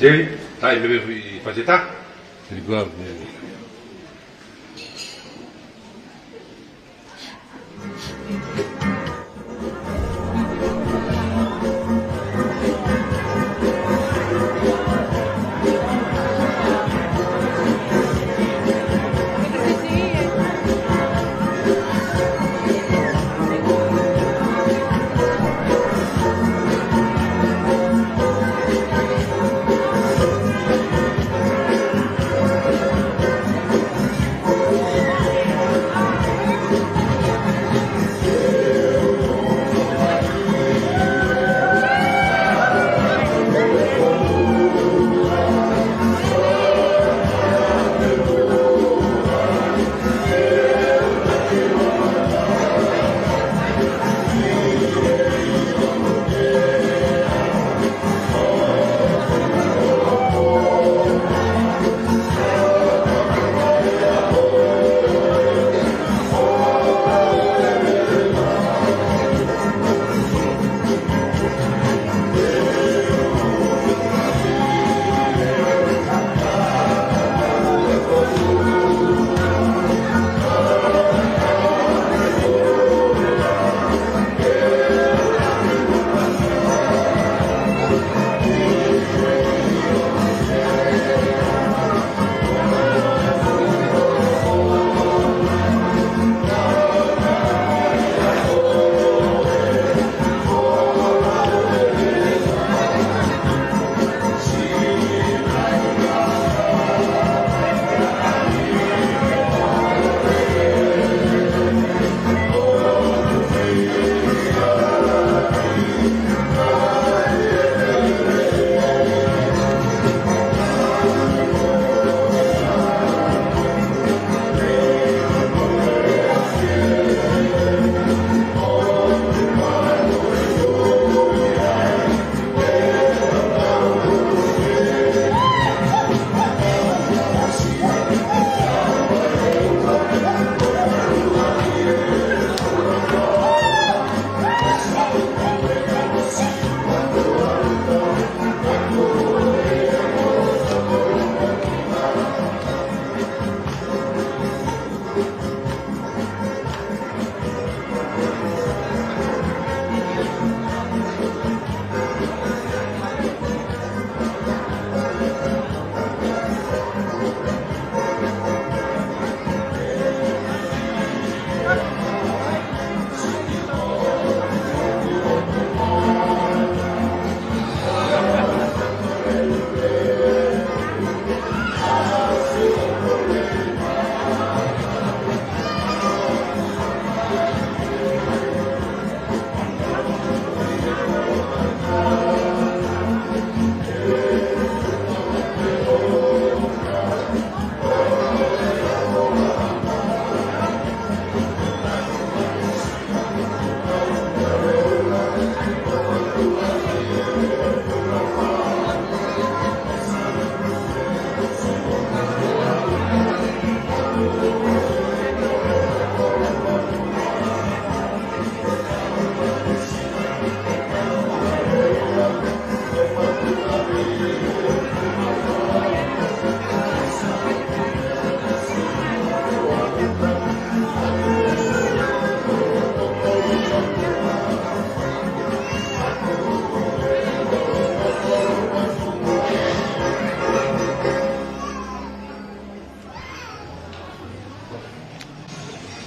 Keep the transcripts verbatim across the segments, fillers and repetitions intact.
Jerry, tai mele hui fateta. Very good, man.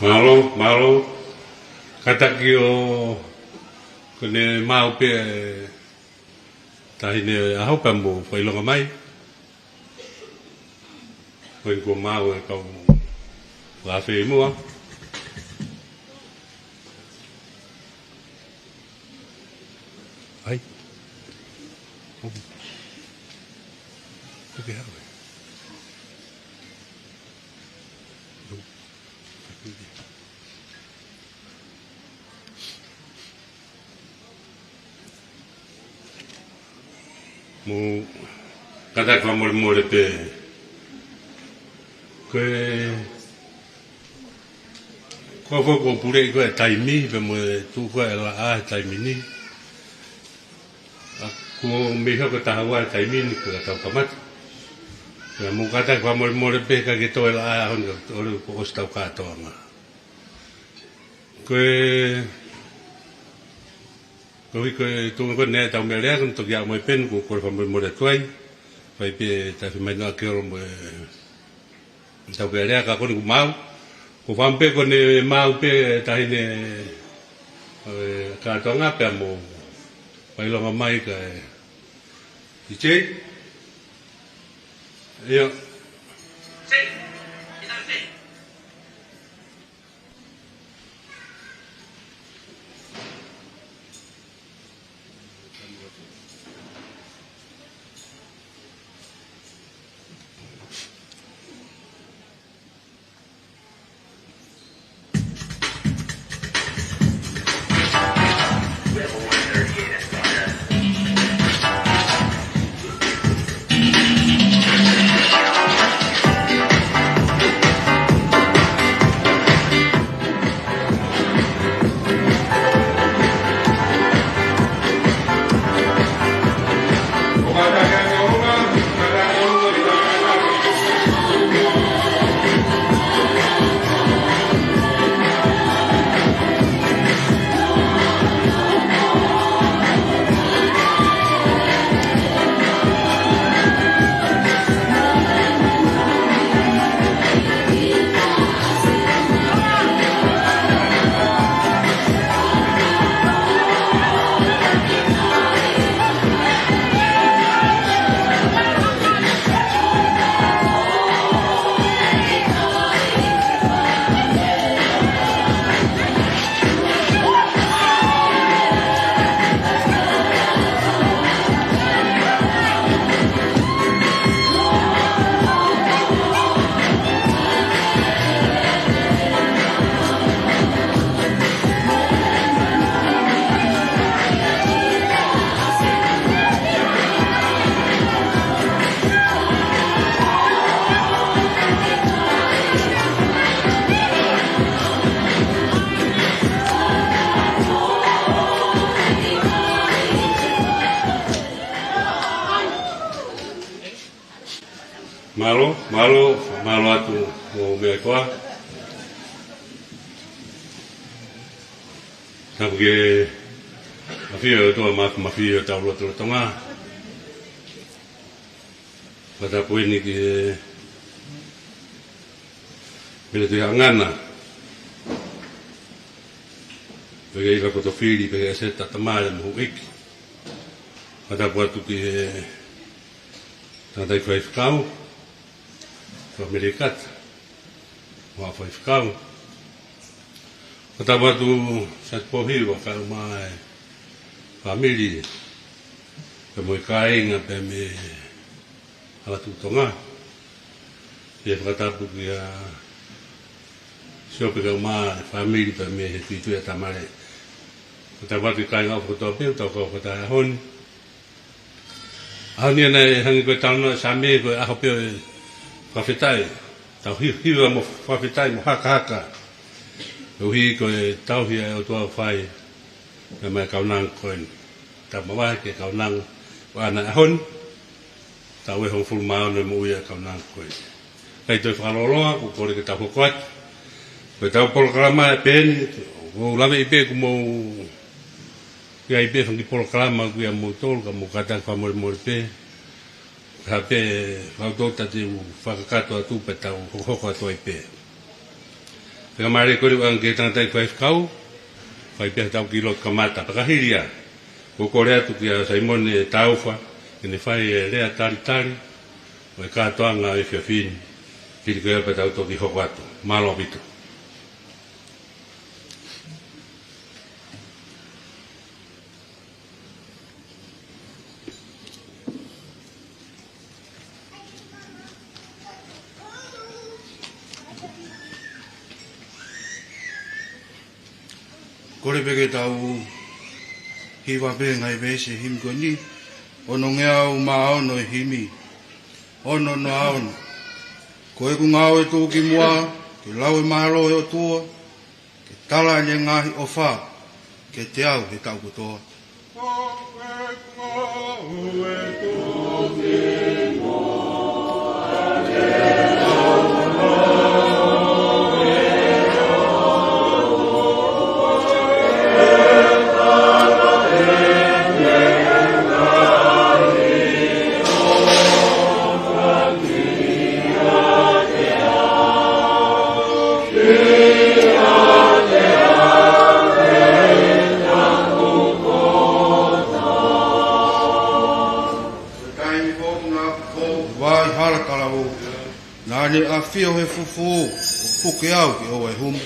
Mālō, mālō. Kātaki ʻo ko ʻene maʻu pē ʻa e taʻahine ʻaho pea mo fakaʻilonga mai. Ko eni kuo maʻu e kau fakaafe ʻi muʻa. ʻAi. Ko ke hawe. Mou kātaki fakamolemole pē. Ko e, ko e foʻi ko e puleʻi ko e taimi, pea mo e tuʻu ko e laʻā he taimi ni. ʻA, Kuo mei hoko taha ua taimi ni ka tau kamata. Pea mou kātaki fakamolemole pē ka ke toe laʻā ʻaho ni ka ʻoku ʻosi ʻetau kātoanga. Ko e, ko e, ko e tuʻunga ko eni ʻetau meʻa lea, ko eni toki ʻa mai pē ni, ko e kole fakamolemole atu ai. Fai pē tafi mai noa ke olo mo e tau pē lea ka ko eni kuo maau. Ko fam pē ko eni maau pē tahi ni, e, kātoanga pea mou fakaʻilonga mai ka e. ʻIo. Mālō, mālō, mālō atu mo e meʻa koā. Tapu ki he ʻafio ʻa e ʻOtua Māfimafi ʻo ʻetau lotolotonga. Fakatapu eni ki he Minisitā Haʻangana, pea ki he ʻEiki Potofili, pea ki he ʻEseta Tamale mo e houʻeiki. Fakatapu atu ki he tangataʻeiki faifekau, ko Melikata, mo e faifekau. Fakatapu atu Sati Pohiva kae ʻumaʻā e fāmili, pea mo e kāinga, pea mei Alatuʻutonga. Pea fakatapu kia Siope kae ʻumaʻā e fāmili, pea mei he tuitui ʻa Tamale. Fakatapu atu ki he kāinga ʻofa kotoa pē, ʻoku tau kau fakataha he ʻaho ni. ʻAho ni naʻe hangē ko e talanoa ʻa e Saame, ko e ʻaho pē ʻo e fakafetaʻi. Tau hi-, hiva mo fakafetaʻi mo hakahaka. Koeʻuhi ko e tauhi ʻa e ʻOtua ʻoku fai, pea mei he kaunanga ko eni. Tau mavahe ki he kaunanga ʻo ʻaho ni. Taʻu ʻe hongofulu mā ono e moʻui ʻa e kaunanga ko eni. Kae toe fakalōloa, ʻoku ou kole ke tau hoko atu. Ko ʻetau polokalama ʻe pehē ni, ʻoku ou laveʻi pē kuo mou ʻi ai pē fanga kiʻi polokalama ʻoku ʻia moutolu, ka mou kātaki fakamolemole pē. Ka pē fakautolu ta te u fakakakato atu pea tau hokohoko atu ai pē. Pea mālie ko eni ʻoange ki he tangataʻeiki faifekau, fai pē haʻatau kiʻi lotu kamata. Pea ka hili ia, ʻoku ou kole atu kia Saimone Taufa, ke ne fai e lea talitali ʻo e kātoanga ʻo e efiafi ni. Hili ko ia pea tau toki hoko atu. Mālō ʻaupito. Kole pē ke tau hiva pē ngaahi veesi himi ko eni, onongeau mā ono e himi, ono noa ono. Ko ʻeku ngāue tuʻukimuʻa, ke lau e mālō ʻo e ʻOtua, ke tala ʻene ngaahi ʻofa kiate au he taʻu kotoa. Taimi foʻou naʻa ku fou ʻi he hala talavou, naʻa ne ʻafio he fufū, ʻo puke au ke ʻoua ʻe humu.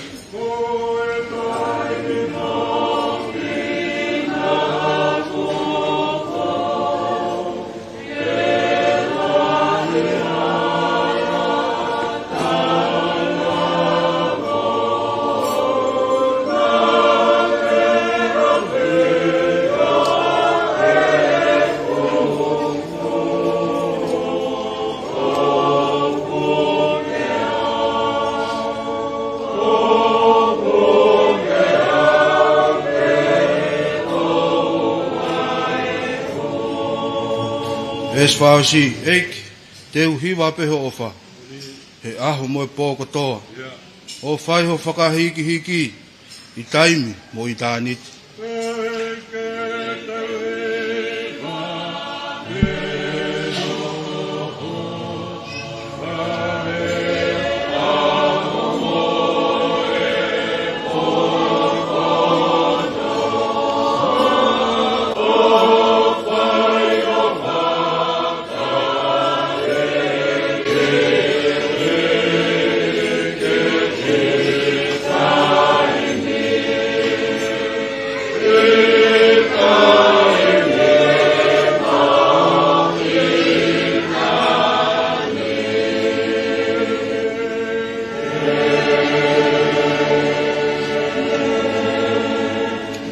Veesi fā ʻosi, ʻEiki, te u hiva pē ho ʻofa he ʻaho mo e pō kotoa, ʻo fai ho fakahīkihiki ʻi taimi mo ʻitāniti.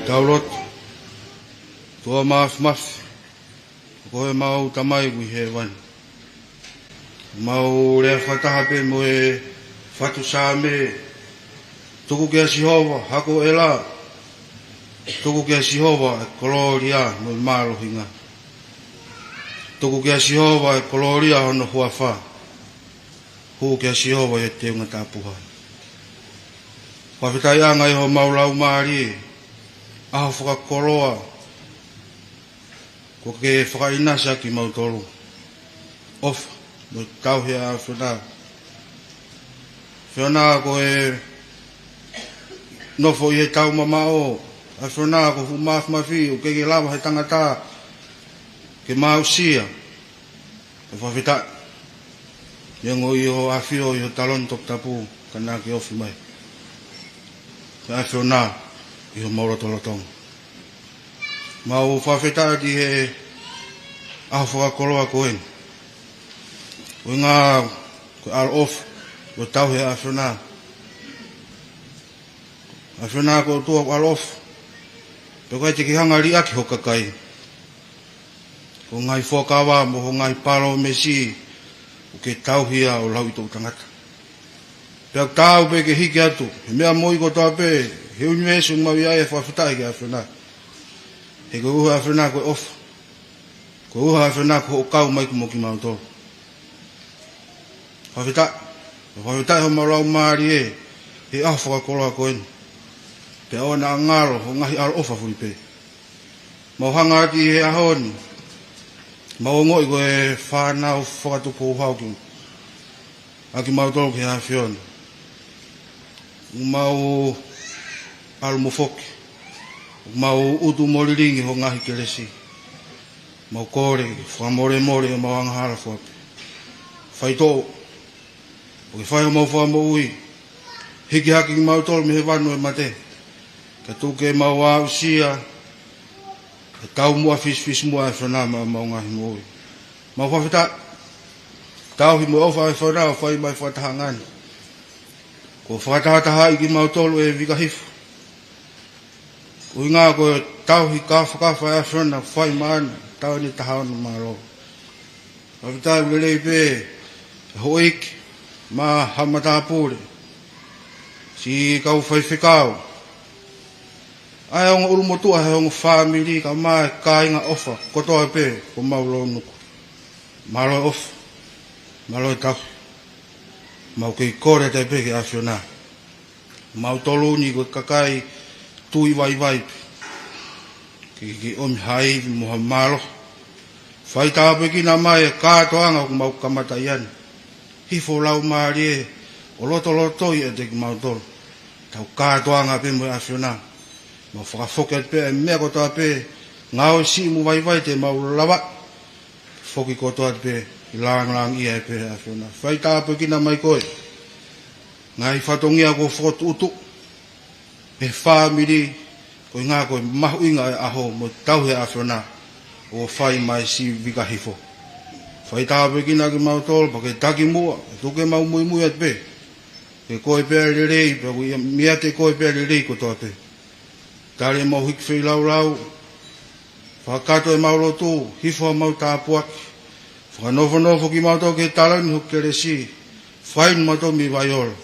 Tau lotu. ʻOtua Māfimafi, ko homau Tamai ʻoku ʻi hēvani, mau lea fakataha pē mo e fatu Saame: Tuku kia Sihova, hako ʻelā. Tuku kia Sihova e kolōlia mo e mālohinga. Tuku kia Sihova e kolōlia hono huafa. Hū kia Sihova ʻi he teunga tapuhā. Fakafetaʻi ange ʻi homau laumālie, ʻaho fakakoloa kuo ke fakaʻinasi ʻaki kimautolu. ʻOfa mo e tauhi ʻa e ʻAfiona. ʻAfiona, ko e nofo ʻi he tau mamaʻo. ʻAfiona, ko e fuʻu māfimafi ʻoku ʻikai ke lava he tangata ke ma aʻusia. ʻOku fakafetaʻi. Neongo ʻi hoʻo ʻafio ʻi ho taloni toputapu, ka naʻa ke ofi mai, ʻe ʻAfiona, ʻi homau lotolotonga. Mau fakafetaʻi ʻi he ʻaho fakakoloa ko eni. ʻUhinga ko e ʻaloʻofa mo e tauhi ʻa e ʻAfiona. ʻAfiona, ko e ʻOtua ʻoku ʻaloʻofa, pea ʻoku ʻikai te ke hanga ʻo liʻaki ho kakai. Ko e ngaahi fuakava mo e ngaahi palōmesi ʻoku ke tauhi ia ʻo lauʻi toʻutangata. Pea ʻoku taau pē ke hiki atu he meʻa moʻui kotoa pē he ʻunivēsi ʻoku mau ʻi ai e fakafetaʻi ki he ʻAfiona. He ko e ʻuhinga ʻa e ʻAfiona ko e ʻofa. Ko e ʻuhinga ʻa e ʻAfiona ko hoʻo kau mai mo kimautolu. Fakafetaʻi. Fakafetaʻi homau laumālie he ʻaho fakakoloa ko eni. Pea ʻoua naʻa ngalo hoʻo ngaahi ʻaloʻofa fuli pē. Mau hanga atu ʻi he ʻaho ni, mau ongoʻi ko e fānau fakatupu houhau ki, ʻa kimautolu ki he ʻAfiona. Mau ʻalu mo foki. Mau utu mo lilingi ho ngaahi kelesi. Mau kole fakamolemole ʻemau angahala fua pē. Faitoʻo, ʻo ke fai homau fakamoʻui. Hiki hake kimautolu mei he vanu ʻo e mate, kae tuku ke mau aʻusia e taumuʻa fisifisimuʻa ʻa e ʻAfiona maʻa homau ngaahi moʻui. Mau fakafetaʻi. Tauhi mo e ʻofa ʻa e ʻAfiona ʻoku fai mai fakataha ngani. Kuo fakatahatahaʻi kimautolu ʻe Vika Hifo. ʻUhinga ko e tauhi kāfakafa ʻa e ʻAfiona ʻoku fai maʻana, taʻu ʻe taha ono mālō. Fakafetaʻi, ʻoku lelei pē e houʻeiki mo haʻa matāpule, siʻi kau faifekau, ʻA e ongo ʻulumotuʻa he ongo fāmili kae ʻumaʻā e kāinga ʻofa kotoa pē ʻoku mau lounuku. Mālō e ʻofa, mālō e tauhi. Mau kei kole atu pē ki he ʻAfiona. Mautolu ni ko e kakai tui vaivai pē. Ke ke ʻomi ha ivi mo ha mālohi. Fai tāpuekina mai e kātoanga ʻoku mau kamata ai ni. Hifo lau mālie ʻo lotolotoi ʻiate kimautolu. Tau kātoanga pē mo e ʻAfiona. Mau fakafoki atu pē e meʻa kotoa pē, ngāue siʻi mo vaivai te mau lava. Foki kotoa atu pē, ʻi langilangiʻia pē ʻAfiona. Fai tāpuekina mai koe. Ngaahi fatongia kuo fokotuʻutuʻu ʻe he fāmili, ko e ʻuhinga ko e mahuʻinga e ʻaho mo e tauhi ʻa e ʻAfiona ʻo fai mai si vika hifo. Fai tāpuekina kimautolu, pea ke taki muʻa, tuku ke mau muimui atu pē. Ke koe pē ʻa e lelei, pea ʻoku ʻiate koe pē ʻa e lelei kotoa pē. Tali ʻemau hiki feilaulau, fakakakato ʻemau lotu, hifo ʻemau tāpuaki, fakanofonofo kimautolu ke taloni hoʻo kelesi, fai kimautolu mei vaiola.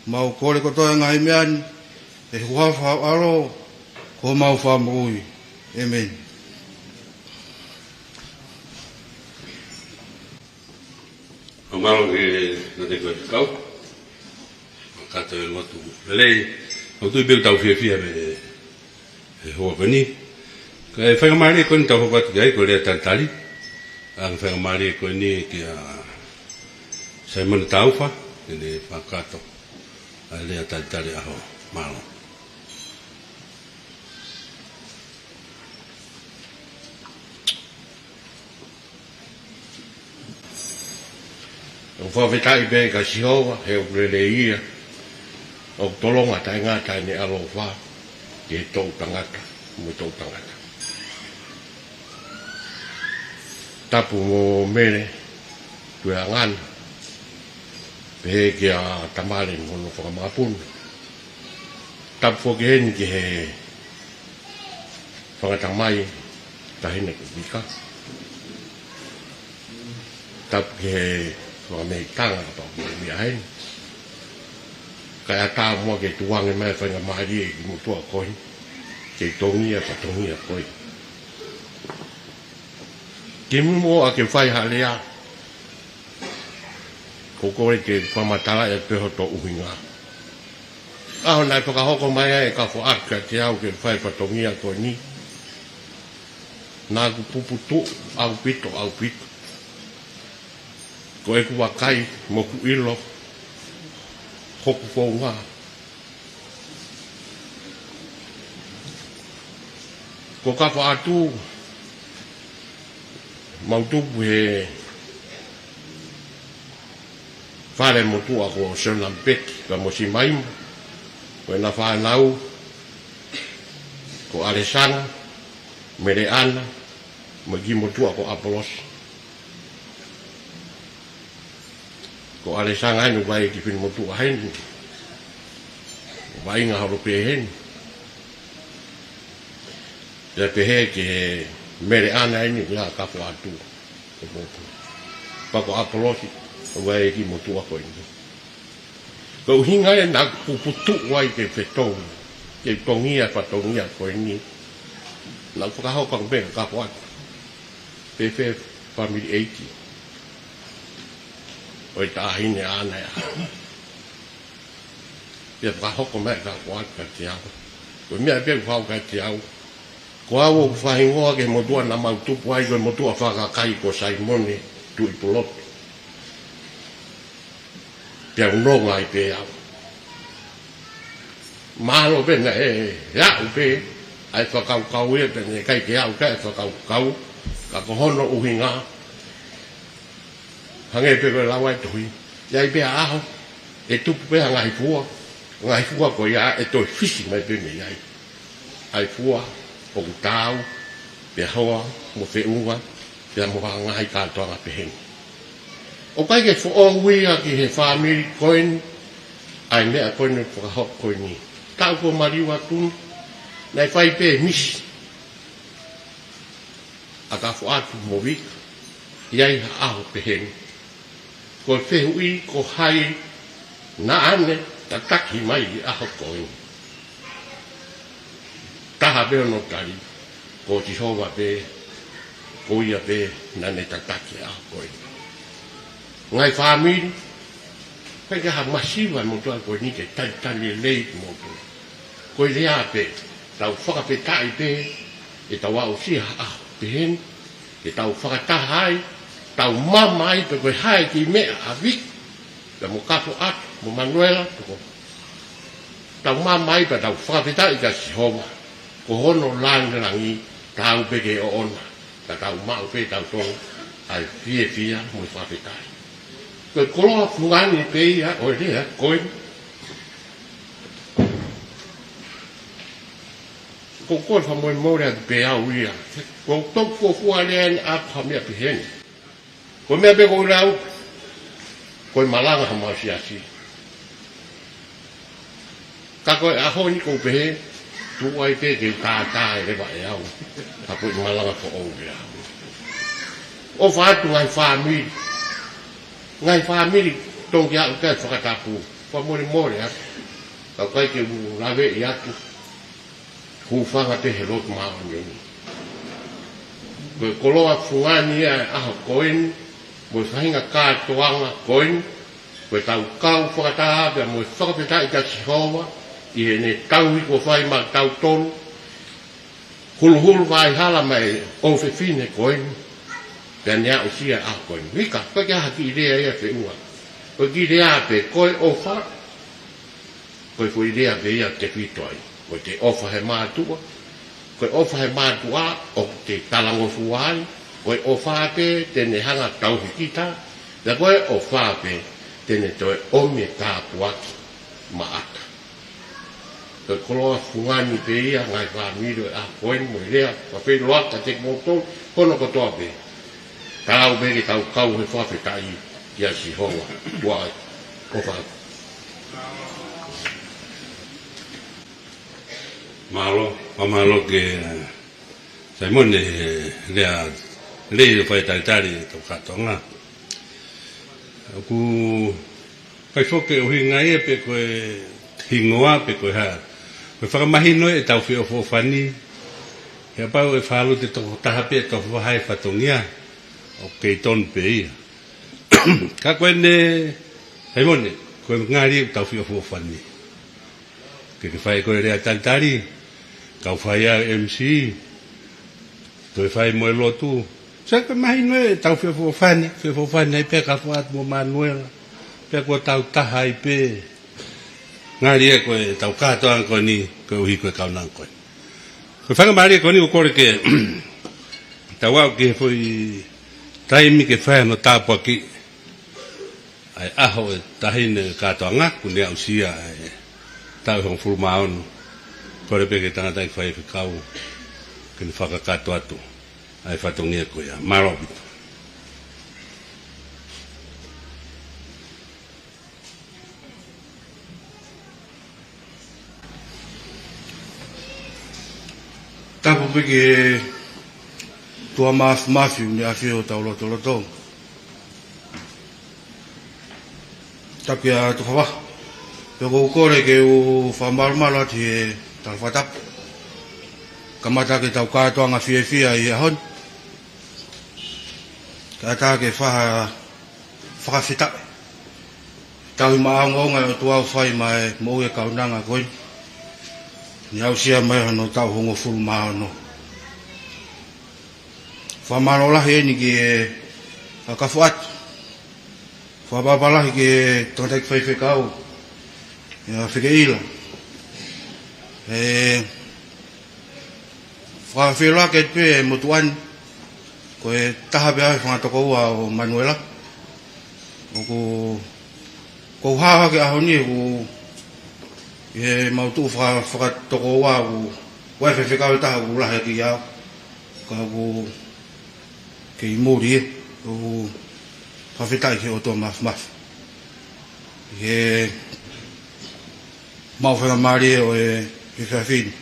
Mau kole kotoa e ngaahi meʻa ni, ʻi he huafa ho ʻAlo, ko homau Fakamoʻui. ʻĒmeni. ʻOku mālō ke na te koe kau. Kakato e lotu lelei. ʻOku tui pē ʻoku tau fiefia mei he houa ko eni. Ka e faingamālie ko eni tau hoko atu ki ai ko e lea talitali. ʻA e faingamālie ko eni kia Saimone Taufa, ke ne fakakakato ʻa e lea talitali ʻaho. Mālō. ʻOku fakafetaʻi pē kia Sihova, he ʻoku lelei ia, ʻoku tolonga taʻengata ʻene ʻaloʻofa ki he toʻu tangata mo e toʻu tangata. Tapu mo Mele Tuʻiʻangana, pehē kia Tamale mo hono fanga mokopuna. Tapu foki heni ki he fanga tamai, taʻahine ko Vika. Tapu ki he fanga meʻitanga kapau ʻoku ʻi ai heni. Kae ʻatā muʻa ke tuku ange mai e faingamālie ki he motuʻa ko eni. Ke tongia, fatongia ko ē. Ke muʻa ke fai ha lea. Ko e kole ke fakamatalaʻi atu pē hoto ʻuhinga. ʻAho naʻe fakahoko mai ai e kafo ʻaki kiate au ke fai fatongia ko eni. Naʻa ku puputuʻu ʻaupito, ʻaupito. Ko ʻeku vakai mo ʻeku ʻilo, hoku founga. Ko Kafoʻatu, mau tupu he fale motuʻa ko Sionamipeki, ka mo Simaima, ko ʻena fānau, ko ʻAlesana, Meleʻana, mo e kiʻi motuʻa ko ʻApolosi. Ko ʻAlesana ʻeni ʻoku ʻi ai e kiʻi finemotuʻa heni. Vaʻinga holo pē heni. Pea pehē ki he Meleʻana ʻeni ʻoku ʻi ai ʻa Kafoʻatu. Pea ko ʻApolosi, ʻoku ʻi ai e kiʻi motuʻa ko eni. Ko e ʻuhinga ia naʻa ku puputuʻu ai ke fetongi, ke tongia fatongia ko eni. Naʻa ku fakahoko ange pē kia Kafoʻatu. Fēfē fāmili ʻeiki ʻo e taʻahine ʻaʻana ia. Pea fakahoko mai kia Kafoʻatu kiate au. Ko e meʻa pē ʻoku fakahoko kiate au. Ko au ʻoku fakahingoa ki he motuʻa naʻa mau tupu ai ko e motuʻa fakakakai ko Saimone Tuʻipulotu. Pea u nonga ai pē au. Mahalo pē naʻe, ʻe aʻu pē ʻa e fakakaukau ia, pea naʻe ʻikai ke aʻu ki ai e fakakaukau, ka ko hono ʻuhinga, hangē pē ko e lau ʻa e tohi, ʻe ʻi ai pē ʻa e ʻaho ʻe tupu pē ʻa e ngaahi fua, ngaahi fua ko ia ʻe toe fisi mai pē mei ai. ʻA e fua ʻoku taau, pea hoa mo feʻunga, pea mo ha ngaahi kātoanga pehē ni. ʻOku ʻikai ke foʻou ia ki he fāmili ko eni, ʻa e meʻa ko eni fakahoko ko eni. Taʻu kuo maliu atu ni, naʻe fai pē misi ʻa Kafoʻatu mo Vika, ʻi ai ha ʻaho pehē ni. Ko e fehuʻi ko hai naʻa ne tataki mai ʻi he ʻaho ko eni. ʻA pē hono tali, ko Sihova pē, ko ia pē naʻa ne tataki ʻa e ʻaho ko ē. Ngaahi fāmili, ʻikai ke ʻi ai ha masiva ʻi he motuʻa ko eni ke talitali lelei kimoutolu. Ko e lea pē, tau fakafetaʻi pē, ʻetau aʻusia ha ʻaho pehē ni, ke tau fakataha ai, tau mama ai pe ko e hā e kiʻi meʻa ʻa Viki, pea mo Kafoʻatu, mo Manuela, pe ko Tau mama ai pea tau fakafetaʻi kia Sihova, ko hono langilangi, tau pē ke ʻoʻona, ka tau maʻu pē tautolu ʻa e fiefia mo e fakafetaʻi. Ko e koloa fungani pē ia ʻo e lea ko eni. Ko e koloa fakamolemole atu pē au ia. Ko e toki fuofua lea eni ʻa e meʻa pehē ni. Ko e meʻa pē ko ʻeku lau, ko e malanga ha mau siasi. Ka ko e ʻaho ni ʻoku ou pehē, tuʻu ai pē ke u tātā e leva ʻe au. Ka ko e malanga ko ʻeku lau. ʻOfa atu ngaahi fāmili. Ngaahi fāmili, tongi aʻu ki he fakatapu. Fakamolemole atu. Ka ʻoku ʻikai ke u laveʻi atu. Hūfanga pē he lotu māʻoniʻoni. Ko e koloa fungani ia e ʻaho ko eni, mo e faʻahinga kātoanga ko eni, ko ʻetau kau fakataha pea mo e fakafetaʻi kia Sihova, ʻi heʻene tauhi kuo fai maʻatautolu, huluhulu vaʻa hala mai ʻofefine ko eni, pea ne aʻusia e ʻaho ko eni. Mika, ko e kiʻi ʻaho kiʻi lea ia feʻunga. Ko e kiʻi lea pē, ko e ʻofa, ko e foʻi lea pē ia ʻoku tefito ai. Ko e ʻofa he mātuʻa, ko e ʻofa he mātuʻa ʻoku te talangofua ai, ko e ʻofa pē te ne hanga ʻo tauhi kita, pea ko e ʻofa pē te ne toe ʻomi e tāpuaki maʻata. Ko e koloa fungani pē ia ngaahi fāmili ʻo e ʻaho ko eni mo e lea, fakafeʻiloaki kiate kimoutolu, hono kotoa pē. Tau pē ke tau kau he fakafetaʻi kia Sihova. Tuʻa ai. ʻOfa atu. Mālō, fakamālō ki he, ē, Saimone, ē, lea, lea ʻo e fakatalitali ʻetau kātoanga. ʻOku ʻikai foki ke ʻuhinga ia pe ko e hingoa pe ko e hā. Ko e fakamahino ʻetau feʻofoʻofani. He kapau ʻe fakalute toko taha pe toko vahe fatongia, ʻoku kei tonu pē ia. Ka ko eni, Saimone, ko e ngali ʻetau feʻofoʻofani. Ke ke fai ko e lea talitali, kau fai ʻa e M C, toe fai mo e lotu. Sai ko e mahino ʻetau feʻofoʻofani, feʻofoʻofani ai pē Kafoʻatu mo Manuela. Pea kuo tau taha ai pē. Ngali ē ko ʻetau kātoanga ko eni, koeʻuhi ko e kaunanga ko eni. Ko e faingamālie ko eni ʻoku kole ke tau aʻu ki he foʻi taimi ke fai hano tāpuakiʻi ʻa e ʻaho ʻo e taʻahine kātoanga, kuo ne aʻusia ʻa e taʻu ʻe hongofulu mā ono. Kole pē ki he tangataʻeiki faifekau, ke ne fakakakato atu ʻa e fatongia ko ia. Mālō ʻaupito. Tapu pē ki he ʻOtua Māfimafi ʻoku ne ʻafio ʻi hotau lotolotonga. Tapu kia Tuʻi Fafā. Pea ʻoku ou kole ke u fakamalumalu atu he tala fakatapu. Kamata ʻaki ʻetau kātoanga fiefia ʻi he ʻaho ni. Kae ʻatā ke fai ha fakafetaʻi. Tauhi maʻongoʻonga ʻa e ʻOtua ʻoku fai mai moʻui e kaunanga ko eni. Ne aʻusia mai hono taʻu hongofulu mā ono. Fakamālō lahi eni ki he Kafoʻatu. Fakapapālangi ki he tangataʻeiki faifekau. ʻIa Fekeʻila. ʻE, fakafeʻiloaki pē e motuʻa ni, ko e taha pē ʻa e fanga tokoua ʻo Manuela. ʻOku, ʻoku ou hao hake ʻaho ni ʻoku ʻi he mau tuʻu faka-, fakatokoua ʻoku, ʻoku ʻi ai e faifekau ʻe taha ʻoku lahi ʻaki au. Ka ʻoku kei muli ē, ʻoku fakafetaʻi ki he ʻOtua Māfimafi. Ki he maʻu faingamālie ʻo e, ʻo e efiafi ni.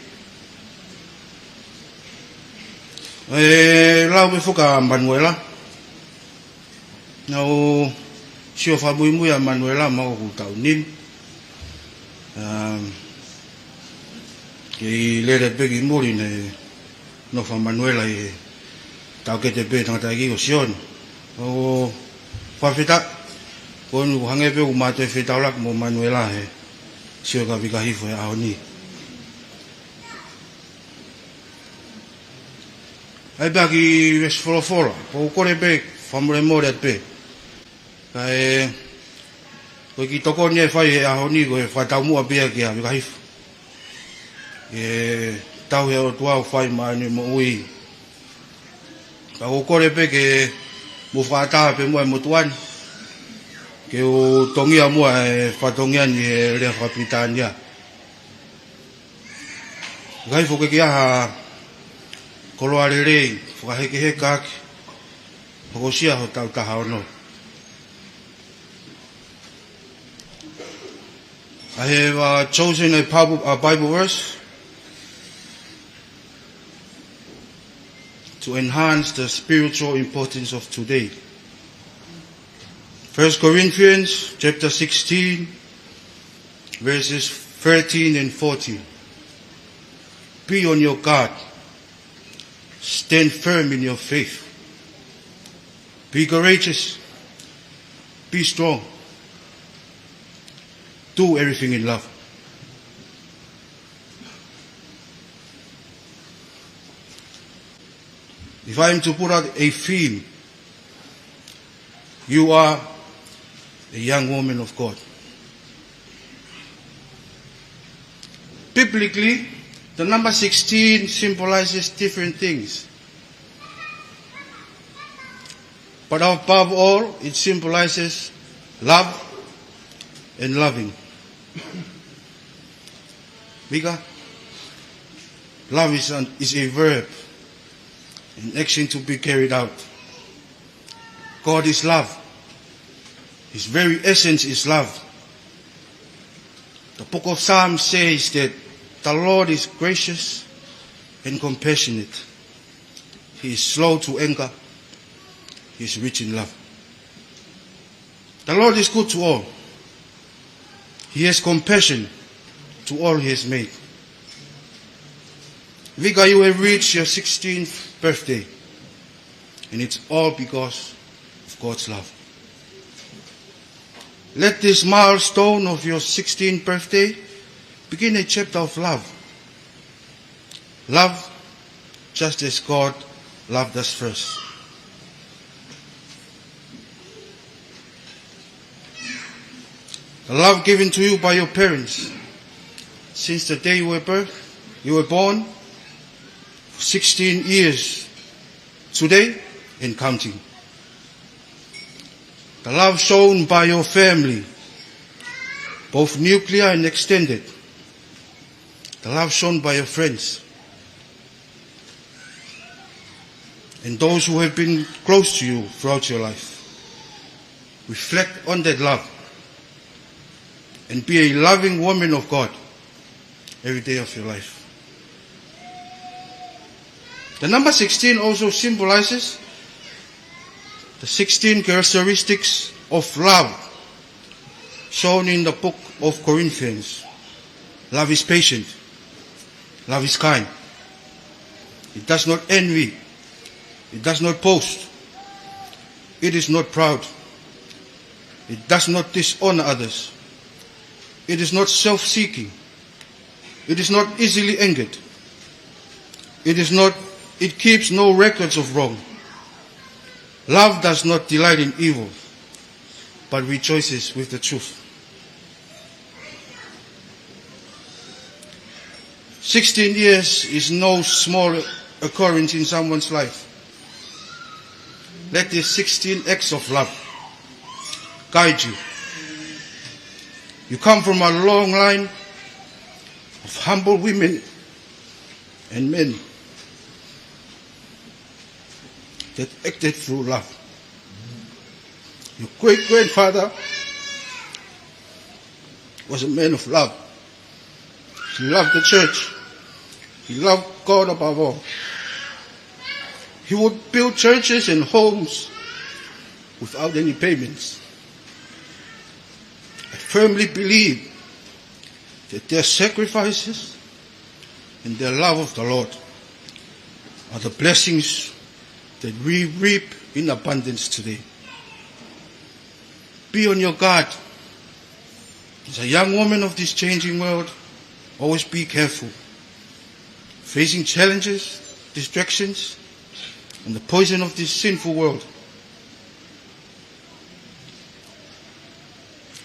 ʻE lau pē foki ʻa Manuela. Naʻá ku sio fakamuimui ʻa Manuela maʻaku ʻoku ou taʻu nima. Um, Kei lele pē ki muli naʻe nofo ʻa Manuela ʻi he taʻokete pē tangataʻeiki ko Sione. ʻOku fakafetaʻi, ko eni ʻoku hangē pē ʻoku ma toe fetaulaki mo Manuela he sio kia Vikahifo he ʻaho ni. ʻAi pē ki he veesi folofola, ʻoku ou kole pē fakamolemole atu pē. Kae, ko e kiʻi tokoni ʻe fai he ʻaho ni, ko e fakataumuʻa pē ia kia Vikahifo. ʻE tauhi ʻe he ʻOtua ʻo fai mai ʻene moʻui. Ka ʻoku ou kole pē ke mou fakaʻatā pē muʻa e motuʻa ni, ke u tongia muʻa e fatongia ni he lea fakapilitānia. Vikahifo, ke ke ʻi ai ha koloa lelei, fakahekeheka ʻaki, hokosia hotau taha ono. I have, uh, chosen a Bible, a Bible verse to enhance the spiritual importance of today. First Corinthians chapter sixteen, verses thirteen and fourteen. Be on your guard. Stand firm in your faith. Be courageous. Be strong. Do everything in love. If I am to put out a theme, you are a young woman of God. Biblically, the number sixteen symbolizes different things. But above all, it symbolizes love and loving. Mika, love is an, is a verb, an action to be carried out. God is love. His very essence is love. The book of Psalms says that the Lord is gracious and compassionate. He is slow to anger. He is rich in love. The Lord is good to all. He has compassion to all he has made. Mika, you have reached your sixteenth birthday, and it's all because of God's love. Let this milestone of your sixteenth birthday begin a chapter of love. Love just as God loved us first. The love given to you by your parents since the day you were birth, you were born, for sixteen years today and counting. The love shown by your family, both nuclear and extended. The love shown by your friends and those who have been close to you throughout your life. Reflect on that love and be a loving woman of God every day of your life. The number sixteen also symbolizes the sixteen characteristics of love shown in the book of Corinthians. Love is patient. Love is kind. It does not envy. It does not boast. It is not proud. It does not dishonor others. It is not self-seeking. It is not easily angered. It is not, it keeps no records of wrong. Love does not delight in evil, but rejoices with the truth. Sixteen years is no small occurrence in someone's life. Let these sixteen acts of love guide you. You come from a long line of humble women and men that acted through love. Your great-grandfather was a man of love. He loved the church. He loved God above all. He would build churches and homes without any payments. I firmly believe that their sacrifices and the love of the Lord are the blessings that we reap in abundance today. Be on your guard. As a young woman of this changing world, always be careful. Facing challenges, distractions, and the poison of this sinful world.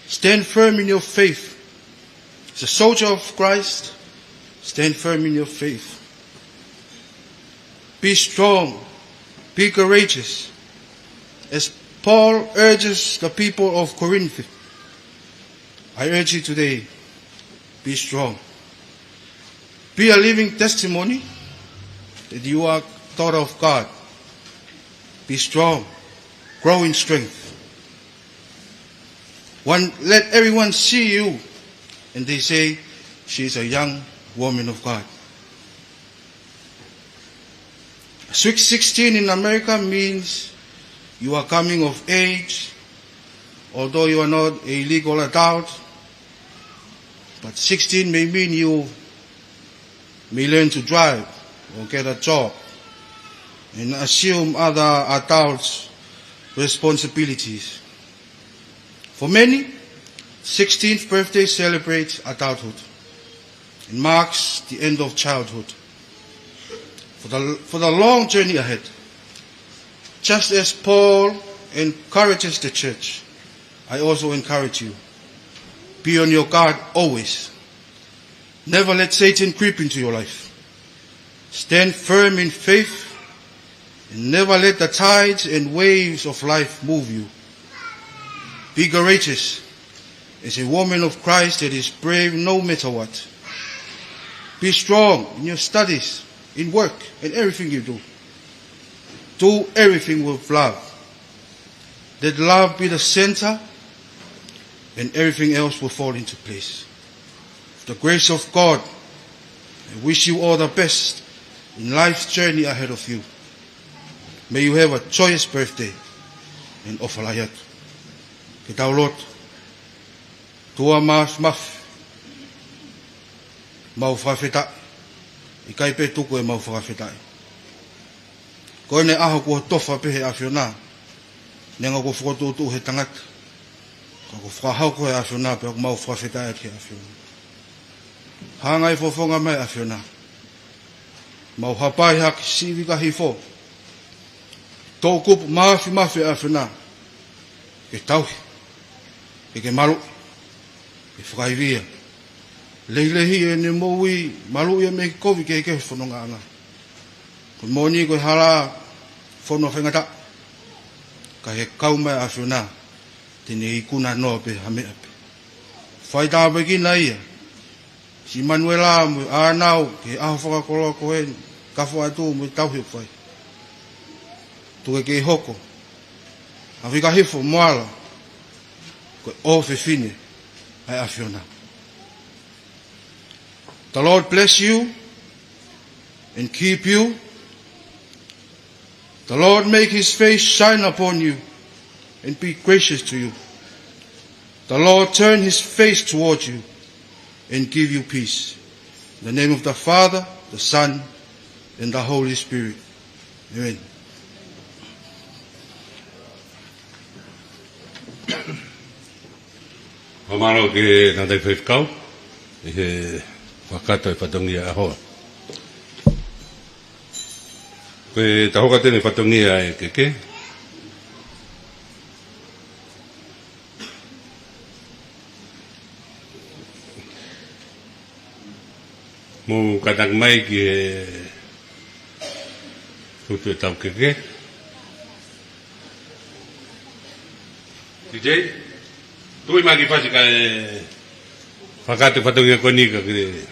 Stand firm in your faith. As a soldier of Christ, stand firm in your faith. Be strong, be courageous. As Paul urges the people of Corinth, I urge you today, be strong. Be a living testimony that you are a daughter of God. Be strong, grow in strength. One, let everyone see you and they say, "She is a young woman of God." Sweet sixteen in America means you are coming of age, although you are not a legal adult, but sixteen may mean you may learn to drive or get a job and assume other adults' responsibilities. For many, sixteenth birthday celebrates adulthood and marks the end of childhood. For the, for the long journey ahead, just as Paul encourages the church, I also encourage you. Be on your guard always. Never let Satan creep into your life. Stand firm in faith and never let the tides and waves of life move you. Be courageous as a woman of Christ that is brave no matter what. Be strong in your studies, in work, and everything you do. Do everything with love. Let love be the center, and everything else will fall into place. With the grace of God, I wish you all the best in life's journey ahead of you. May you have a joyous birthday and ʻofa lahi atu. Ke tau lotu. ʻOtua Māfimafi, mau fakafetaʻi. ʻIkai pē tuku ʻemau fakafetaʻi. Ko ʻene ʻaho kuo tofa pē he ʻAfiona. Neongo kuo fokotuʻutuʻu he tangata, ka kuo fakahoko he ʻAfiona pea ʻoku mau fakafetaʻi atu he ʻAfiona. Hanga ʻe he fofonga mai ʻAfiona, mau hapai hake sivi ka hifo. Toʻukupu māfimafi ʻAfiona, ke tauhi, ke ke maluʻi, ke fakaivia. Lehilehi ʻene moʻui, maluʻi ia mei he kovi kehekehe fonongaʻanga. Ko e moʻoni ko e hala fonu faingataʻa, ka he kau mai ʻAfiona, te ne ikuna noa pē ha meʻa pē. Fai tāpuekina ia, siʻi Manuela mo ʻAnau, ke ʻaho fakakoloa ko eni, ka fua atu mo e tauhi ʻoku fai. Tuku ke hoko, ʻa fika hifo mo ala, ko e ʻofefine ʻa e ʻAfiona. The Lord bless you and keep you. The Lord make his face shine upon you and be gracious to you. The Lord turn his face towards you and give you peace. In the name of the Father, the Son, and the Holy Spirit. Amen. Fakamālō ki he tangataʻi faifekau ʻi he fakakakato e fatongia ʻo e ʻaho. Ko e tau hoko atu eni e fatongia ʻa e keke. Mou kātaki mai ki he tutu e tau keke. T J, tui mai ki fasi kae fakakakato e fatongia ko eni ka ke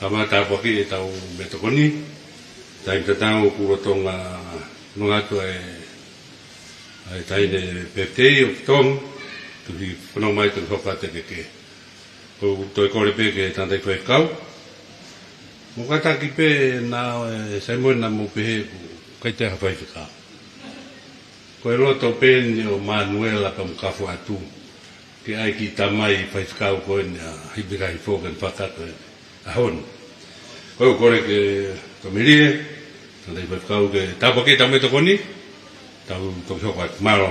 Kamata pē ki heʻetau meʻatokoni, taimi tatau ʻoku lolotonga nonga atu ʻa e, ʻa e taʻahine pēpitei ʻo Tonga, tuʻu ki fanongo mai, tuʻu hoko atu ke ke. ʻOku ou toe kole pē ki he tangataʻeiki faifekau. Mou kātaki pē naʻa, ē, Saimone, naʻa mou pehē ʻoku ʻikai toe ʻi ai ha faifekau. Ko e loto pē eni ʻo Manuela pea mo Kafoatu ke ʻai ki tamai faifekau ko eni ʻa Hipikahi Fōkeni fakataha ko eni ʻa Honi. Ko e kole ke tomelie, tangataʻeiki faifekau, ke tāpuakiʻi ʻetau meʻatokoni, tau toki hoko atu. Mālō.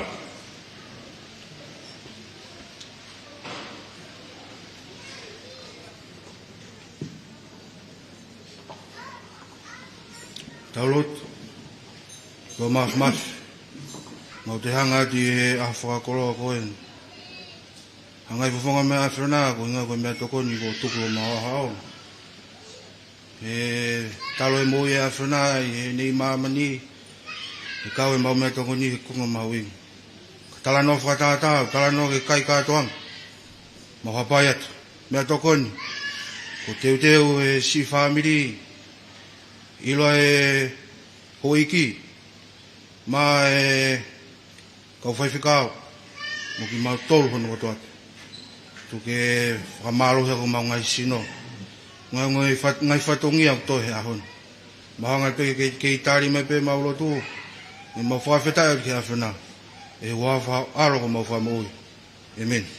Tau lotu. ʻOtua Māfimafi, mau toe hanga atu ʻi he ʻaho fakakoloa ko eni. Hanga ʻi he fofonga mai ʻa e ʻAfiona, ko e ʻuhinga ko e meʻatokoni kuo tuku ʻo mau haʻo. He talo e moʻui ʻa e ʻAfiona ʻi heʻene ʻi māmani, he kau ʻemau meʻatokoni he konga mahuʻinga. Ka talanoa fakatātā, talanoa ki he kakai kātoanga. Mau hapai atu. Meʻatokoni. Ko e teuteu ʻe he siʻi fāmili, ʻiloa ʻe he houʻeiki, mo e kau faifekau, mo kimautolu hono kotoa pē. Tuku ke fakamālohi ʻaki homau ngaahi sino. Ngaahi, ngaahi fat-, ngaahi fatongia ʻoku toe he ʻaho ni. Mau hanga pē ke, ke tali mai pē ʻemau lotu, ʻemau fakafetaʻi ki he ʻAfiona. ʻI he huafa ʻo ho ʻAlo ko homau Fakamoʻui. ʻĒmeni.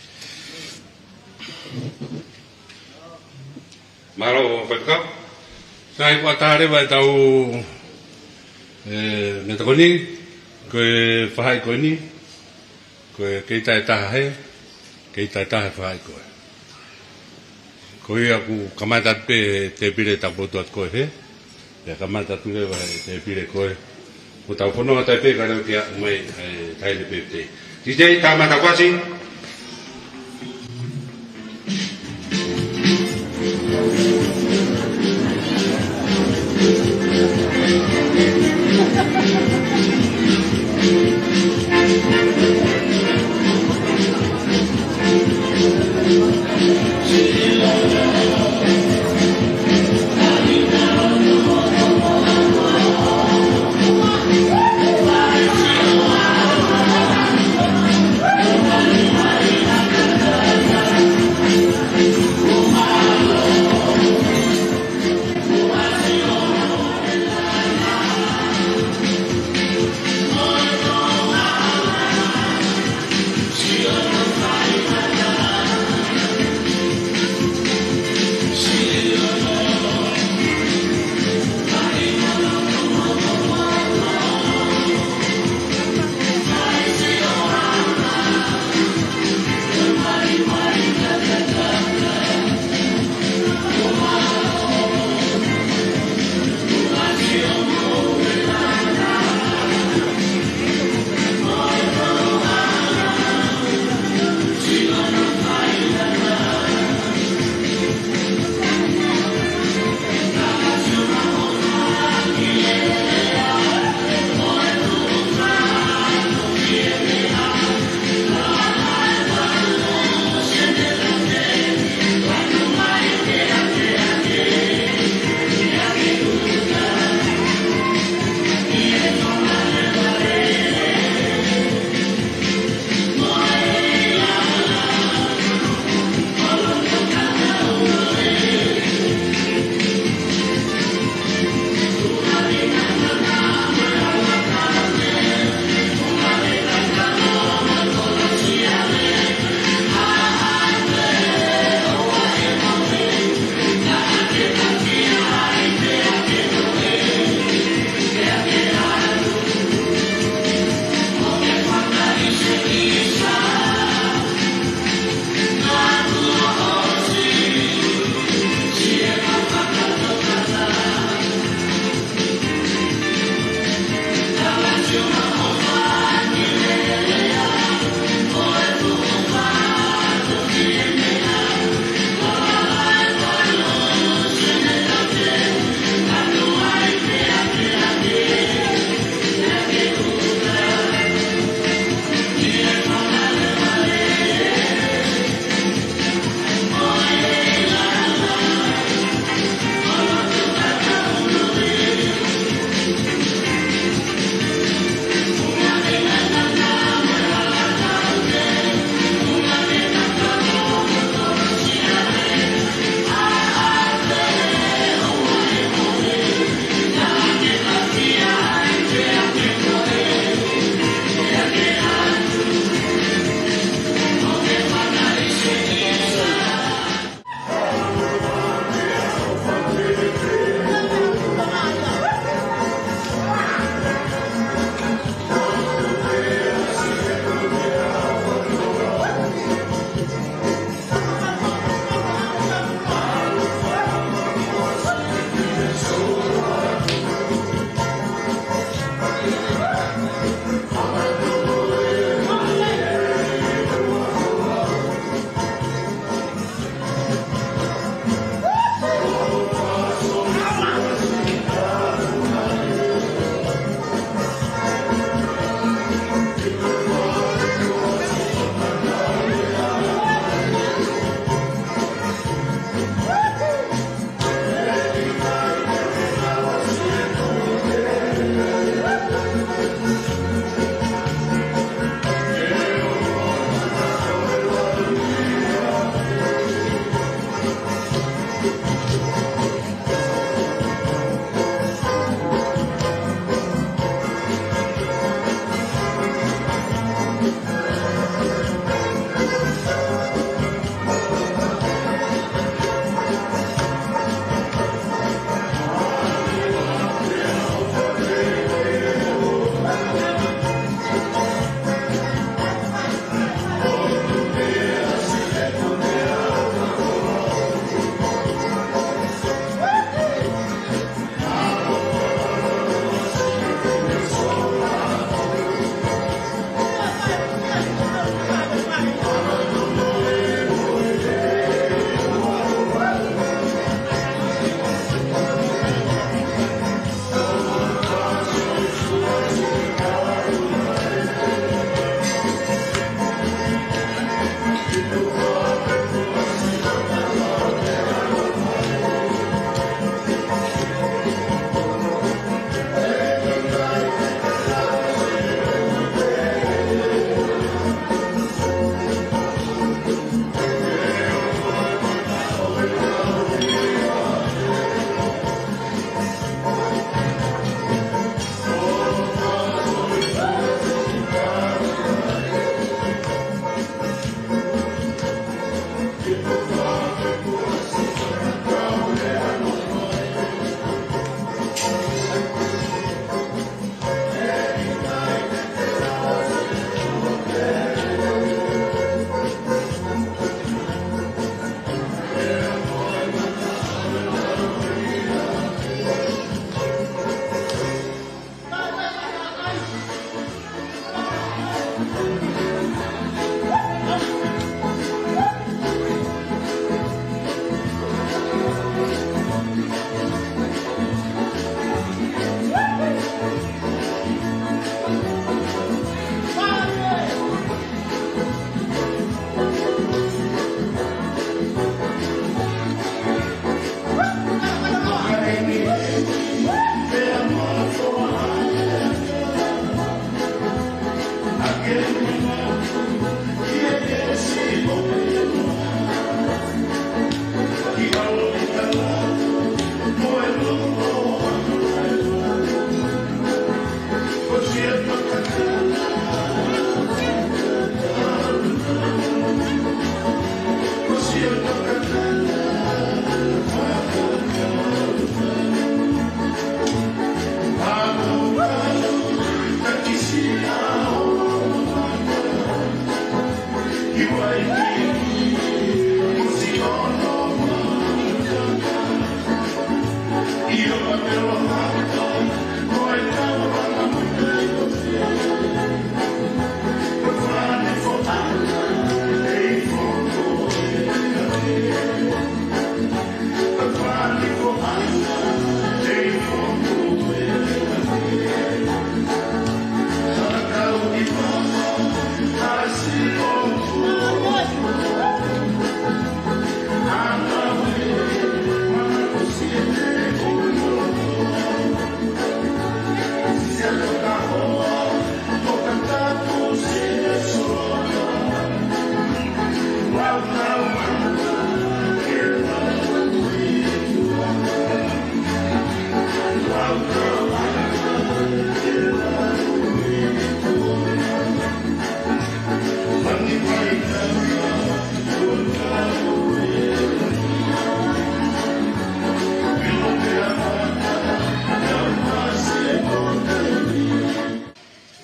Mālō faifekau. Sai, kuo ʻatā leva ʻetau, ē, meʻatokoni, ko e faʻahi ko eni, ko e kei taʻe taha he, kei taʻe taha he faʻahi ko ē. Ko ia ʻoku kamata atu pē he tēpile tapu atu ko ē he, pea kamata atu leva he tēpile ko ē. Ko ʻetau fononga atu pē kae lava ke aʻu mai ʻa e taʻahine pēpitei. Titei, tā mata kuasi.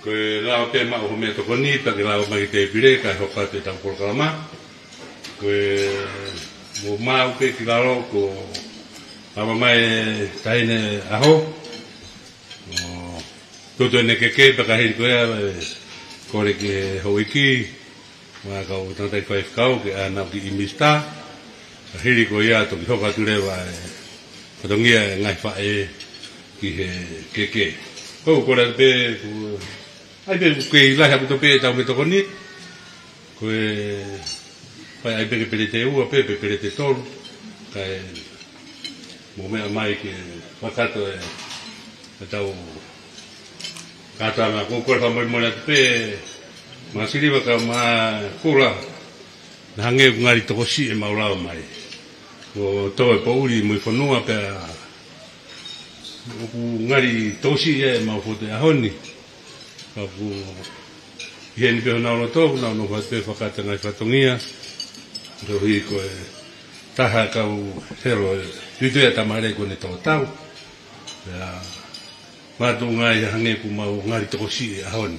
Ko e lava pē maʻu ha meʻatokoni pea ke lava mai ki he tēpile kae hoko atu ʻetau polokalama. Ko e mou maʻu pē ki lalo, kuo lava mai e taʻahine ʻaho. ʻO tutu ʻene keke pea ka hili ko ia, ʻe kole ki he houʻeiki mo e kau tangataʻeiki faifekau ke ʻalu ʻo kiʻi misita. Ka hili ko ia toki hoko atu leva e fatongia e ngaahi faʻē ki he keke. Ko u kole pē, ko e ʻai pē ʻoku kei lahi ʻaupito pē ʻetau meʻatokoni. Ko e fai ai pē ke peleti ua pē, pe peleti tolu. Kae mou meʻa mai ke fakakakato e, ʻetau kātoanga. Ko u kole fakamolemole atu pē, Masiliva kae ʻumaʻā Kula, naʻe hangē ʻoku ngali tokosiʻi ʻemau lava mai. Kuo tō e poʻuli mei fonua pea ʻoku ngali tokosiʻi ʻemau fokotuʻu he ʻaho ni. Ka ʻoku ʻi heni pē honau loto, ʻoku nau nofo atu pē fakakakato e ngaahi fatongia. Koeʻuhi ko e taha e kau helo e tuitui ʻa e tamale kuo ne tō tau. Pea makatuʻunga ia hangē ʻoku mau ngali tokosiʻi he ʻaho ni.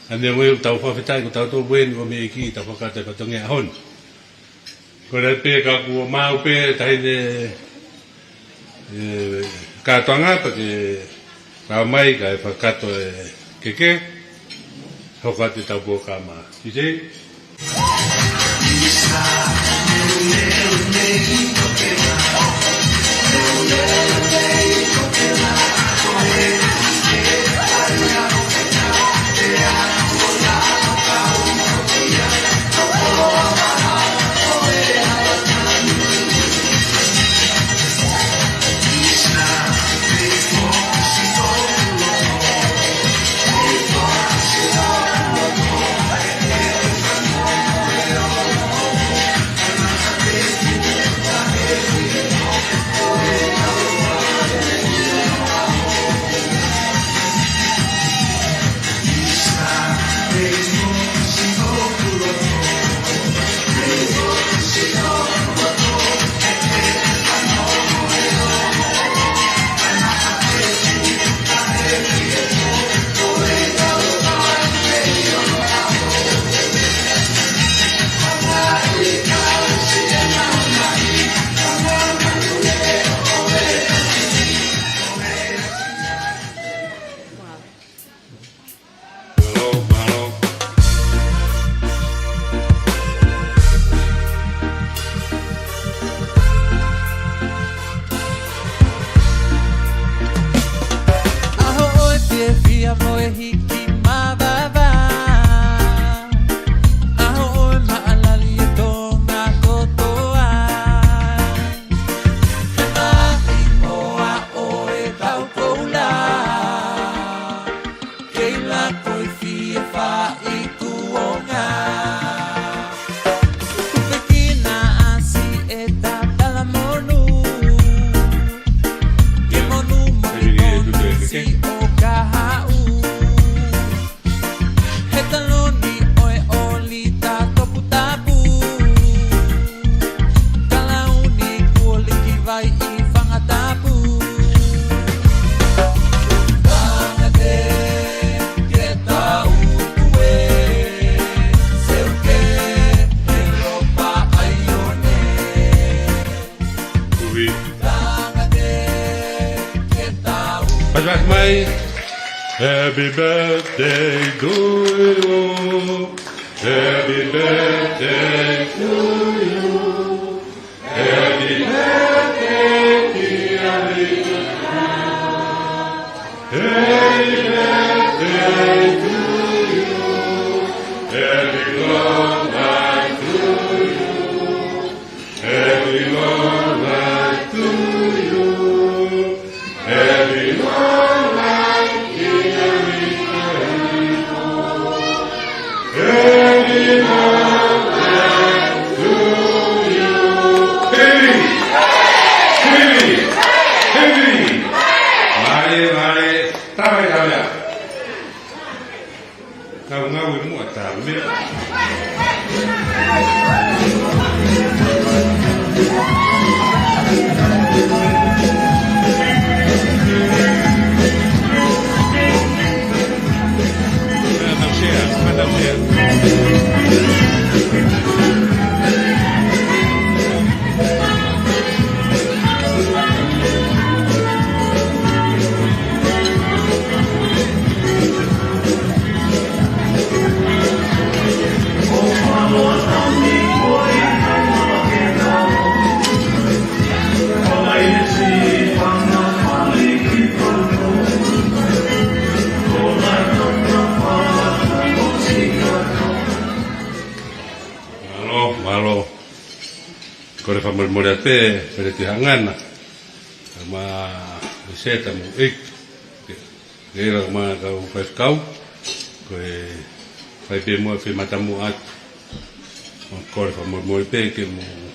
ʻA ia ko ia ʻoku tau fakafetaʻi ko tautolu eni ʻo mei ki he fakakakato e fatongia he ʻaho ni. Kole pē ka kuo maʻu pē taʻahine, ʻe, kātoanga pea ke lava mai kae fakakakato e keke. Hoko atu ʻetau polokalama. Sisi. ʻAho ʻo e fiefia mo e hiki mavava. ʻAho ʻo e maʻalali ʻa Tonga kotoa. He maʻi ʻoa ʻo e tau koula. Kei lako e fie faʻi kuonga. Kupe kina ʻasi e tatala monu. Ke monu mo ni monu si o kahaʻu. He taloni ʻo e ʻolita toputapu. Kalauni kuo liki vai ʻi Fangatapu. Tangata ke tau kue, seuke he lopa ʻaione. Ui. Tangata ke tau. Pasi mai. Happy birthday to you. Happy birthday to you. Happy birthday Fakamolemole atu pē, Peleti Hangana, mo e Seta mo e ʻEiki. Ke, ke ʻilo mo e kau faifekau, ko e fai pē muʻa e fie matamuʻa atu. Mo kole fakamolemole pē ke mou,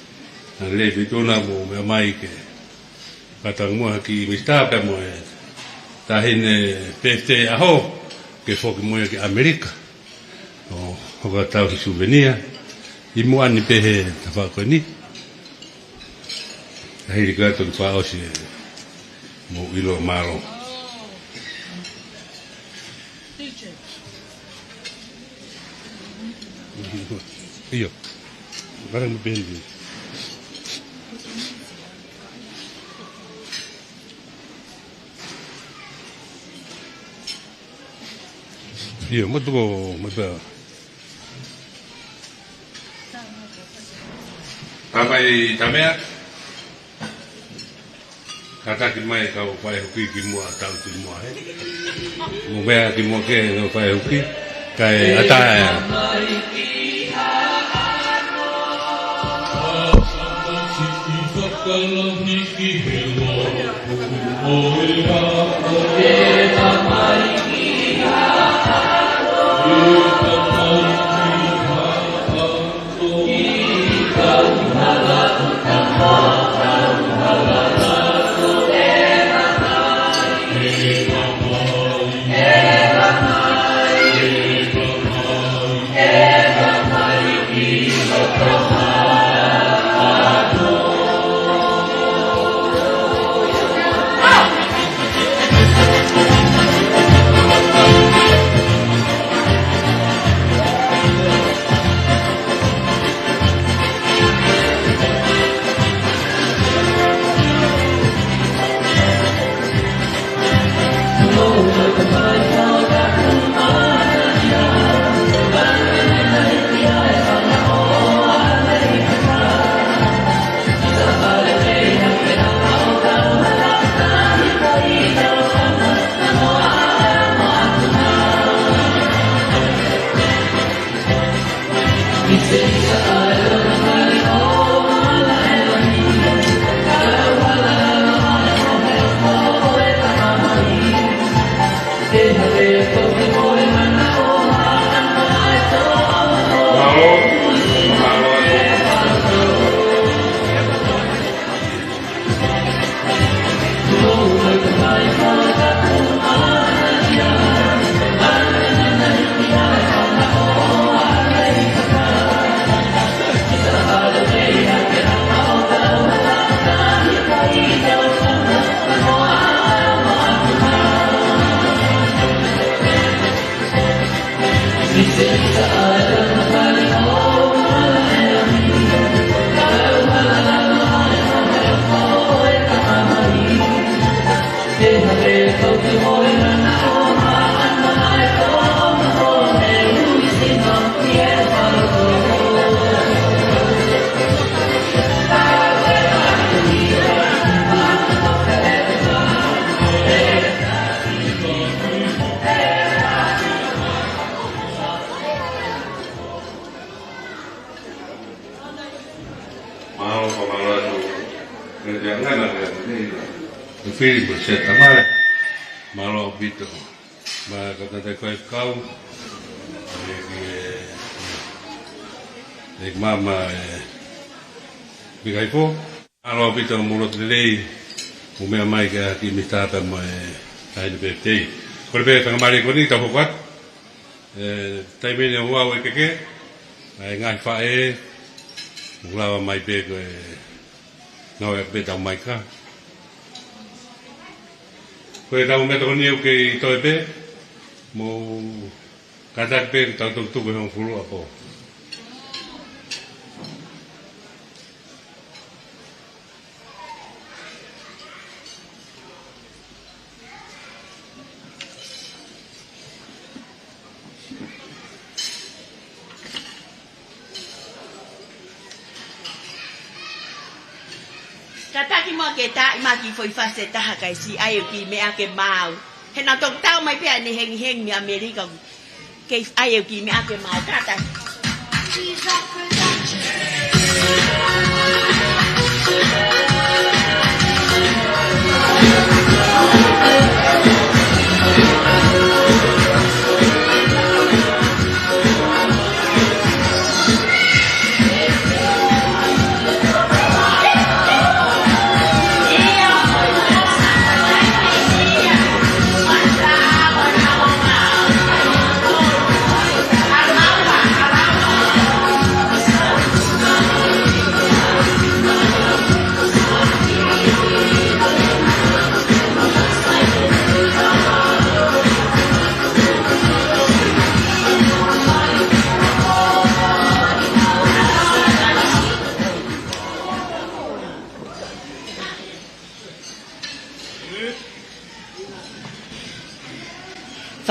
naʻa lelei ʻaupito hoʻomou meʻa mai ke fakatauange muʻa ki he Minisitā pea mo e Taʻahine Pefute ʻAho, ke foki mo ia ki ʻAmelika. ʻO, ʻo ka tau ki souvenir, ʻi muʻa ni pē he tafaʻaki ko eni. Ka hili ka tonu fakaʻosi ē, mou ʻilo mālō. ʻIo. Kare mo pēni. ʻIo, mo tuko, mo pea. Tamai Tamea. Kātaki mai kau faʻē huki ki muʻa, tau ki muʻa, hē. Mou meʻa ki muʻa ke nau faʻē huki. Kae ʻatā ē. Mālō, mālō atu. Ke te angana ke te nei. Ko Fili mo Seta, mālō. Mālō ʻaupito. Mo e kātaki faifekau. ʻE, ʻe, ʻe mama, ʻe, Mikaifo. Mālō ʻaupito mou lotu lelei, mou meʻa mai ki he Minisitā pea mo e Taʻahine Pefute. Kole pē faingamālie ko eni tau hoko atu. ʻE, taimi ni ʻoku ʻave ke ke, ʻa e ngaahi faʻē, mou lava mai pē ko e ngāue pē tau mai ka. Ko e tau meʻa tokoni ʻoku kei toe pē, mou kātaki pē tau tukutuku he hongofulu ʻa pō. Kātaki muʻa ke taaʻi mai ki he foʻi fasi ʻe taha kae siʻi ʻai ʻeku kiʻi meʻa ke maau. He naʻa toki tau mai pē ʻa ʻene hengihengi mei ʻAmelika. Kei ʻai ʻeku kiʻi meʻa ke maau, kātaki.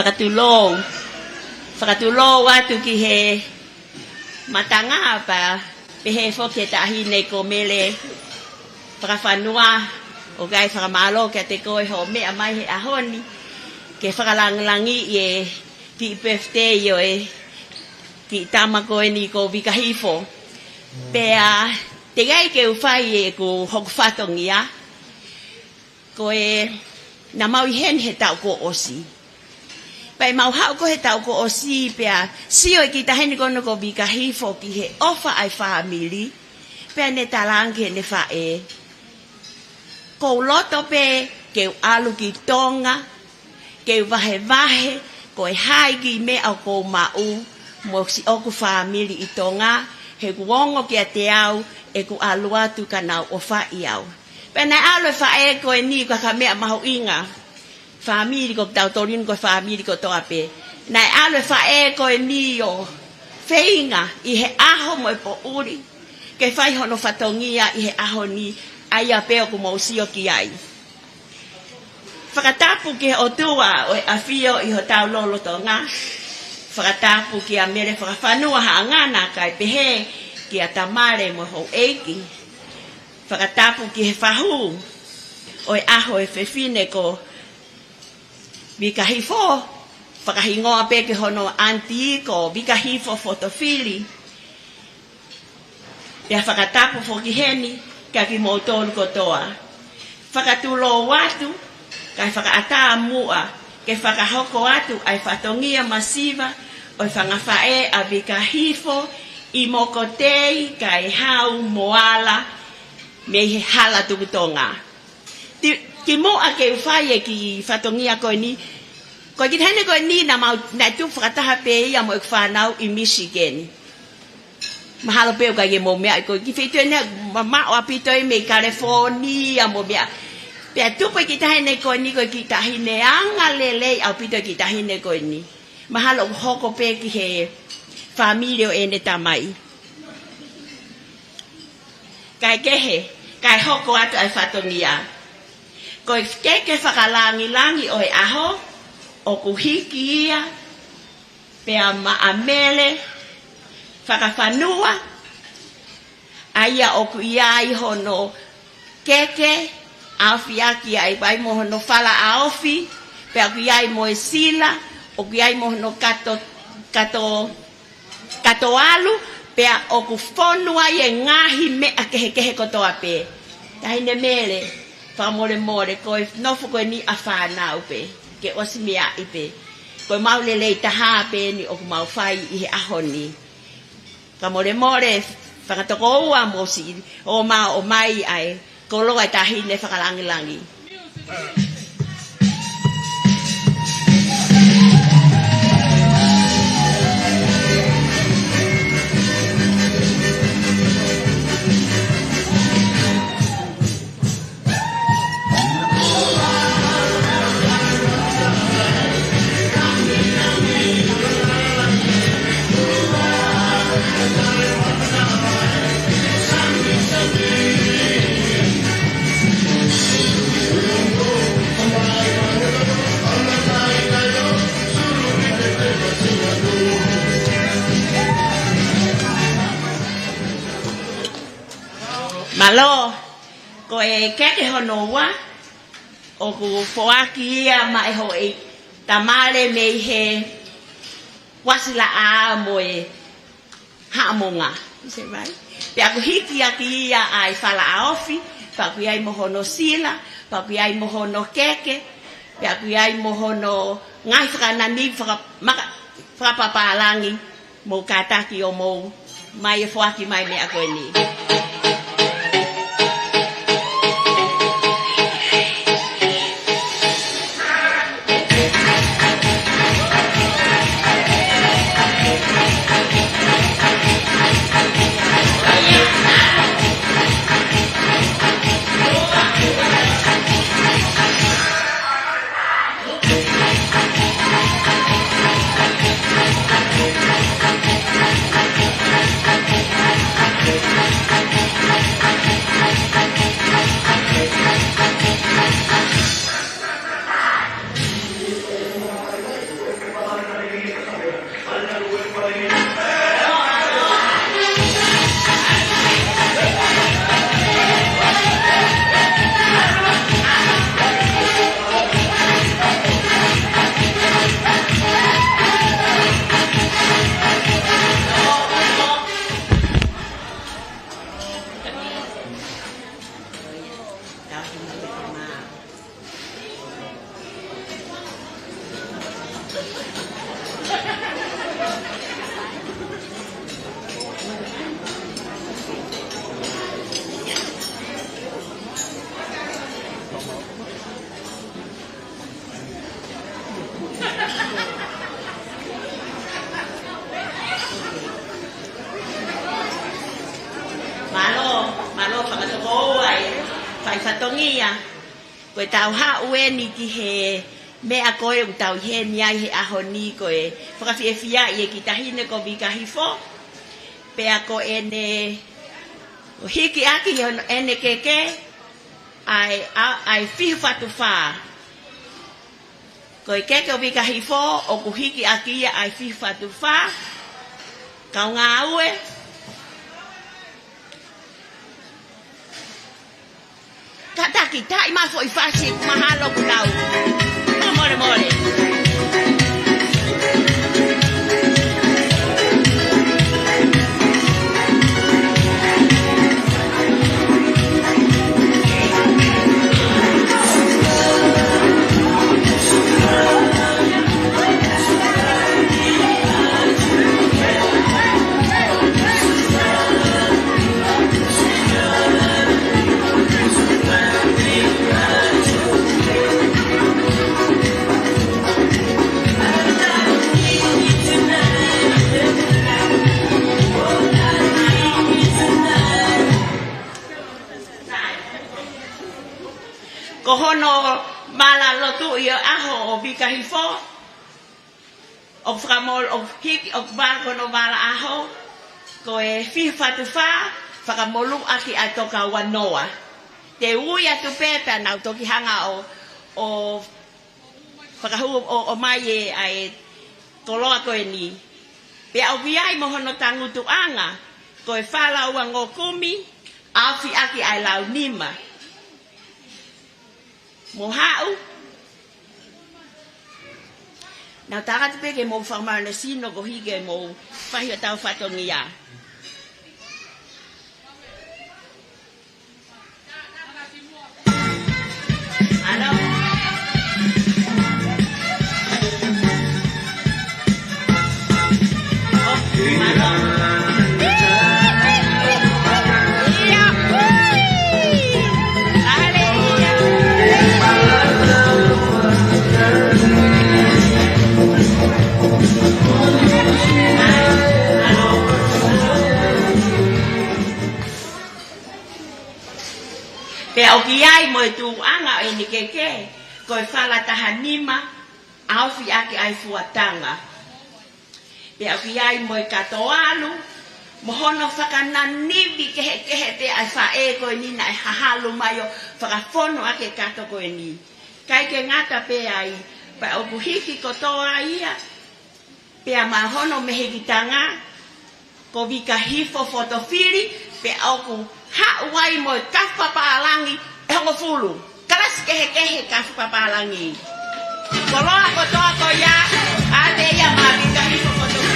Fakatulou. Fakatulou atu ki he matanga pea pehē foki ki he taʻahine ko Mele Fakafanua, ʻoku ʻai fakamālō kiate koe hoʻo meʻa mai he ʻaho ni ke fakalangilangiʻi e kiʻi birthday ʻo e kiʻi tama ko eni ko Vika Hifo. Pea teʻeki ai ke u fai ʻeku hoku fatongia, ko e naʻa mau ʻi heni he taʻu kuo ʻosi. Pea ʻi heʻemau haʻu ko ē he taʻu kuo ʻosi pea sio e kiʻi taʻahine ko ena ko Vika Hifo ki he ʻofa ʻa e fāmili. Pea ne talaange ki heʻene faʻē, ʻoku ou loto pē ke u ʻalu ki Tonga, ke u vahevahe ko e hā e kiʻi meʻa ʻoku ou maʻu mo siʻoku fāmili ʻi Tonga, he ʻoku ongo kiate au ʻeku ʻalu atu ka nau ʻofaʻi au. Pea naʻe ʻalu e faʻē ko eni, ko e kiʻi meʻa mahuʻinga. Fāmili, ko kitautolu ni ko e fāmili kotoa pē. Naʻe ʻalu e faʻē ko eni ʻo feinga ʻi he ʻaho mo e poʻuli ke fai hono fatongia ʻi he ʻaho ni, ʻa ia pē ʻoku mou sio ki ai. Fakatapu ki he ʻOtua ʻo e ʻAfio ʻi hotau lolotonga. Fakatapu kia Mele Fakafanua Haʻangana kae pehē kia Tamale mo e houʻeiki. Fakatapu ki he fahu ʻo e ʻaho, e fefine ko Vika Hifo, fakahingoa pē ki hono aunty ko Vika Hifo Fotofili. Pea fakatapu foki heni kia kimoutolu kotoa. Fakatulou atu, kae fakaʻatā muʻa ke fakahoko atu ʻa e fatongia masiva ʻo e fanga faʻē ʻa Vika Hifo ʻi Mokotei, Kaihau, Moala, mei he hala Tuʻi Tonga. Ti-, kimuʻa ke u fai e kiʻi fatongia ko eni, ko e kiʻi taʻahine ko eni naʻa mau, naʻe tupu fakataha pē ia mo ʻeku fānau ʻi Michigan. Mahalo pē ʻoku ʻikai ke mou meaʻi, ko e kiʻi feituʻu eni mamaʻo ʻaupito ia mei California mo e meʻa. Pea tupu e kiʻi taʻahine ko eni ko e kiʻi taʻahine angalelei ʻaupito e kiʻi taʻahine ko eni. Mahalo ʻoku hoko pē ki he fāmili ʻo ʻene tamai. Kae kehe, kae hoko atu ʻa e fatongia. Ko e keke fakalangilangi ʻo e ʻaho, ʻoku hiki ia pea maʻa Mele Fakafanua, ʻa ia ʻoku ʻi ai hono keke ʻaofi ʻaki ai, ʻi ai mo hono fala ʻaofi, pea ʻoku ʻi ai mo e sila, ʻoku ʻi ai mo hono kato, kato, kato ʻalu, pea ʻoku fonu ai e ngaahi meʻa kehekehe kotoa pē. Taʻahine Mele, fakamolemole, ko e nofo ko eni ʻa fānau pē, ke ʻosi meaʻi pē. Ko ʻemau lelei taha pē eni ʻoku mau fai ʻi he ʻaho ni. Fakamolemole, fakatokoua mo siʻi, ʻomai, ʻomai ʻa e koloa ʻa e taʻahine fakalangilangi. Mālō, ko e keke hono ua, ʻoku foaki ia maʻa e houʻeiki Tamale mei he Uāsilaʻā mo e Haʻamonga. Is it right? Pea ʻoku hiki ʻaki ia ʻa e fala ʻaofi, pea ʻoku ʻi ai mo hono sila, pea ʻoku ʻi ai mo hono keke, pea ʻoku ʻi ai mo hono ngaahi fakanani faka-, maka-, fakapapālangi. Mou kātaki ʻo mou mai ʻo foaki mai e meʻa ko eni. Mālō, mālō fakatokoua e fai fatongia. Ko ʻetau haʻu eni ki he meʻa ko ē ʻoku tau ʻi heni ai he ʻaho ni ko e fakafiefia ʻi he kiʻi taʻahine ko Vika Hifo. Pea ko ʻene hiki ʻaki hono ʻene keke ʻa e, ʻa, ʻa e fihi fatu fā. Ko e keke ʻo Vika Hifo ʻoku hiki ʻaki ia ʻa e fihi fatu fā. Kau ngāue. Kātaki, taʻi mai foʻi fasi, mahalo kuo nau. Mole, mole. Ko hono vala lotu ʻi he ʻaho ʻo Vika Hifo, ʻoku fakamolu, ʻoku hiki, ʻoku vala ko hono vala ʻaho, ko e fihi fatu fā, fakamolu ʻaki ʻa e toka ua noa. Te u ui atu pē pea nau toki hanga ʻo, ʻo fakahū ʻo, ʻomai e, ʻa e koloa ko eni. Pea ʻoku ʻi ai mo hono tangutuʻanga, ko e fala ua ngeau kumi, ʻaofi ʻaki ʻa e lau nima. Mou haʻu. Nau tākatu pē ke mou fakamālō sino koeʻuhi ke mou fai hotau fatongia. Pea ʻoku ʻi ai mo e tuʻuʻanga ʻo ʻene keke, ko e fala taha nima, ʻaofi ʻaki ʻa e fuatanga. Pea ʻoku ʻi ai mo e kato ʻalu, mo hono fakananivi kehekehe pē ʻa e faʻē ko eni naʻe hahalu mai ʻo fakafonu ʻaki e kato ko eni. ʻIkai ke ngata pē ai, pea ʻoku hiki kotoa ia, pea mo hono mehikitanga, ko Vika Hifo Fotofili, pea ʻoku haʻu ai mo e kafu papālangi ʻe hongofulu. Kalasi kehekehe kafu papālangi. Koloa kotoa ko ia, ʻa ia mo Vika Hifo Fotofili.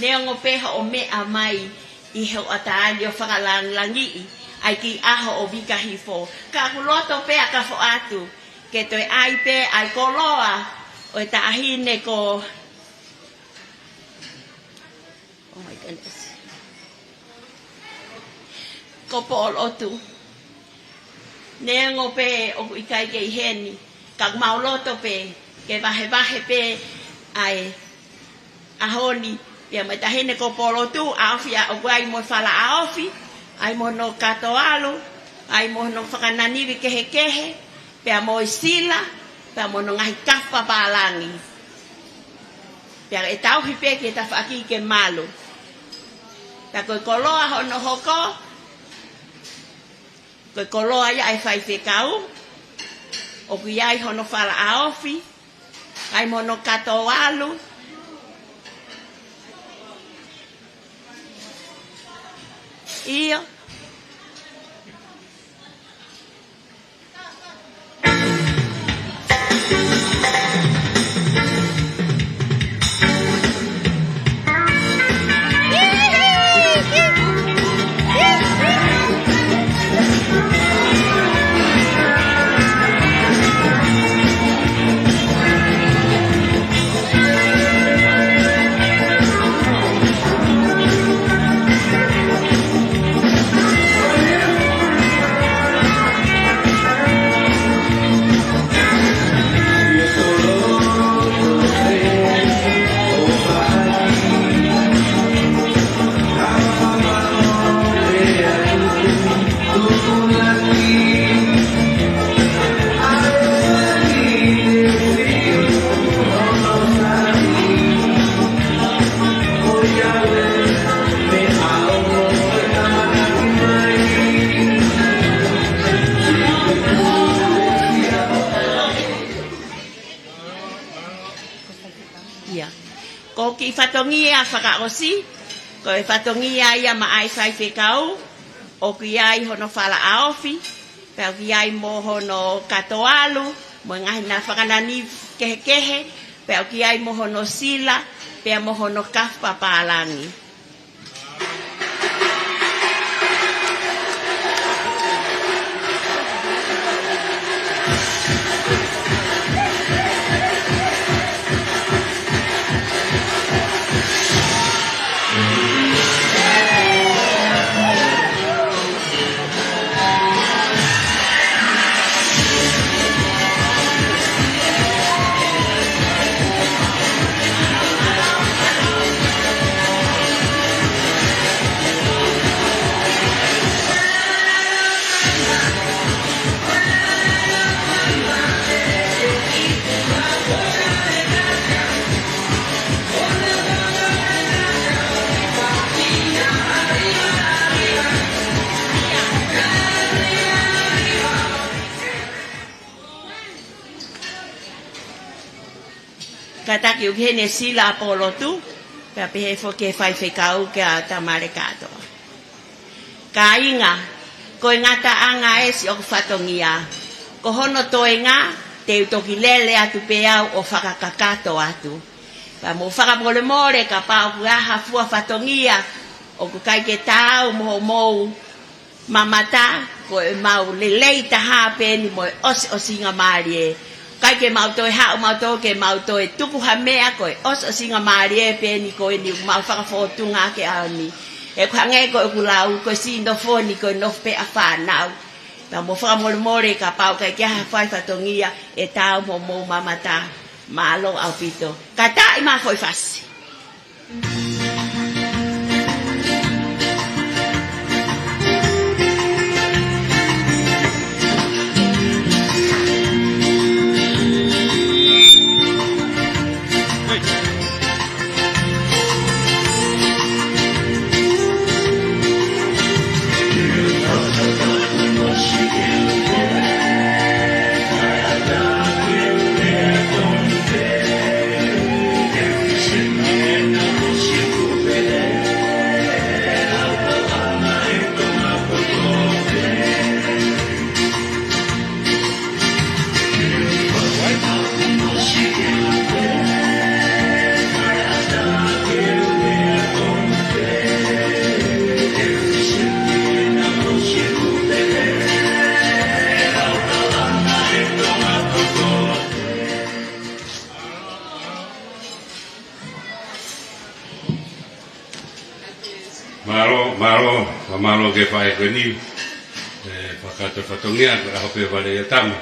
Neongo pē hoʻo meʻa mai ʻi he ʻoku ʻatā ʻo fakalāngilangiʻi ʻa e kiʻi ʻaho ʻo Vika Hifo, ka ʻoku loto pē ʻa Kafo atu ke toe ʻai pē ʻa e koloa ʻo e taʻahine ko, oh my goodness, ko Polotu. Neongo pē ʻoku ʻikai ke ʻi heni, ka ʻoku mau loto pē ke vahevahe pē ʻa e ʻaho ni pea mo e taʻahine ko Polotu, ʻaofi ʻa, ʻoku ʻi ai mo e fala ʻaofi, ʻi ai mo hono kato ʻalu, ʻi ai mo hono fakananivi kehekehe, pea mo e sila, pea mo hono ngaahi kafu papālangi. Pea ʻe tauhi pē ki he tafaʻaki ke malu. Pea ko e koloa hono hoko, ko e koloa ia ʻa e faifekau, ʻoku ʻi ai hono fala ʻaofi, ʻi ai mo hono kato ʻalu. ʻIo. ʻIa. Ko e kiʻi fatongia fakaʻosi, ko e fatongia ia maʻa e faifekau, ʻoku ʻi ai hono fala ʻaofi, pea ʻoku ʻi ai mo hono kato ʻalu, mo e ngaahi fakananivi kehekehe, pea ʻoku ʻi ai mo hono sila, pea mo hono kafu papālangi. Kātaki ʻoku ʻi heni e sila ʻa Polotu, pea pehē foki ki he faifekau kia Tamale Kātoa. Kāinga, ko e ngataʻanga ē siʻoku fatongia. Ko hono toenga, te u toki lele atu pē au ʻo fakakakato atu. Pea mou fakamolemole kapau ʻoku ʻi ai ha fua fatongia ʻoku ʻikai ke taau mo hoʻomou mamata, ko ʻemau lelei taha pē eni mo e ʻosiʻosingamālie. ʻIkai ke mau toe haʻu mautolu ke mau toe tuku ha meʻa, ko e ʻosiʻosingamālie pē eni ko eni ʻoku mau fakafōtunga ʻaki he ʻaho ni. He ʻoku hangē ko ʻeku lau, ko e siʻi nofo ni ko e nofo pē ʻa fānau. Pea mou fakamolemole kapau ʻoku ʻikai ke ʻi ai ha fai fatongia ʻe taau mo hoʻomou mamata. Mālō ʻaupito. Kātaki mo e foʻi fasi. Mālō, mālō, fakamālō ki he faʻē ko eni, ē, fakakātoa fatongia, ko e ʻaho pē vale ia tama.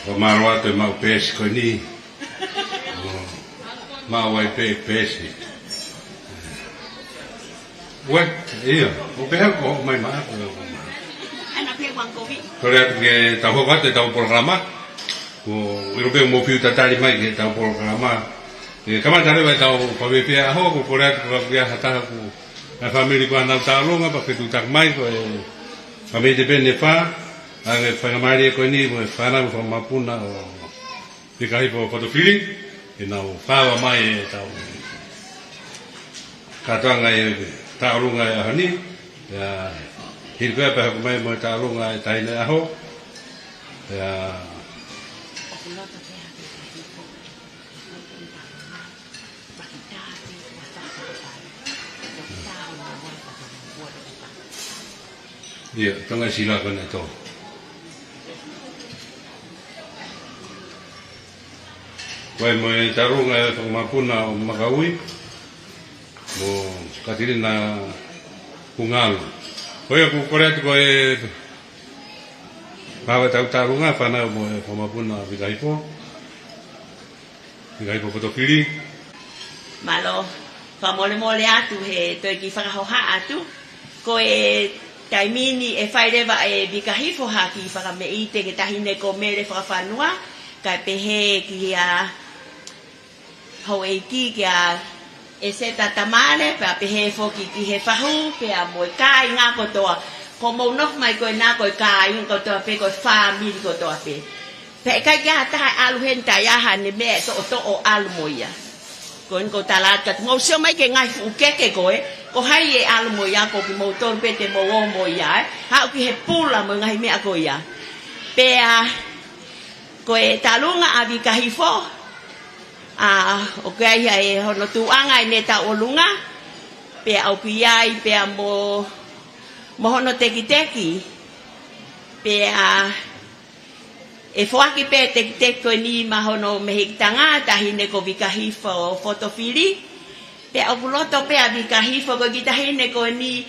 Fakamālō atu e maʻu peesi ko eni, ʻo maʻu ai pē peesi. Uē, ia, ʻo pehē ko mai maʻa, ko mai. Ana pē wangkovi. Kole atu ke tau hoko atu ʻetau polokalama, ʻo ʻilo pē mou fiu tatali mai ki heʻetau polokalama. ʻE kamata leva ʻetau fakafiefia ʻaho, ko e kole atu ko ia ha taha ʻoku ʻi ai e fāmili ko ē ʻoku nau tālunga, pea ke tuʻutaki mai ko e fāmili Te Pene Fā, ʻa e faingamālie ko eni, ko e fānau fakamapuna ʻo Vika Hifo Potofili, ke nau fakaava mai ʻetau kātoanga e tālunga e ʻaho ni, pea hili ko ia pea hoko mai mo e tālunga e taʻahine ʻaho, pea Ia, Tonga Sila ko ena to. Ko e mo e tālunga e fakamapuna ʻo Makaui, mo Katilina Kungalu. Ko ia ʻoku kole atu ko e fakaava ʻetau tālunga, fānau mo e fakamapuna Vika Hifo. Vika Hifo Potofili. Mālō, fakamolemole atu he toe kiʻi fakahoha atu. Ko e taimi ni ʻe fai leva ʻe Vika Hifo ha kiʻi fakameʻite ki he taʻahine ko Mele Fakafanua, kae pehē kia houʻeiki kia ʻEseta Tamale, pea pehē foki ki he fahu, pea mo e kāinga kotoa. Ko mou nofo mai ko ena ko e kāinga kotoa pē, ko e fāmili kotoa pē. Pea ʻikai ke ʻi ai ha taha ʻe ʻalu heni taʻe ʻi ai haʻane meʻa ʻe toʻotoʻo ʻalu mo ia. Ko eni ʻoku ou tala atu kiate kimoutolu, sio mai ki he ngaahi fuʻu keke ko ē, ko hai ʻe ʻalu mo ia, ko kimoutolu pē te mou ō mo ia, ē. Haʻu ki he pula mo e ngaahi meʻa ko ia. Pea ko e tālunga ʻa Vika Hifo, ʻa, ʻoku ʻi ai ʻa e hono tuʻuʻanga ʻene tauʻolunga, pea ʻoku ʻi ai pea mo, mo hono tekiteki, pea ʻe foaki pē tekiteki ko eni maʻa hono mehikitanga, taʻahine ko Vika Hifo Potofili. Pea ʻoku loto pē ʻa Vika Hifo ko e kiʻi taʻahine ko eni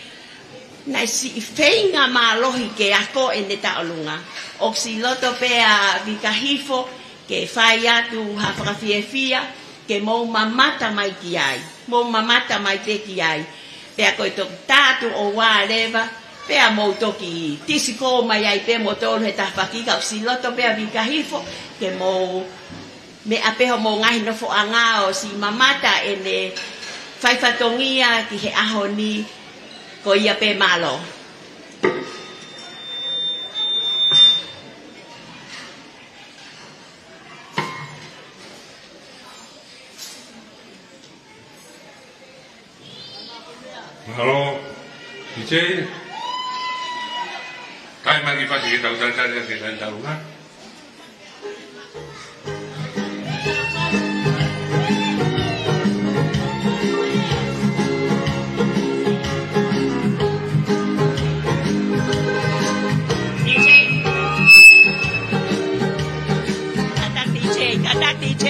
naʻe siʻi feinga mālohi ke ako ʻene tauʻolunga. ʻOku siʻi loto pē ʻa Vika Hifo ke fai atu ha fakafiefia, ke mou mamata mai ki ai. Mou mamata mai pē ki ai. Pea ko e toki tā atu ʻo ua leva, pea mou toki tisikō mai ai pē moutolu he tafaʻaki, ka ʻoku siʻi loto pē ʻa Vika Hifo ke mou meʻa pē hoʻomou ngaahi nofoʻanga ʻo siʻi mamata ʻene fai fatongia ki he ʻaho ni. Ko ia pē, mālō. Mālō, D J. Kae mai ki fasi ke tau talitali ke tau tau na. D J. Kātaki D J, kātaki D J.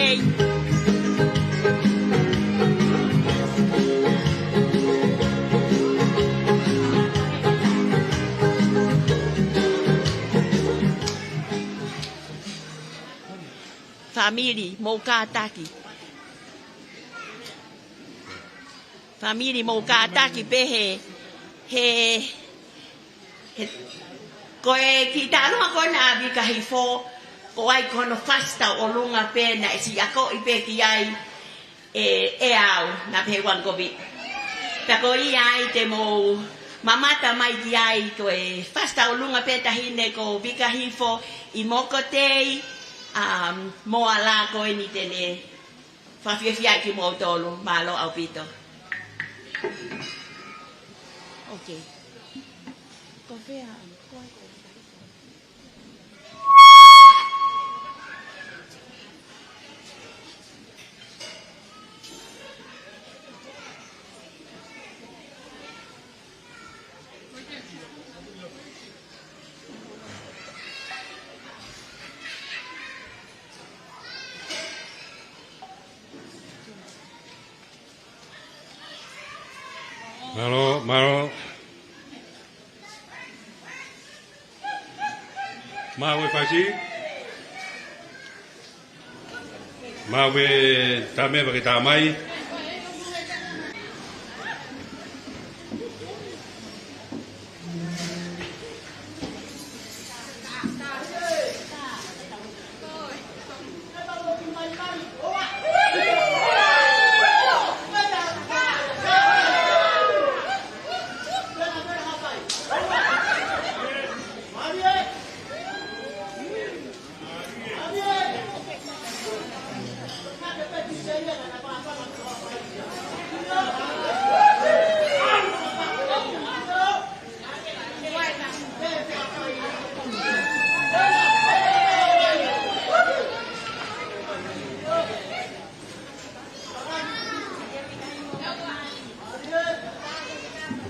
Fāmili, mou kātaki. Fāmili, mou kātaki pē he, he, he, ko e kiʻi tālunga ko ena ʻa Vika Hifo, ko e ʻai ko hono fasi tauʻolunga pē naʻe siʻi akoʻi pē ki ai ʻe, ʻe au, naʻa pehē ʻe Uangovi. Pea ko ia ai te mou mamata mai ki ai, ko e fasi tauʻolunga pē taʻahine ko Vika Hifo ʻi Mokotei, um, Moala ko eni te ne fakafiefia ai kimoutolu, mālō ʻaupito. Ok. Ko fē ā, ko ai ko Mālō, mālō. Maʻu e fasi. Maʻu e tame pake tamai.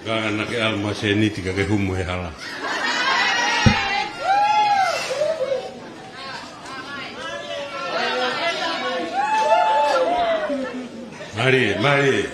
Ka ʻana ke ʻalu mo e sēniti ka ke humu he hala. Mālie, mālie.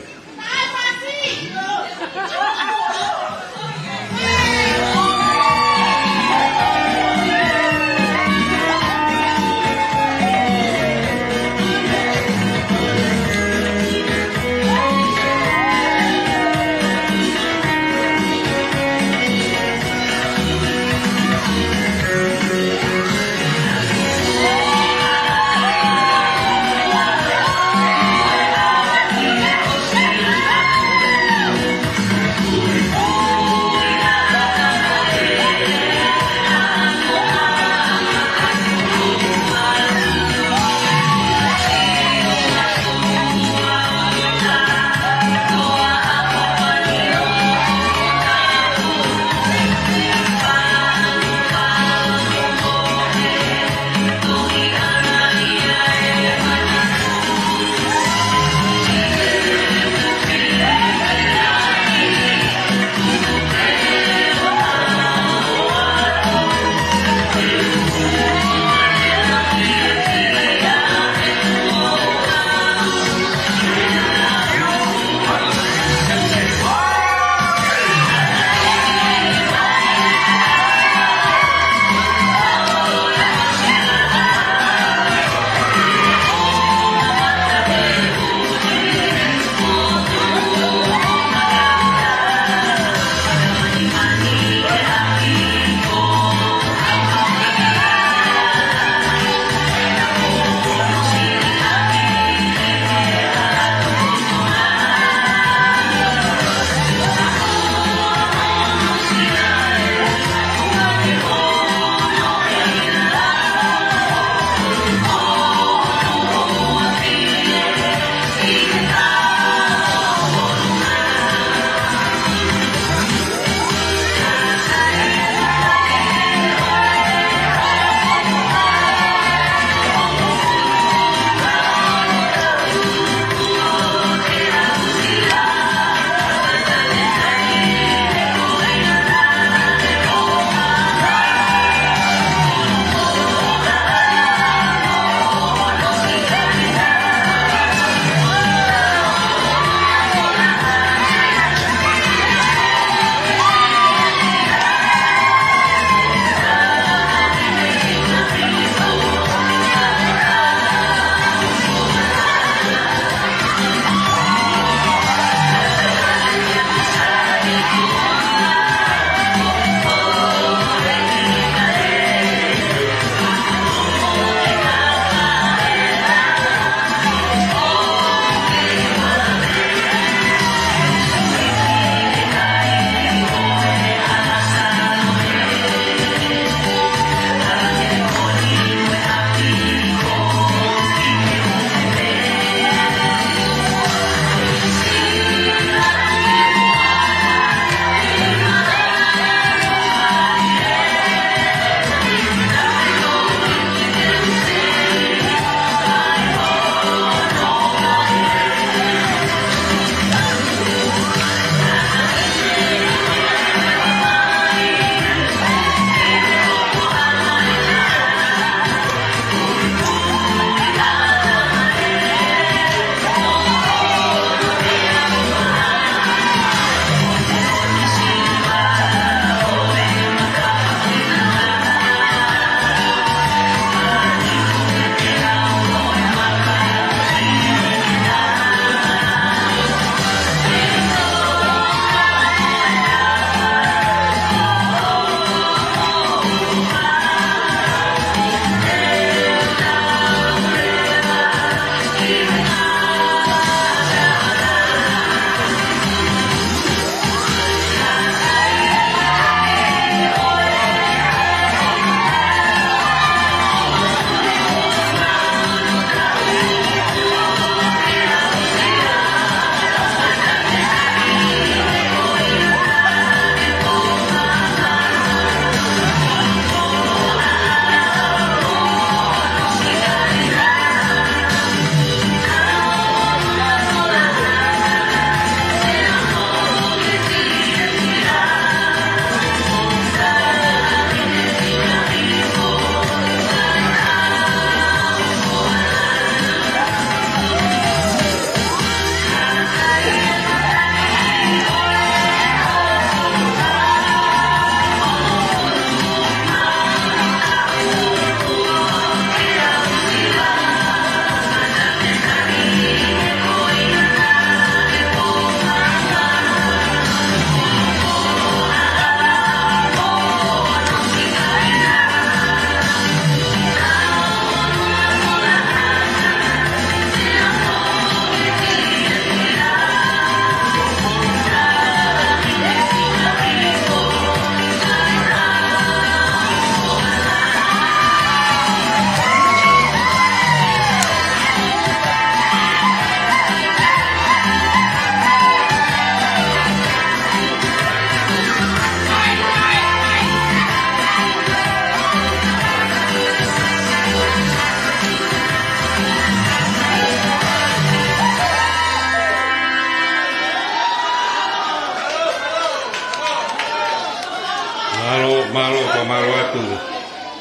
Mālō, mālō, fakamālō atu.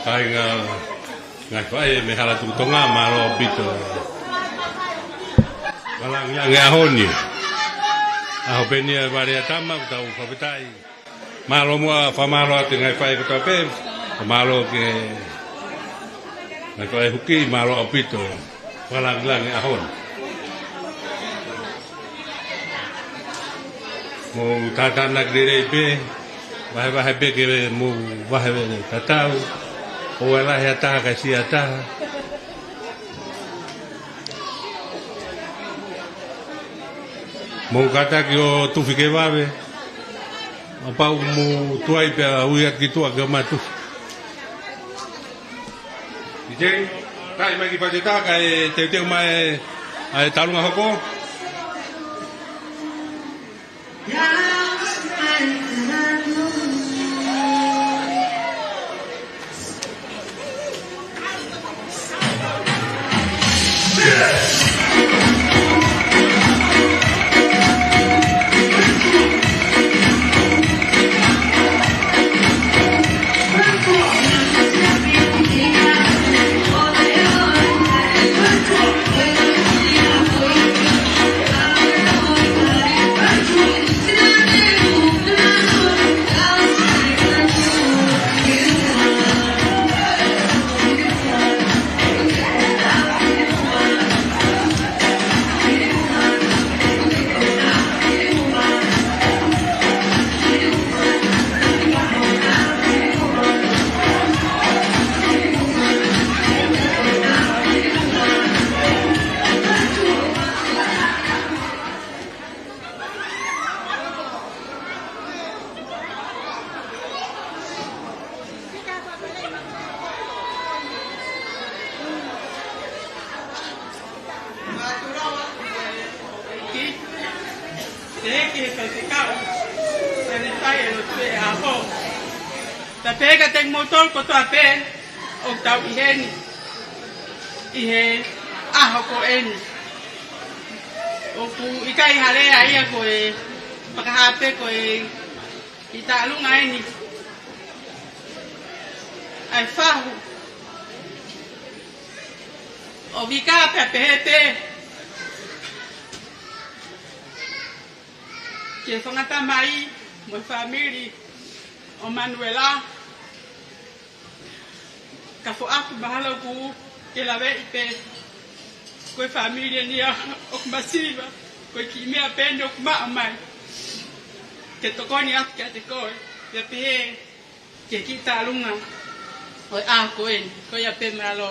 Kāinga, ngaahi faʻē mei he hala Tuʻi Tonga, mālō ʻaupito. Fakalāngilangi ʻaho ni. ʻAho pē eni ʻa e vale ʻa tama, ʻoku tau fakafetaʻi. Mālō muʻa, fakamālō atu ngaahi faʻē kotoa pē. Mālō ki he ngaahi faʻē huki, mālō ʻaupito. Fakalāngilangi ʻaho ni. Mou tātānaki lelei pē, vahevahe pē ke mou vahe tatau, ʻoua ʻe lahi ha taha kae siʻi ha taha. Mou kātaki ʻo tufi ke vave, kapau ʻoku mou tuai pea ui atu ki tuʻa ke ʻomai tufi. Ijei, taʻi mai ki Fateta kae teuteu mai ʻa e talunga hoko. Teʻeki ke faifekau, ʻa e fai ʻa e lotu ʻo e ʻaho. Pea pehē kiate kimoutolu kotoa pē ʻoku tau ʻi heni, ʻi he ʻaho ko eni. ʻOku ʻikai ha lea ia, ko e fakahā pē ko e kiʻi tālunga eni ʻa e fahu ʻo Vika pea pehē pē ki he fanga tamai mo e fāmili ʻo Manuela. Ka foaki mahalo ʻoku ke laveʻi pē ko e fāmili eni ia ʻoku masiva, ko e kiʻi meʻa pē eni ʻoku maʻu mai ke tokoni atu kiate koe, pea pehē ki he kiʻi tālunga ʻo e ʻaho ko eni. Ko ia pē, mālō.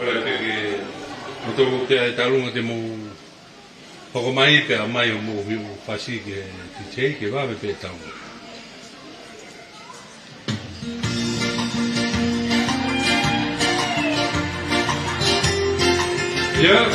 Ko ia pē ke mou toki ʻai e tālunga, te mou hoko mai pea mai ʻo mou hiu fasi ki he D J ke vave pē e tālunga. Yeah.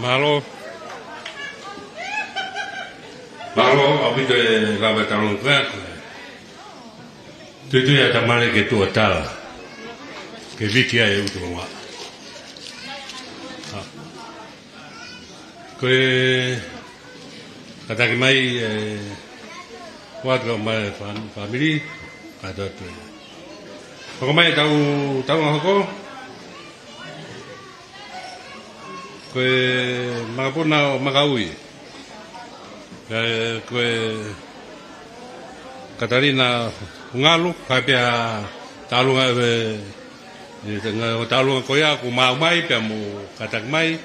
Mālō. Mālō, ʻaupito e lava talon kua. Tuitui ʻa Tamale ke tuʻu ʻo tala. Ke viki ai e ʻutu longoaʻa. ʻA. Ko e kātaki mai, ʻe, ʻoatu mai fam-, fāmili, kātoa atu. Hoko mai tau, tau ngā hoko. Ko e makapuna ʻo Makaui. ʻE, ko e Katalina Ngalu, ka pea Talunga e, e, te nga Talunga ko ia, kuo mau mai, pea mo kātaki mai.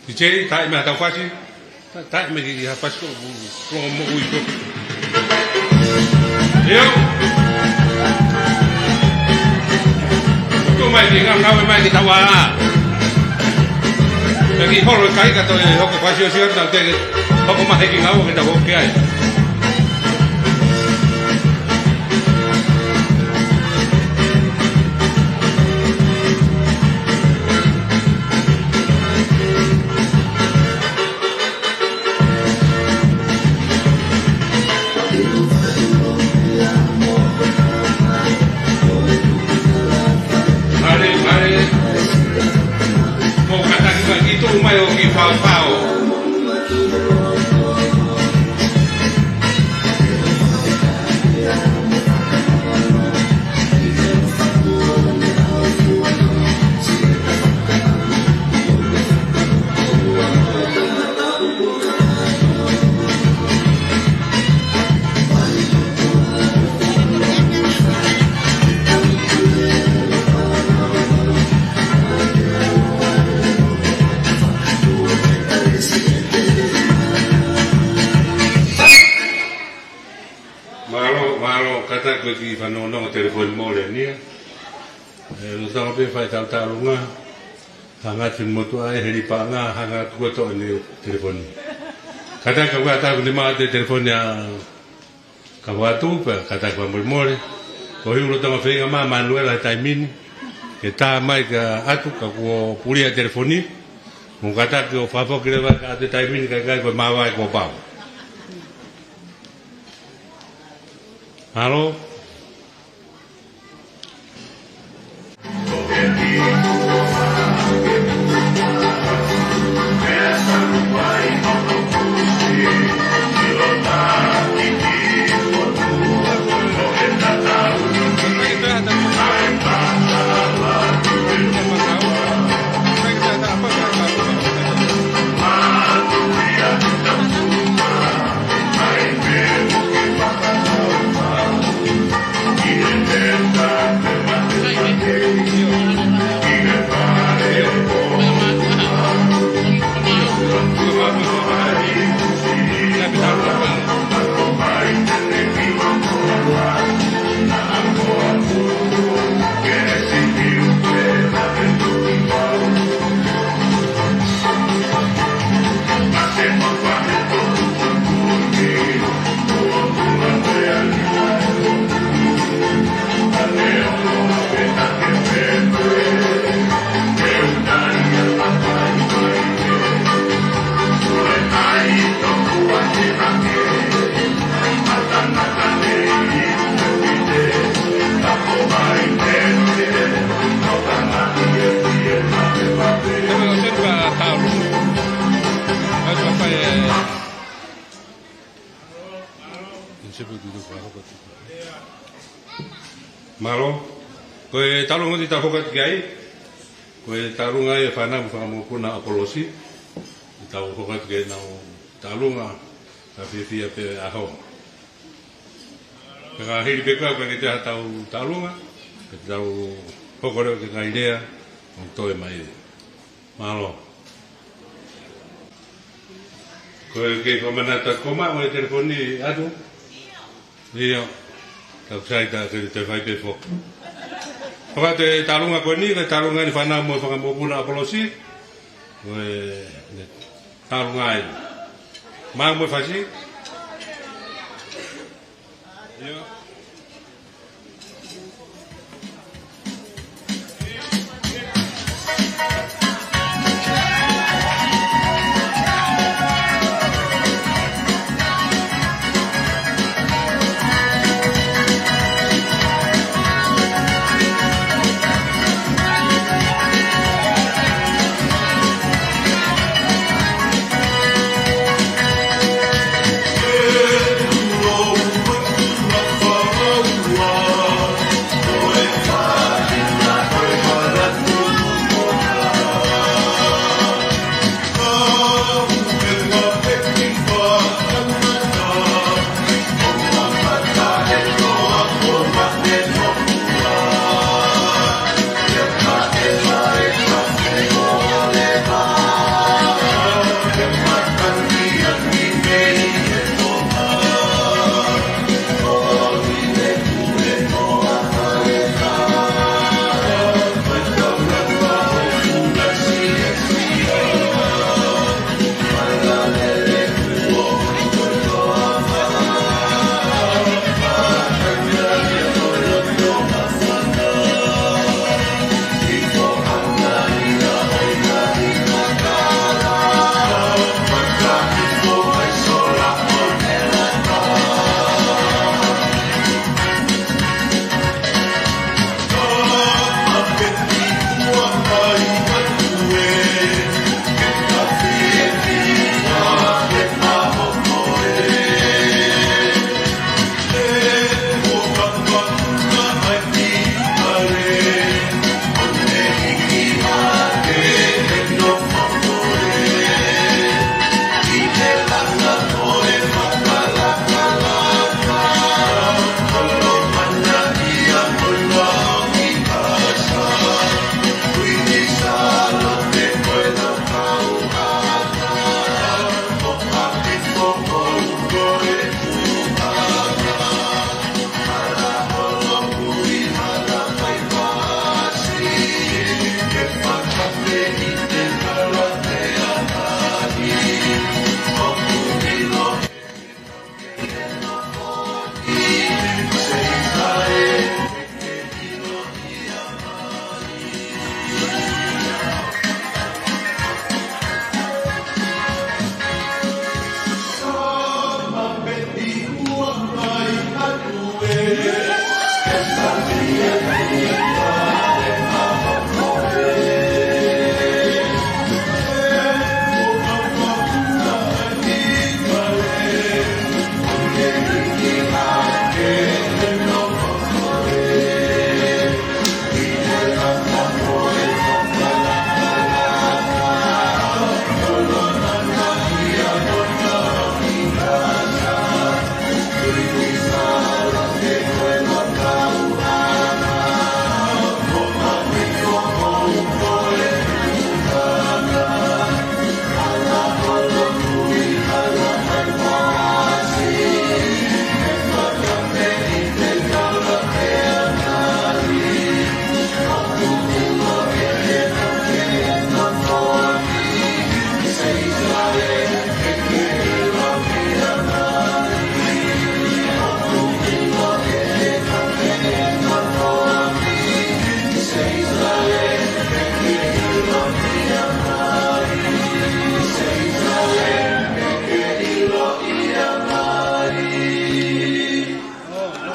Ti Jay, tai mai ha tau fasi. Ta-, tai mai ki ha fasi ko, ko, ko mo ui ko. Io. Ko mai ki nga, nga mai ki tau ā. Pea ki holo kai ka toe hoko fasi ʻo sio na te ke hoko mai ki nga o ke tau hoko ki ai. Mare, mare. Mo kātaki mai ki tuʻu mai ʻo ki Faofao. Mālō, mālō, kātaki ki he fanongonongo telefoni mole ʻeni. ʻE, lolotonga pē fai tau Talunga. Hanga atu mo tuʻa e heli paʻanga, hanga atu ko toʻo ʻene telefoni. Kātaki ka ʻoku ʻatā ʻoku ne maʻu ʻa e telefoni ʻa Kavatu, pea kātaki fakamolemole. Ko e hili lolotonga feinga mai ʻa Manuela he taimi ni. Ke tā mai ka ʻatu ka kuo puli ʻa e telefoni. Mo kātaki ʻo fakafoki leva ka ʻatu he taimi ni ka ʻikai ko e māvae kuo pau. Mālō. Mālō. Ko e Talunga ni tau hoko atu ki ai. Ko e Talunga e fānau mo e fanga mokopuna ʻApolosi. Tau hoko atu ki heʻenau Talunga, ka fiefia pē ʻaho. Ka hili pē ka, ka ke te ha tau Talunga, ke tau hoko leva ki he ngaahi lea, ʻo toe mai. Mālō. Ko e kei fakamanatu atu ko ma, mo e telefoni atu. ʻIo. Tau sai ta ke te fai pē foki. Hoko atu e Talunga ko eni, ko e Talunga eni fānau mo e fanga mokopuna ʻApolosi. Ko e, ne, Talunga eni. Maʻu mo e fasi.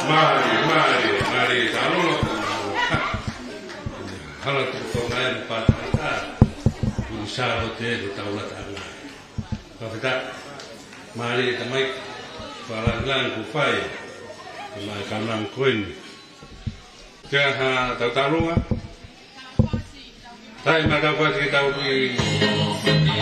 Mālie, mālie, mālie, talo. Hala tu ko ngai pata. Uni saro te ko taula tanga. Fakafetaʻi. Mālie tamai. Fakalāngilangi kuo fai. Mai kaunanga ko eni. Ke ha tautauloa. Tai ma tau kuati ke tau ki.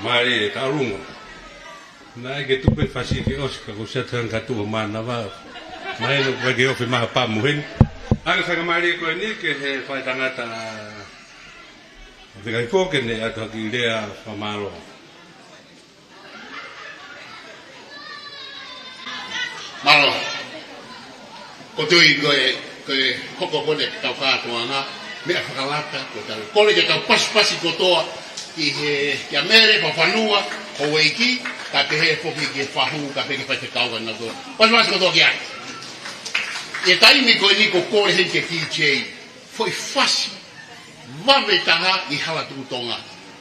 Mālie e taʻolunga. Naʻe ʻikai ke tuku e fasi ke ʻosi ka ko siata hanga tuʻu ʻo mānava. Mahino ʻoku ʻikai ke ofi mai ha pamu heni. ʻA e faingamālie ko eni ki he faitangata ʻo Vikaifo ke ne ʻatu ha kiʻi lea fakamālō. Mālō. ʻOku ou tui ko e, ko e hoko ko eni ʻetau kātoanga, meʻa fakalata, ko ʻetau kole ke tau pasipasi kotoa ki he, kia Mele Fakafanua, houʻeiki, kae pehē foki ki he fahu, kae pehē ki he faifekau ka nau kotoa. Pasipasi kotoa ki ai. ʻI he taimi ko eni ʻoku ou kole heni ki he D J, foʻi fasi vave taha ʻi Hala Tuʻu Tonga.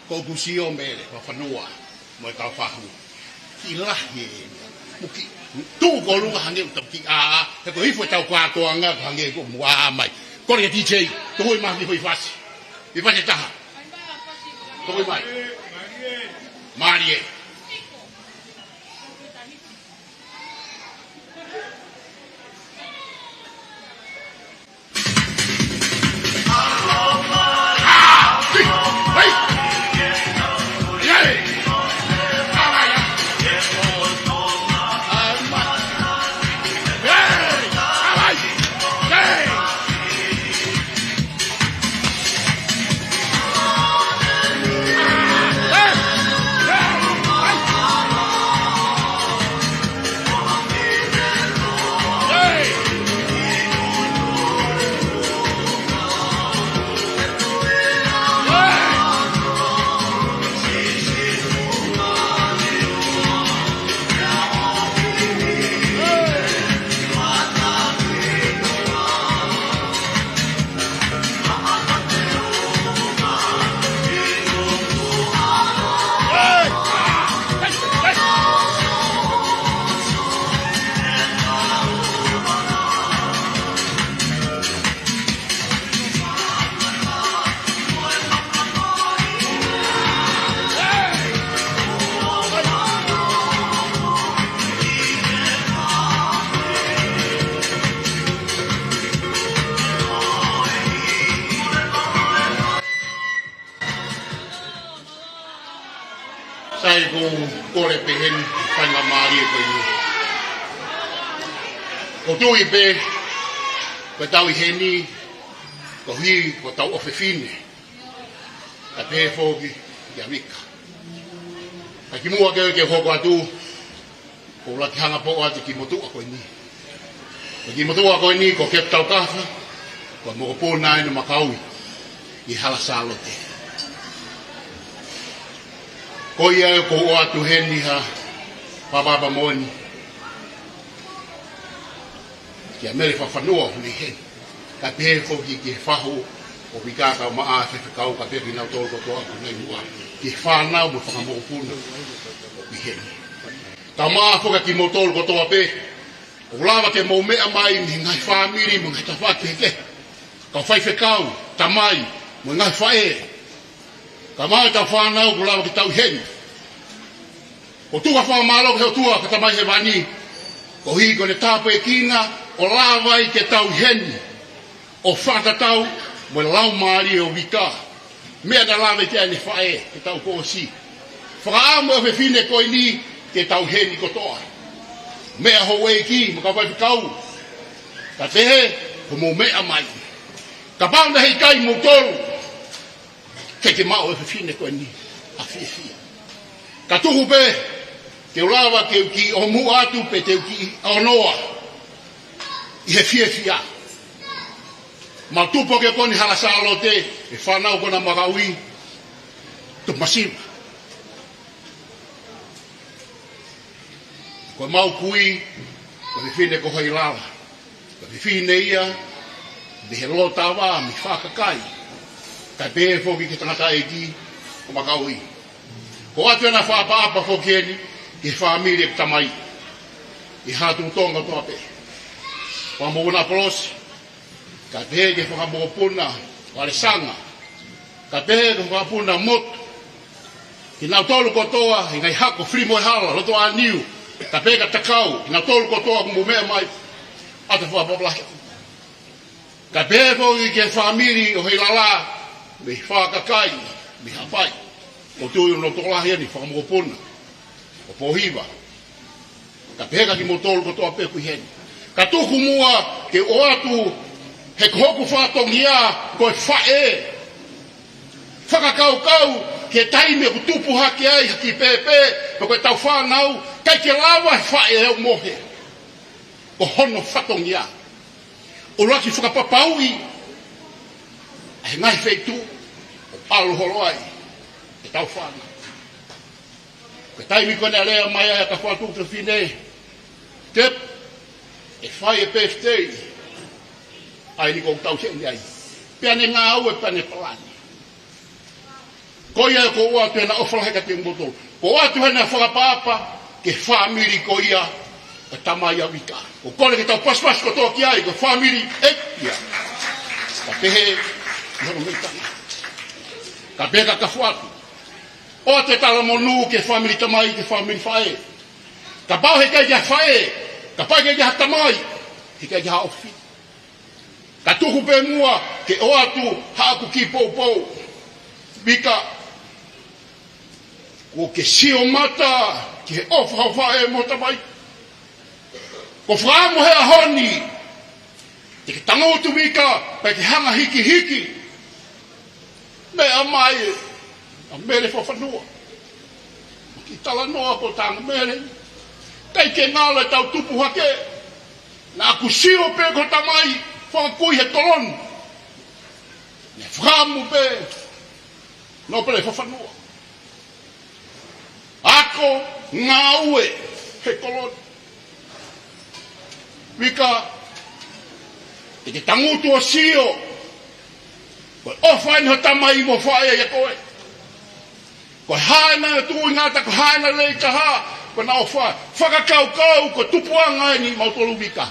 Ko ʻeku sio Mele Fakafanua mo e kau fahu. Kiʻi lahi e, mo e kiʻi tuʻu ko ē ʻolunga hangē ʻoku tau kiʻi ʻā, he ko e hifo ʻetau kātoanga, hangē ko e muʻa mai. Kole ki he D J, tokoni mai ki he foʻi fasi. Foʻi fasi ʻe taha. Tokoni mai. Mālie. Sai, ʻoku ou kole pē heni, faingamālie ko eni. ʻOku ou tui pē, ko ʻetau ʻi heni, koeʻuhi ko hotau ʻofefine. Kae pehē foki kia Vika. Ka kimuʻa ke, ke u hoko atu, ʻoku ou lava ke hanga ʻo poʻo atu e kiʻi motuʻa ko eni. Ko e kiʻi motuʻa ko eni, ko Kepu Taukafa, ko e mokopuna ʻa ʻEne Makauʻi ʻi Hala Sālote. Ko ia ʻoku ou ʻoatu heni ha fakaʻapaʻapa moʻoni kia Mele Fakafanua ʻoku mei heni. Kae pehē foki ki he fahu ʻo Vika, kae ʻumaʻā e faifekau, kae pehē kinautolu kotoa ʻoku nau ʻi muʻa, ki he fānau mo e fanga mokopuna ʻoku ʻi heni. Kae ʻumaʻā foki kimoutolu kotoa pē ʻoku lava ke mou meʻa mai mei he ngaahi fāmili mo e ngaahi tafaʻaki kehekehe. Kau faifekau, tamai, mo e ngaahi faʻē. Kae ʻumaʻā ʻetau fānau ʻoku lava ke tau ʻi heni. ʻOku ou tuku ha fakamālō ki he ʻOtua ko e Tamai Hēvani, koeʻuhi ko ʻene tāpuekina ʻo lava ai ke tau ʻi heni ʻo fakatatau mo e laumālie ʻo Vika. Meʻa naʻe lave ki ai ʻene faʻē, ke tau kōsi. Fakaʻamu e ʻofefine ko eni ke tau ʻi heni kotoa. Meʻa houʻeiki mo e kau faifekau, kae pehē ko hoʻomou meʻa mai. Kapau naʻe ʻikai kimoutolu, ʻikai ke maʻu e ʻofefine ko eni ʻa e fiefia. Ka tuku pē ke u lava ke u kiʻi ʻomuʻa atu pē te u kiʻi ʻonoa ʻi he fiefia. Mau tupu hake ko eni Hala Sālote, e fānau ko ena Makauʻi, tupu masiva. Ko ʻemau kui, ko e fefine ko Hoilala. Ko e fefine ia mei he Lotava, mei Fakakai. Kae pehē foki ki he tangataʻeiki ʻo Makauʻi. ʻOku ou ʻoatu ʻena fakaʻapaʻapa foki eni ki he fāmili ʻeku tamai ʻi Hala Tuʻu Tonga kotoa pē. Fanga mokopuna ʻApolosi, kae pehē ki he fanga mokopuna ʻo Alesanga, kae pehē ki he fanga mokopuna Motu, kinautolu kotoa, ʻi he ngaahi hako, Filimoehala, Lotoʻāniu, kae pehē kia Takau, kinautolu kotoa ʻoku mou meʻa mai, ʻoatu e fakaʻapaʻapa lahi. Kae pehē foki ki he fāmili ʻo Hoilala, mei Fakakai, mei Haʻapai. Ko e tui ʻo e tokolahi eni, fakamokopuna ʻo Pōhiva. Ka pehē kia kimoutolu kotoa pē ʻoku ʻi heni. Ka tuku muʻa ke ʻoatu he ko hoku fatongia ko e faʻē. Fakakaukau ki he taimi ʻoku tupu hake ai ha kiʻi pēpē, pe ko ʻetau fānau, ʻikai ke lava he faʻē ʻo mohe. Ko hono fatongia. ʻUluaki fakapapauʻi ʻa e ngaahi feituʻu ʻoku ʻalu holo ai ʻetau fānau. Ko e taimi ko ē naʻe lea mai ai ʻa Kafoatu Tuʻifine, Tep, ʻe fai e birthday ʻa eni ʻoku tau ʻi heni ai. Pea ne ngāue, pea ne palani. Ko ia ʻoku ou ʻoatu ʻena ʻofa lahi kiate kimoutolu. ʻOku ou ʻoatu ʻena fakaʻapaʻapa ki he fāmili ko ia ʻo e tamai ʻa Vika. ʻOku ou kole ke tau pasipasi kotoa ki ai, ko e fāmili ʻe ia. Ka pehē ʻi hono meʻitanga. Ka pehē kia Kafoatu, ʻoatu e talamonū ki he fāmili tamai, ki he fāmili faʻē. Kapau heʻikai ke ʻi ai ha faʻē, kapau heʻikai ke ʻi ai ha tamai, heʻikai ke ʻi ai ha ʻofefine. Ka tuku pē muʻa ke ʻoatu haʻaku kiʻi poupou. Vika, kuo ke sio mata ki he ʻofa ʻa e faʻē mo e tamai. Ko e fakaʻamu he ʻaho ni, te ke tangutu Vika, pea ke hanga hikihiki. Meʻa mai ʻa Mele Fofanua. Ki talanoa ko tanga Mele. ʻIkai ke ngalo ʻetau tupu hake. Naʻa ku sio pē ko e tamai fakakui he koloni. Ne fakaʻamu pē Nōpele Fofanua. Ako, ngāue he koloni. Vika, te ke tangutu ʻo sio ko e ʻofa eni ho tamai mo e faʻē ʻia koe. Ko e hā ʻena tuʻu ʻi ngata, ko e hā ʻena lelei taha, ko ʻena ʻofa. Fakakaukau ko e tupuʻanga eni ʻa moutolu Vika.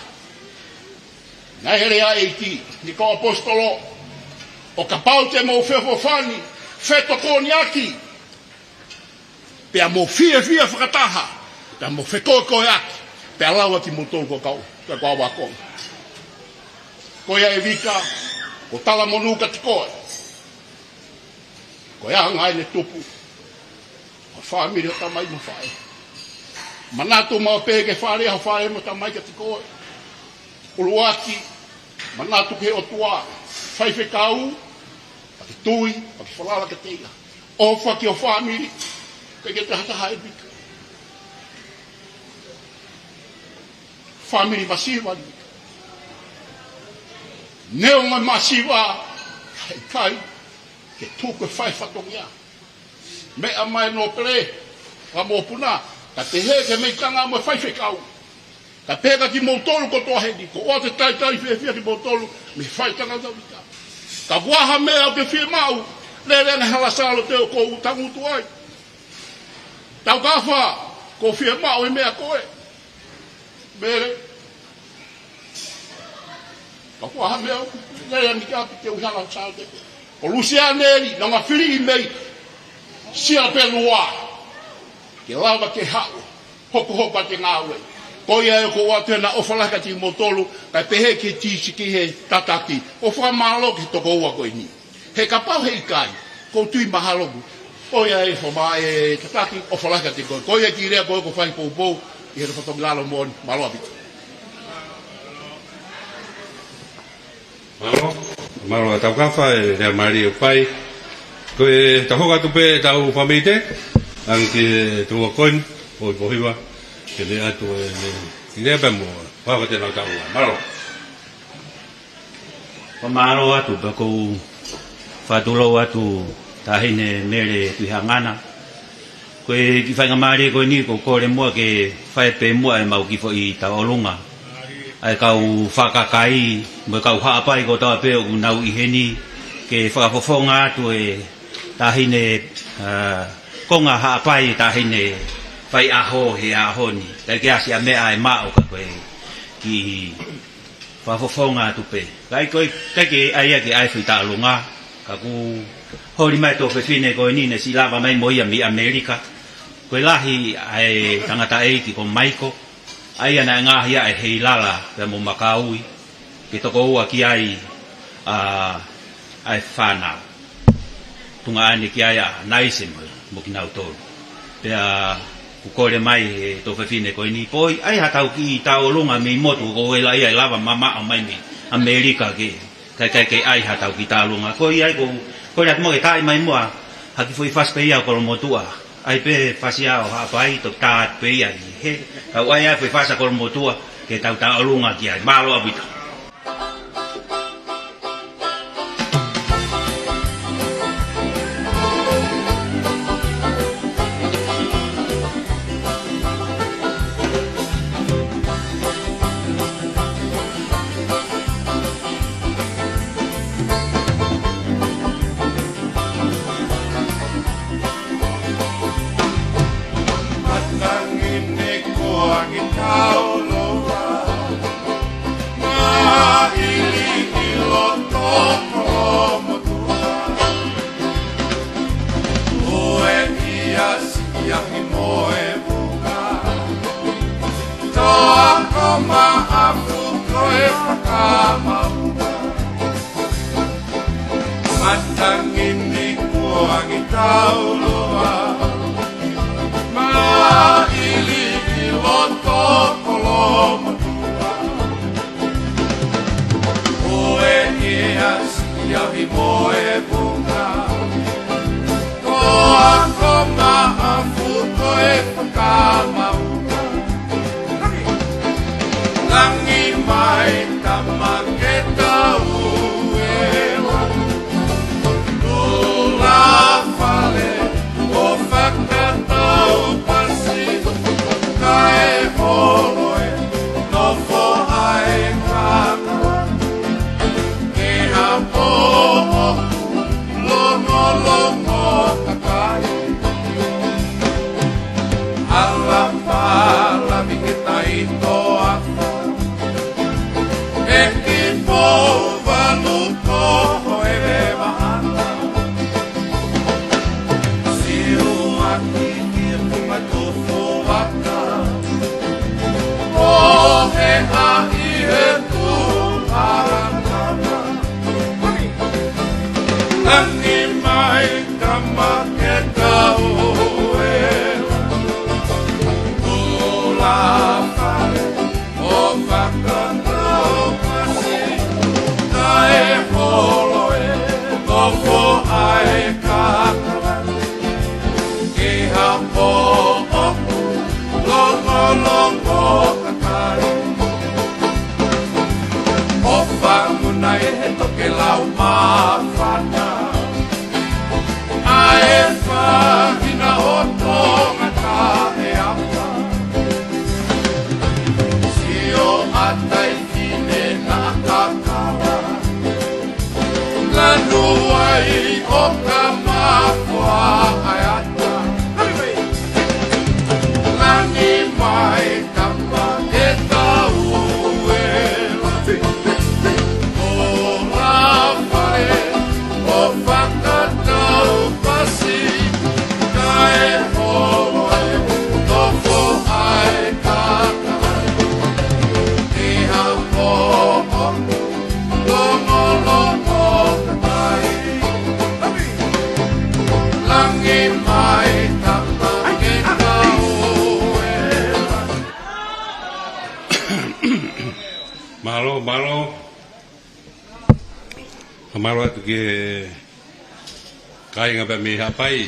Naʻe lea ʻa e ʻEiki, ni ko e ʻaposetolo, ʻo kapau te mou feʻofoʻofani, fetokoniʻaki, pea mou fiefia fakataha, pea mou fekoekoeʻaki, pea lau ʻa kimoutolu ko e kau, ko e kau ākonga. Ko ia ē Vika, ko e talamonū kiate koe. Ko e anga eni e tupu ʻo e fāmili ʻo e tamai mo e faʻē. Manatu maʻu pē ki he fale ʻa e faʻē mo e tamai kiate koe. ʻUluaki, manatu ki he ʻOtua, faifekau, pea ke tui, pea ke falala kiate ia. ʻOfa ki ho fāmili, ʻikai ke ʻi ai ha taha ʻe Vika. Fāmili masiva eni. Neongo e masiva, ka ʻikai ke tuku e fai fatongia. Meʻa mai Nōpele, ka mokopuna, ka pehē ki he meʻitanga mo e faifekau. Ka pehē kia kimoutolu kotoa heni, ʻoku ou talitali fiefia kimoutolu mei he faitanga ʻa Vika. Ka ʻoku ʻi ai ha meʻa ʻoku ke fiemaʻu, lele ange hala salo te u ʻoku ou tangutu ai. Taukafa, ʻoku ou fiemaʻu e meʻa ko ē. Mele. Ka ʻoku ʻi ai ha meʻa, lele ange ki ʻapi te u ʻi hala salo te. Ko Lusiane eni, nonga fili mei Siapelua. Ke lava ke haʻu, hokohoko atu e ngāue. Ko ia ē ʻoku ou ʻoatu ʻena ʻofa lahi kiate kimoutolu, kae pehē ki he tisi ki he tataki. ʻOku ou fakamālō ki he tokoua ko eni. He kapau heʻikai, ʻoku ou tui mahalo kuo ʻi ai e foma e tataki, ʻofa lahi kiate koe. Ko ia e kiʻi lea ko ē ʻoku ou fai poupou, ʻi he fatongia lōmoni, mālō ʻaupito. Mālō, mālō ʻa Taukafa e lea mālie ʻoku fai. Ko e tau hoko atu pē ʻetau fāmili te, ange ki he tokoua ko eni, ʻo Pōhiva, ke lea atu e, ke lea pē mo, pau ka te nau tau, mālō. Fakamālō atu, pea ʻoku ou fakatulou atu Taʻahine Mele Tuʻihangana. Ko e kiʻi faingamālie ko eni ʻoku ou kole muʻa ke fai pē muʻa ʻemau kiʻi foʻi tauʻolunga. ʻA e kau fakakakai, mo e kau Haʻapai kotoa pē ʻoku nau ʻi heni, ke fakafofonga atu e Taʻahine, ā, konga Haʻapai, Taʻahine faiʻaho he ʻaho ni. ʻIkai ke ʻasi ha meʻa ʻe maʻu ka ko e kiʻi fakafofonga atu pē. Kae ʻikai ko e, ʻikai ke ʻai ia ke ʻai foʻi tauʻolunga, ka kuo holi mai e tuofefine ko eni ne siʻi lava mai mo ia mei ʻAmelika. Ko e lahi ʻa e tangataʻeiki ko Maiko, ʻa ia naʻe ngaohi ʻe Heilala pea mo Makaui, ke tokoua ki ai ʻa, ʻa e fānau. Tuongaʻane ki ai ʻa Naise mo mo kinautolu. Pea ʻoku kole mai ʻe he tuofefine ko eni, poi, ʻai haʻatau kiʻi tauʻolunga mei motu, ko e laʻi ʻe lava mamaʻo mai mei ʻAmelika ke, kae, kae, kae ʻai haʻatau kiʻi tauʻolunga. Ko ia ai ko, ko ia atu mo ke taaʻi mai muʻa ha kiʻi foʻi fasi pē ia ʻo Kolomotuʻa. ʻAi pē fasi ia ʻo Haʻapai, toki tā atu pē ia ʻi he, kau ʻai ʻa e foʻi fasi ʻa Kolomotuʻa, ke tau tauʻolunga ki ai. Mālō ʻaupito. Matangi ni kuo angi tauloa, maʻili ʻi loto Kolomotuʻa. Ueʻia siʻi ahi mo e vunga, toa ko Maʻafu ko e fakamaunga. Matangi ni kuo angi tauloa, maʻili ʻi loto Kolomotuʻa. Ueʻia siʻi ahi mo e vunga, toa ko Maʻafu ko e fakamaunga. Langi mai tama ke tau ela. Tula fale ʻo fakatau pasi, kae holo e nofo ʻa e kaka. Ke hapo ʻoku longolongo kakai. Ala pala mi ke tai toafa. ʻEki pou valu ko ho e veva ana. Siu ati ki he punga tofu aka. Ko he ʻai he tu ʻa e kama. Langi mai tama ke tau ela. Tula fale ʻo fakatau pasi, kae holo e nofo ʻa e kaka. Ke hapo ʻoku longolongo kakai. ʻO fanguna ʻe he tokelau māfana, ʻa e fāhina ʻo Tonga taʻeapa. Sio ʻa Taifine naʻa kakala, lanu ai ʻo kamafoa ʻa e ata. Langi mai tama ke tau ela. Tula fale ʻo fakatau pasi, kae holo e nofo ʻa e kaka. Ke hapo ʻoku longolongo kakai. Langi mai tama ke tau ela. Mālō, mālō. Mālō atu ki he kāinga pē mei Haʻapai.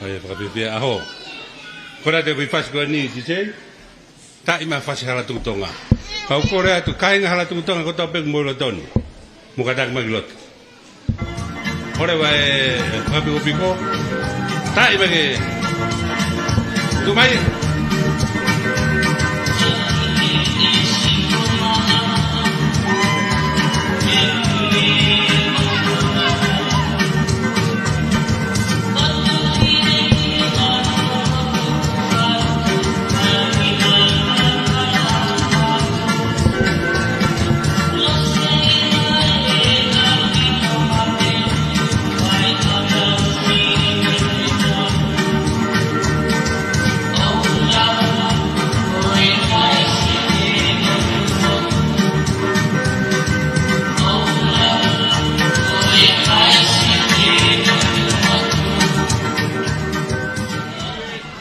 ʻAi, fakafiefia ʻaho. Ko e late ʻo e fasi ko eni, D J. Taaʻi mai fasi Hala Tuʻu Tonga. Pea u kole atu kāinga Hala Tuʻu Tonga kotoa pē ʻoku mou ʻi loto ni. Mou kātaki mai ki loto. Kole ʻa e fakapikopiko. Taaʻi mai ke. Tuʻu mai.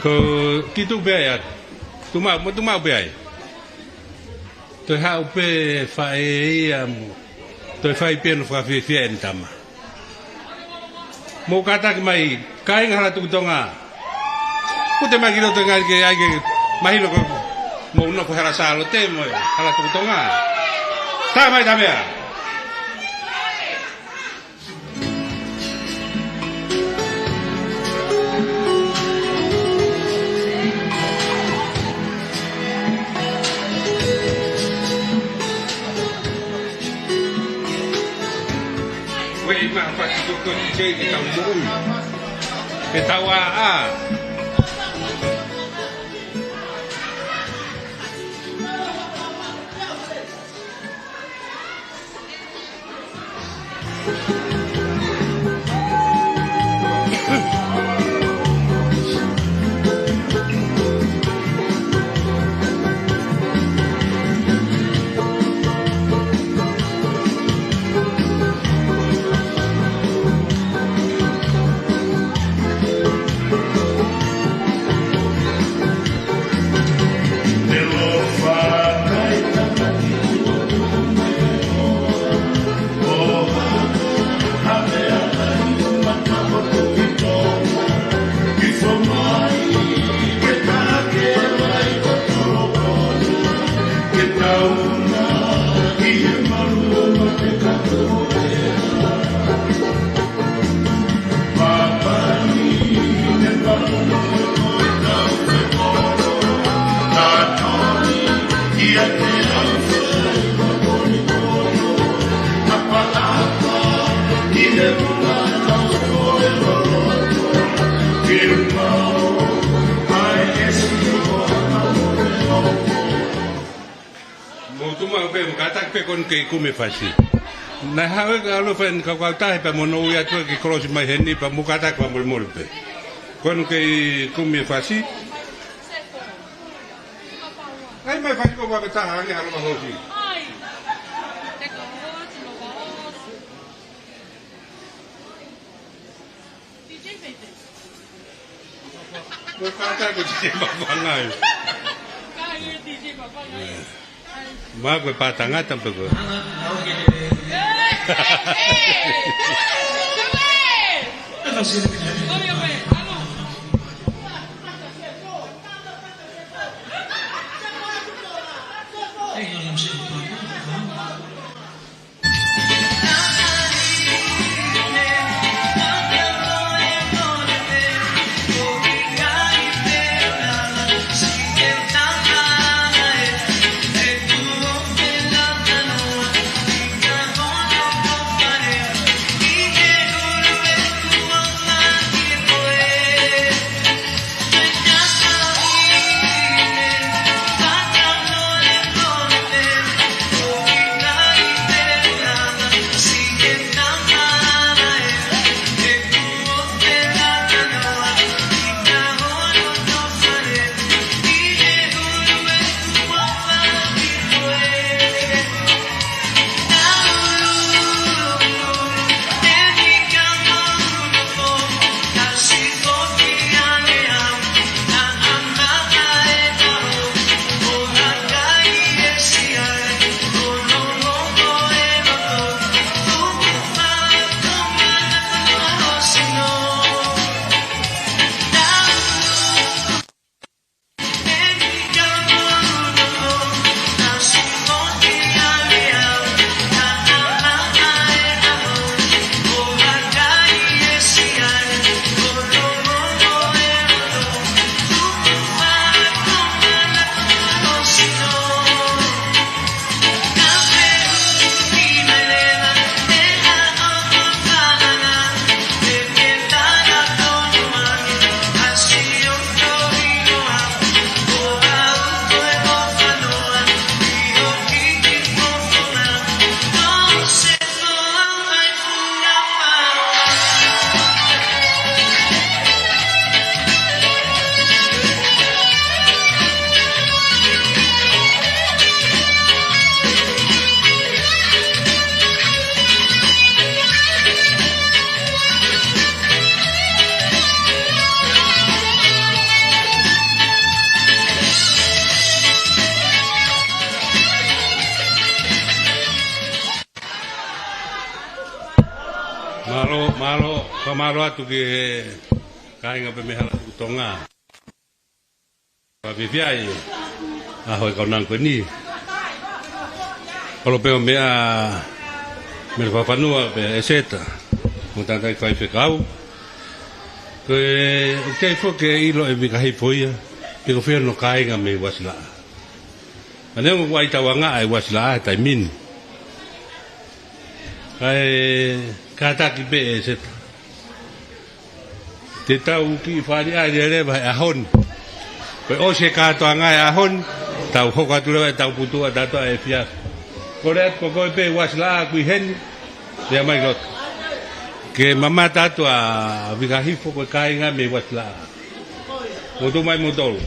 Ko kitu pē ai atu. Tumau, mo tumau pē ai. Toe haʻu pē faʻē ia mo. Toe fai pē hono fakafiefia ʻene tama. Mou kātaki mai, kāinga Halatukutonga. Kute mai ki loto ngāue ke ʻai ke mahino ko mou nofo Hala Sālote mo Halatukutonga. Tā mai tā meʻa. Wei ma pa ki ko ko ni ke ke tau moʻui. Ke tau ʻā ʻā. Mou tumau pē, mou kātaki pē ko eni kei kumi e fasi. Naʻe haʻu e kau ʻaloʻofa ʻo kau kautaha pea mo hono ui atu ki he kolosi mai heni pea mou kātaki fakamolemole pē. Ko eni kei kumi e fasi. ʻAi mai fasi ko ua pe taha ange ʻaloʻofa hosi. Ko e kātaki ko e D J Papangai. Māku e pātangata pē ko ē. Mālō atu ki he kāinga pē mei he hala Tuʻi Tonga. Pea fiefia ʻi he ʻaho e kaunanga ko eni. Olo pē ʻo meʻa Mele Fakafanua pea ʻEseta mo e tangataʻeiki faifekau. Ko e, ʻoku ʻikai foki ke ʻilo ʻe Vika Hifo ia pe ko fē hono kāinga mei Uasilaʻā. Ka neongo kuo ʻai tauangaʻa ʻe Uasilaʻā he taimi ni, kae kātaki pē ʻe ʻEseta te tau kiʻi fāliʻali leva he ʻaho ni. Ko e ʻosi e kātoanga e ʻaho ni, tau hoko atu leva ʻetau putuʻa kātoa he efiafi. Kole atu ko koe pē Uasilaʻā ʻoku ʻi heni, lea mai ki loto ke mamata atu ʻa Vika Hifo ko e kāinga mei Uasilaʻā. Mou tuʻu mai moutolu.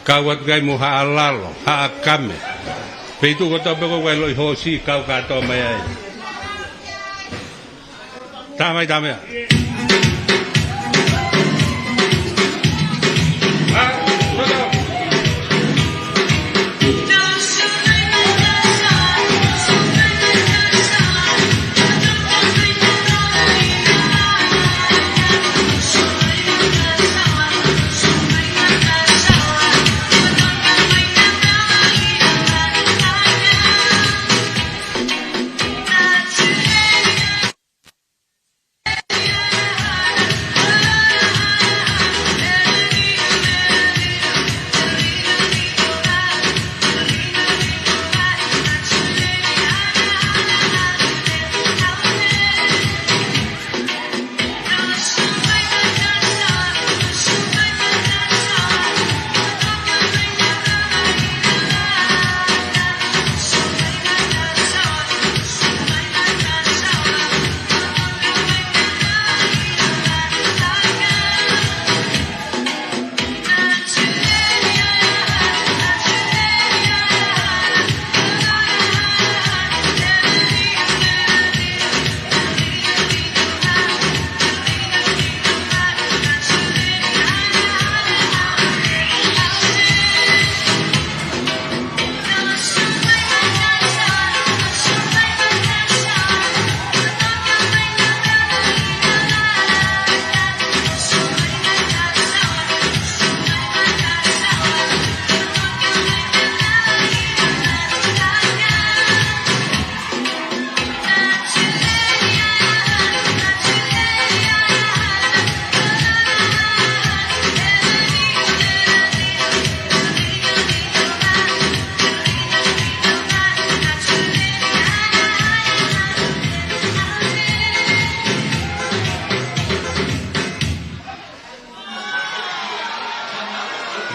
Kau atu ki ai mo Haʻa Lalo, Haʻa Kame. Feituʻu kotoa pē ko ē ʻoku ʻi ai e loʻi hoosi, kau kātoa mai ai. Tā mai, tā mai.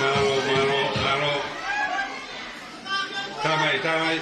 Mālō, mālō, mālō. Tā mai, tā mai.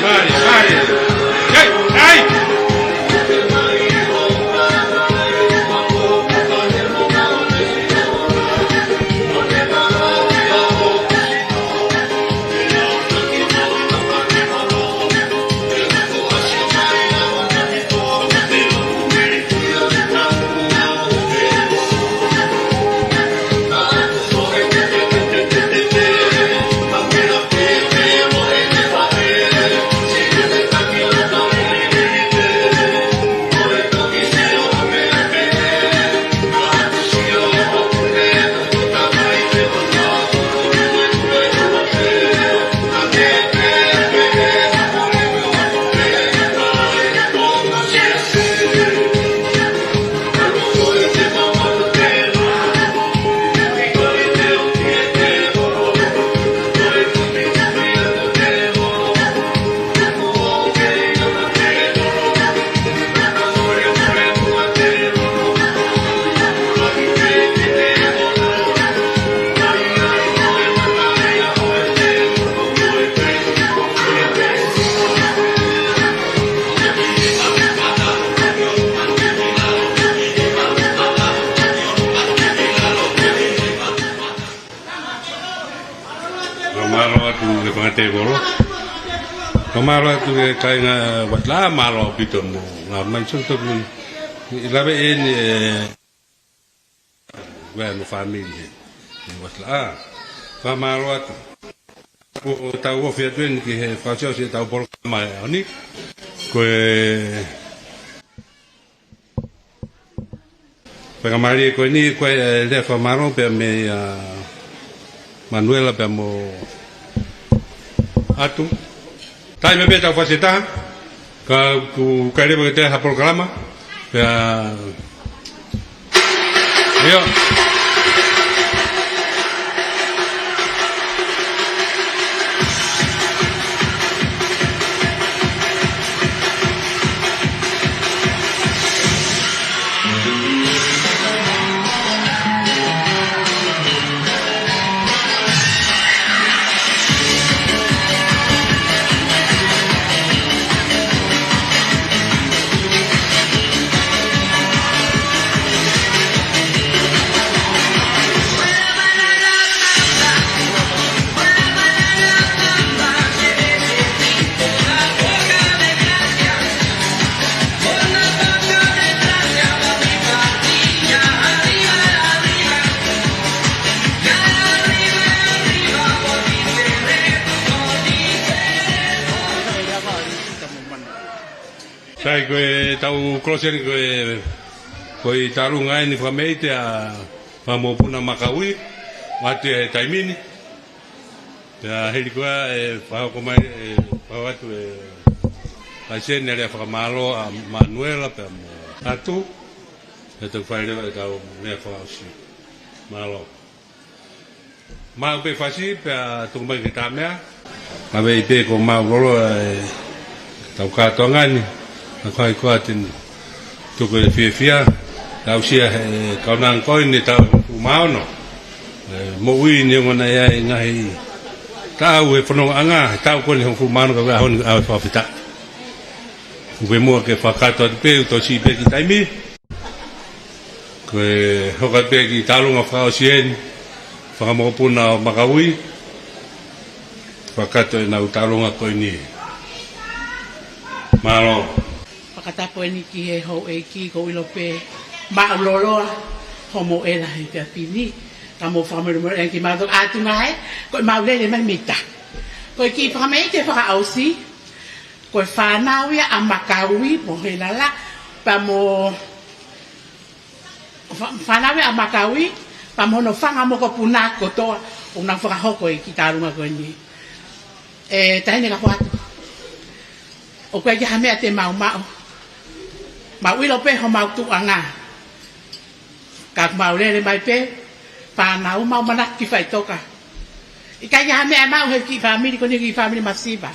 Mai, mai. Ei, ei. Mālō atu ki he fanga tēvolo. Fakamālō atu ki he kāinga Uatalaʻā, mālō ʻaupito mo e ngāue mai sō toku i lave eni e ua mo e fāmili he Uatalaʻā. Fakamālō atu. Ko ʻetau ofi atu eni ki he fakaʻosiʻosi ʻetau polokalama he ʻaho ni. Ko e faingamālie ko eni, ko e, ē, lea fakamālō pea mei, ā, Manuela pea mo Atu. Taimi pē ʻetau fasi taha, ka ʻoku ʻikai leva ke toe ʻi ai ha polokalama, pea, ʻio. Sai, ko ʻetau kolosi eni ko e, ko e Talunga eni Fakameʻite ʻa Fanga Mokopuna Makaui, ʻoatu ia he taimi ni. Pea hili ko ia ʻe fakahoko mai, ʻe fakahoko atu e laiseni ʻa e lea fakamālō ʻa Manuela pea mo Atu. Pea toki fai leva ʻetau lea fakaʻosi. Mālō. Maʻu pē fasi pea tuku mai ki he Taʻamea. Kavei pē ko maʻu loloa ʻetau kātoanga ni. Ka ko hai koā te ne tuku e fiefia, aʻusia he kaunanga ko eni ʻe taʻu hongofulu mā ono. ʻE, moʻui ni ʻoku ne ʻi ai e ngaahi taʻu he fonongaʻanga, he taʻu ko eni hongofulu mā ono ka ko e ʻaho ni ʻaho fakafetaʻi. ʻOku pē muʻa ke fakakakato atu pē, ʻoku tau siʻi pē ki taimi. Ko e hoko atu pē ki he Talunga fakaʻosi eni, Fanga Mokopuna ʻo Makaui. Fakakakato ʻenau talunga ko eni. Mālō. Fakatapu eni ki he houʻeiki, ʻoku ou ʻilo pē maʻu loloa hoʻomou ʻela he efiafi ni. Ka mou fakamolemole ange kiate kimautolu ʻa e tuʻunga ē, ko ʻemau lele mai mei tahi. Ko e kiʻi fakameʻite fakaʻosi, ko e fānau ia ʻa Makaui mo Helala, pea mo, fa-, fānau ia ʻa Makaui, pea mo hono fanga mokopuna kotoa, ʻoku nau fakahoko e kiʻi talunga ko eni. ʻE, taʻahine ka ko Atu. ʻOku ʻikai ke ʻi ai ha meʻa te mau maʻu. Mau ʻilo pē homau tuʻunga. Ka mau lele mai pē, fānau mau manaki faʻitoka. ʻIkai ke ʻi ai ha meʻa maʻu he kiʻi fāmili ko eni, kiʻi fāmili masiva.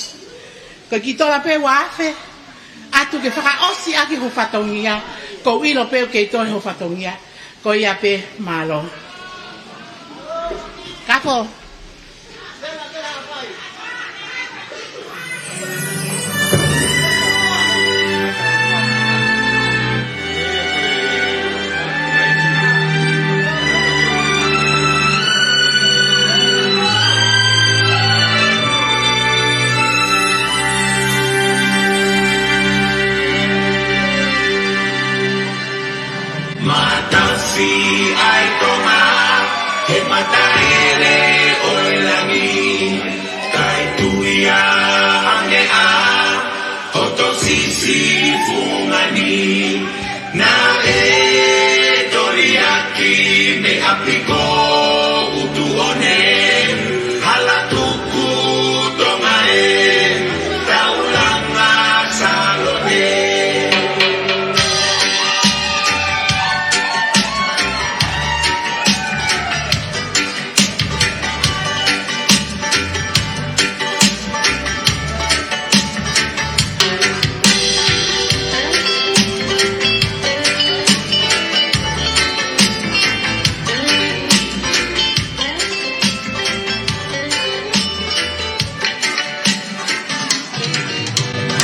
Ko e kiʻi tola pē ua afe, Atu ke fakaʻosi ʻaki ho fatongia, ʻoku ou ʻilo pē ʻoku kei toe ho fatongia. Ko ia pē, mālō. Kafo. Matafi ʻa e Tonga, he mataele ʻo e langi, kae tuia ange ʻa hoto sisi fungani. Naʻe toliaki mei ʻapi ko Utuʻone, hala tuku Tonga ē, taulanga Salone.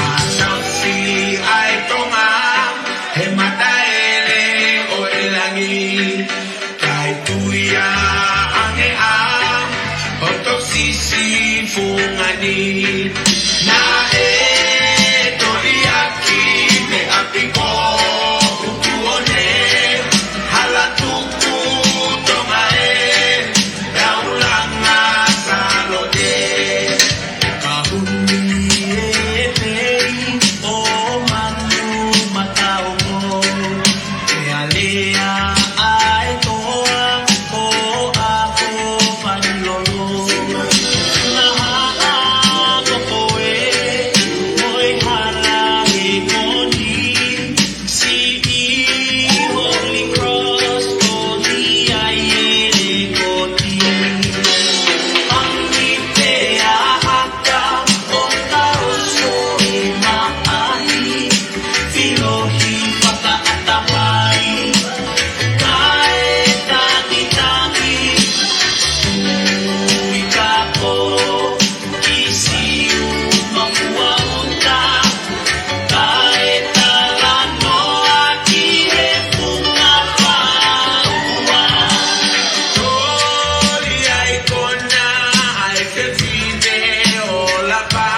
Matafi ʻa e Tonga, he mataele ʻo e langi, kae tuia ange ʻa hoto sisi Fungani, naʻe toliaki mei ʻapi ko Utuone, hala tuku Tonga ē, ʻe au langa Sālote. Ka huni e pei ʻo manu mataongo, ʻe alea ʻa e toa ko ʻAhofanilolo. Naha ʻa ko koe, ʻo e hala e koni, siʻi Holy Cross ko ni ai e lekoti. Pangi pea haka ʻo ka ʻoso e maʻahi, filohi fakaʻatamai, kae tangitangi, ui kako, kisi uma kuo uta, kae talanoa ki he funga fāua. Toli ai kona ai fefine o lapa.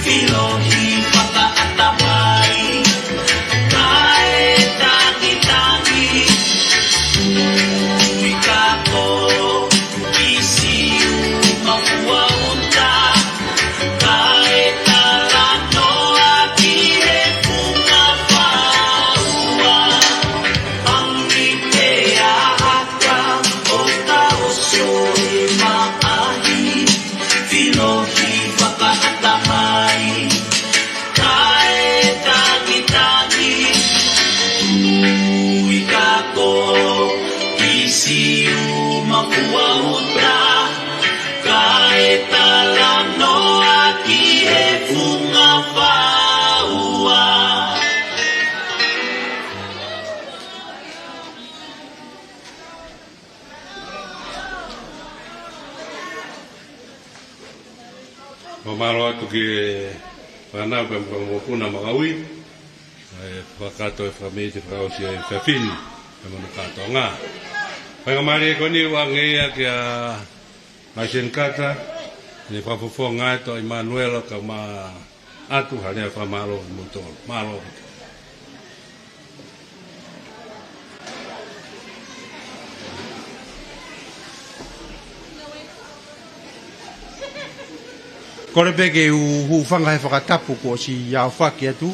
Filohi fakaʻatamai, kae tangitangi, ui kako, kisi uma kuo uta, kae talanoa ki he funga fāua. Pangi pea haka ʻo ka ʻoso e maʻahi, filohi fakaʻatamai, kae tangitangi, ui kako, kisi uma kuo uta, kae talanoa ki he funga fāua. Fakamālō atu ki he fānau pea mo e kau mokopuna Makaui, ʻa e fakakātoa e fakamiti fakaʻosi ʻa e fefine, pea mo hono kātoanga. Faingamālie ko eni ʻoku ʻoange ia kia Maisen Kata, ʻene fakafofonga ʻa e Toa ʻImanuela kae ʻumaʻā atu ha lea fakamālō kimoutolu. Mālō. Kole pē ke u hūfanga he fakatapu kuo ʻosi aofaki atu.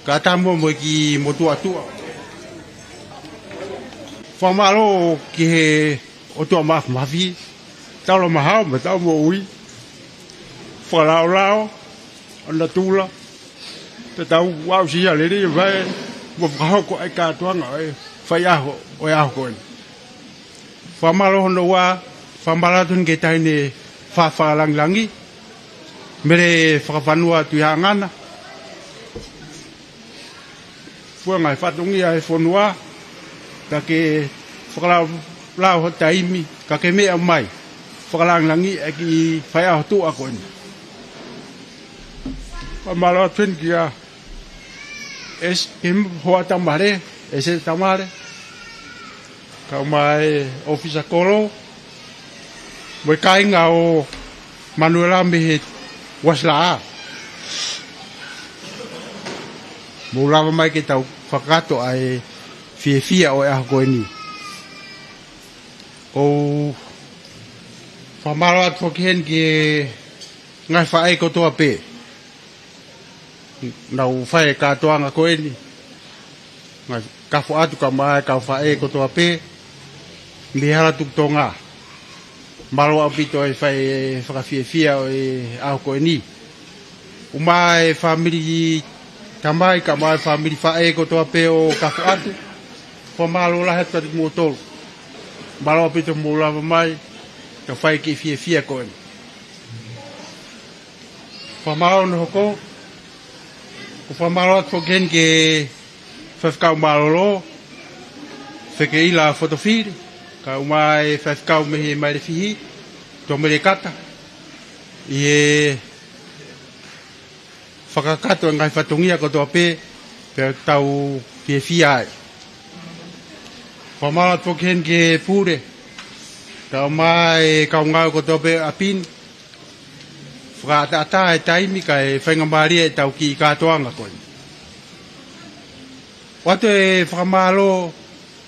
Kae ʻatā muʻa mo e kiʻi motuʻa tuʻa. Fakamālō ki he ʻOtua Māfimafi, taula mahao mo e tau moʻui, fakalaolao ʻo natula, pea tau aʻusia lelei e vaʻe mo fakahoko ʻa e kātoanga ʻo e faiʻaho ʻo e ʻaho ko eni. Fakamālō hono ua, fakamālō atu ki he Taʻahine Fakalāngilangi, Mele Fakafanua Tuʻihaʻangana, fua ngaahi fatongia ʻo e fonua, ka ke fakalaulau ho taimi, ka ke meʻa mai, fakalāngilangiʻi e kiʻi faiʻaho tuʻa ko eni. Fakamālō atu heni kia ʻEsi, ki he hoa tamale, ʻEsi Tamale, kae ʻumaʻā e ʻōfisa kolo, mo e kāinga ʻo Manuela mei he Uasilaʻā. Mou lava mai ke tau fakakakato ʻa e fiefia ʻo e ʻaho ko eni. ʻOku ou fakamālō atu foki heni ki he ngaahi faʻē kotoa pē naʻa nau fai e kātoanga ko eni. Ngaahi kafo atu kae ʻumaʻā e kau faʻē kotoa pē mei he hala tuku Tonga. Mālō ʻaupito e fai e fakafiefia ʻo e ʻaho ko eni. ʻUmaʻā e fāmili tamai kae ʻumaʻā e fāmili faʻē kotoa pē ʻoku kafo atu. Fakamālō lahi atu kiate kimoutolu. Mālō ʻaupito mou lava mai, kae fai e kiʻi fiefia ko eni. Fakamālō hono hoko. ʻOku ou fakamālō atu foki heni ki he faifekau mālōlō, Fekeʻila Fotofili, kae ʻumaʻā e faifekau mei he Maile Fihi, Tuʻamoʻuileʻekata, ʻi he fakakakato e ngaahi fatongia kotoa pē, pea tau fiefia ai. Fakamālō atu foki heni ki he pule, kae ʻumaʻā e kau ngāue kotoa pē ʻa e pini, fakaʻataʻatā e taimi kae faingamālie ʻetau kiʻi kātoanga ko eni. ʻOatu e fakamālō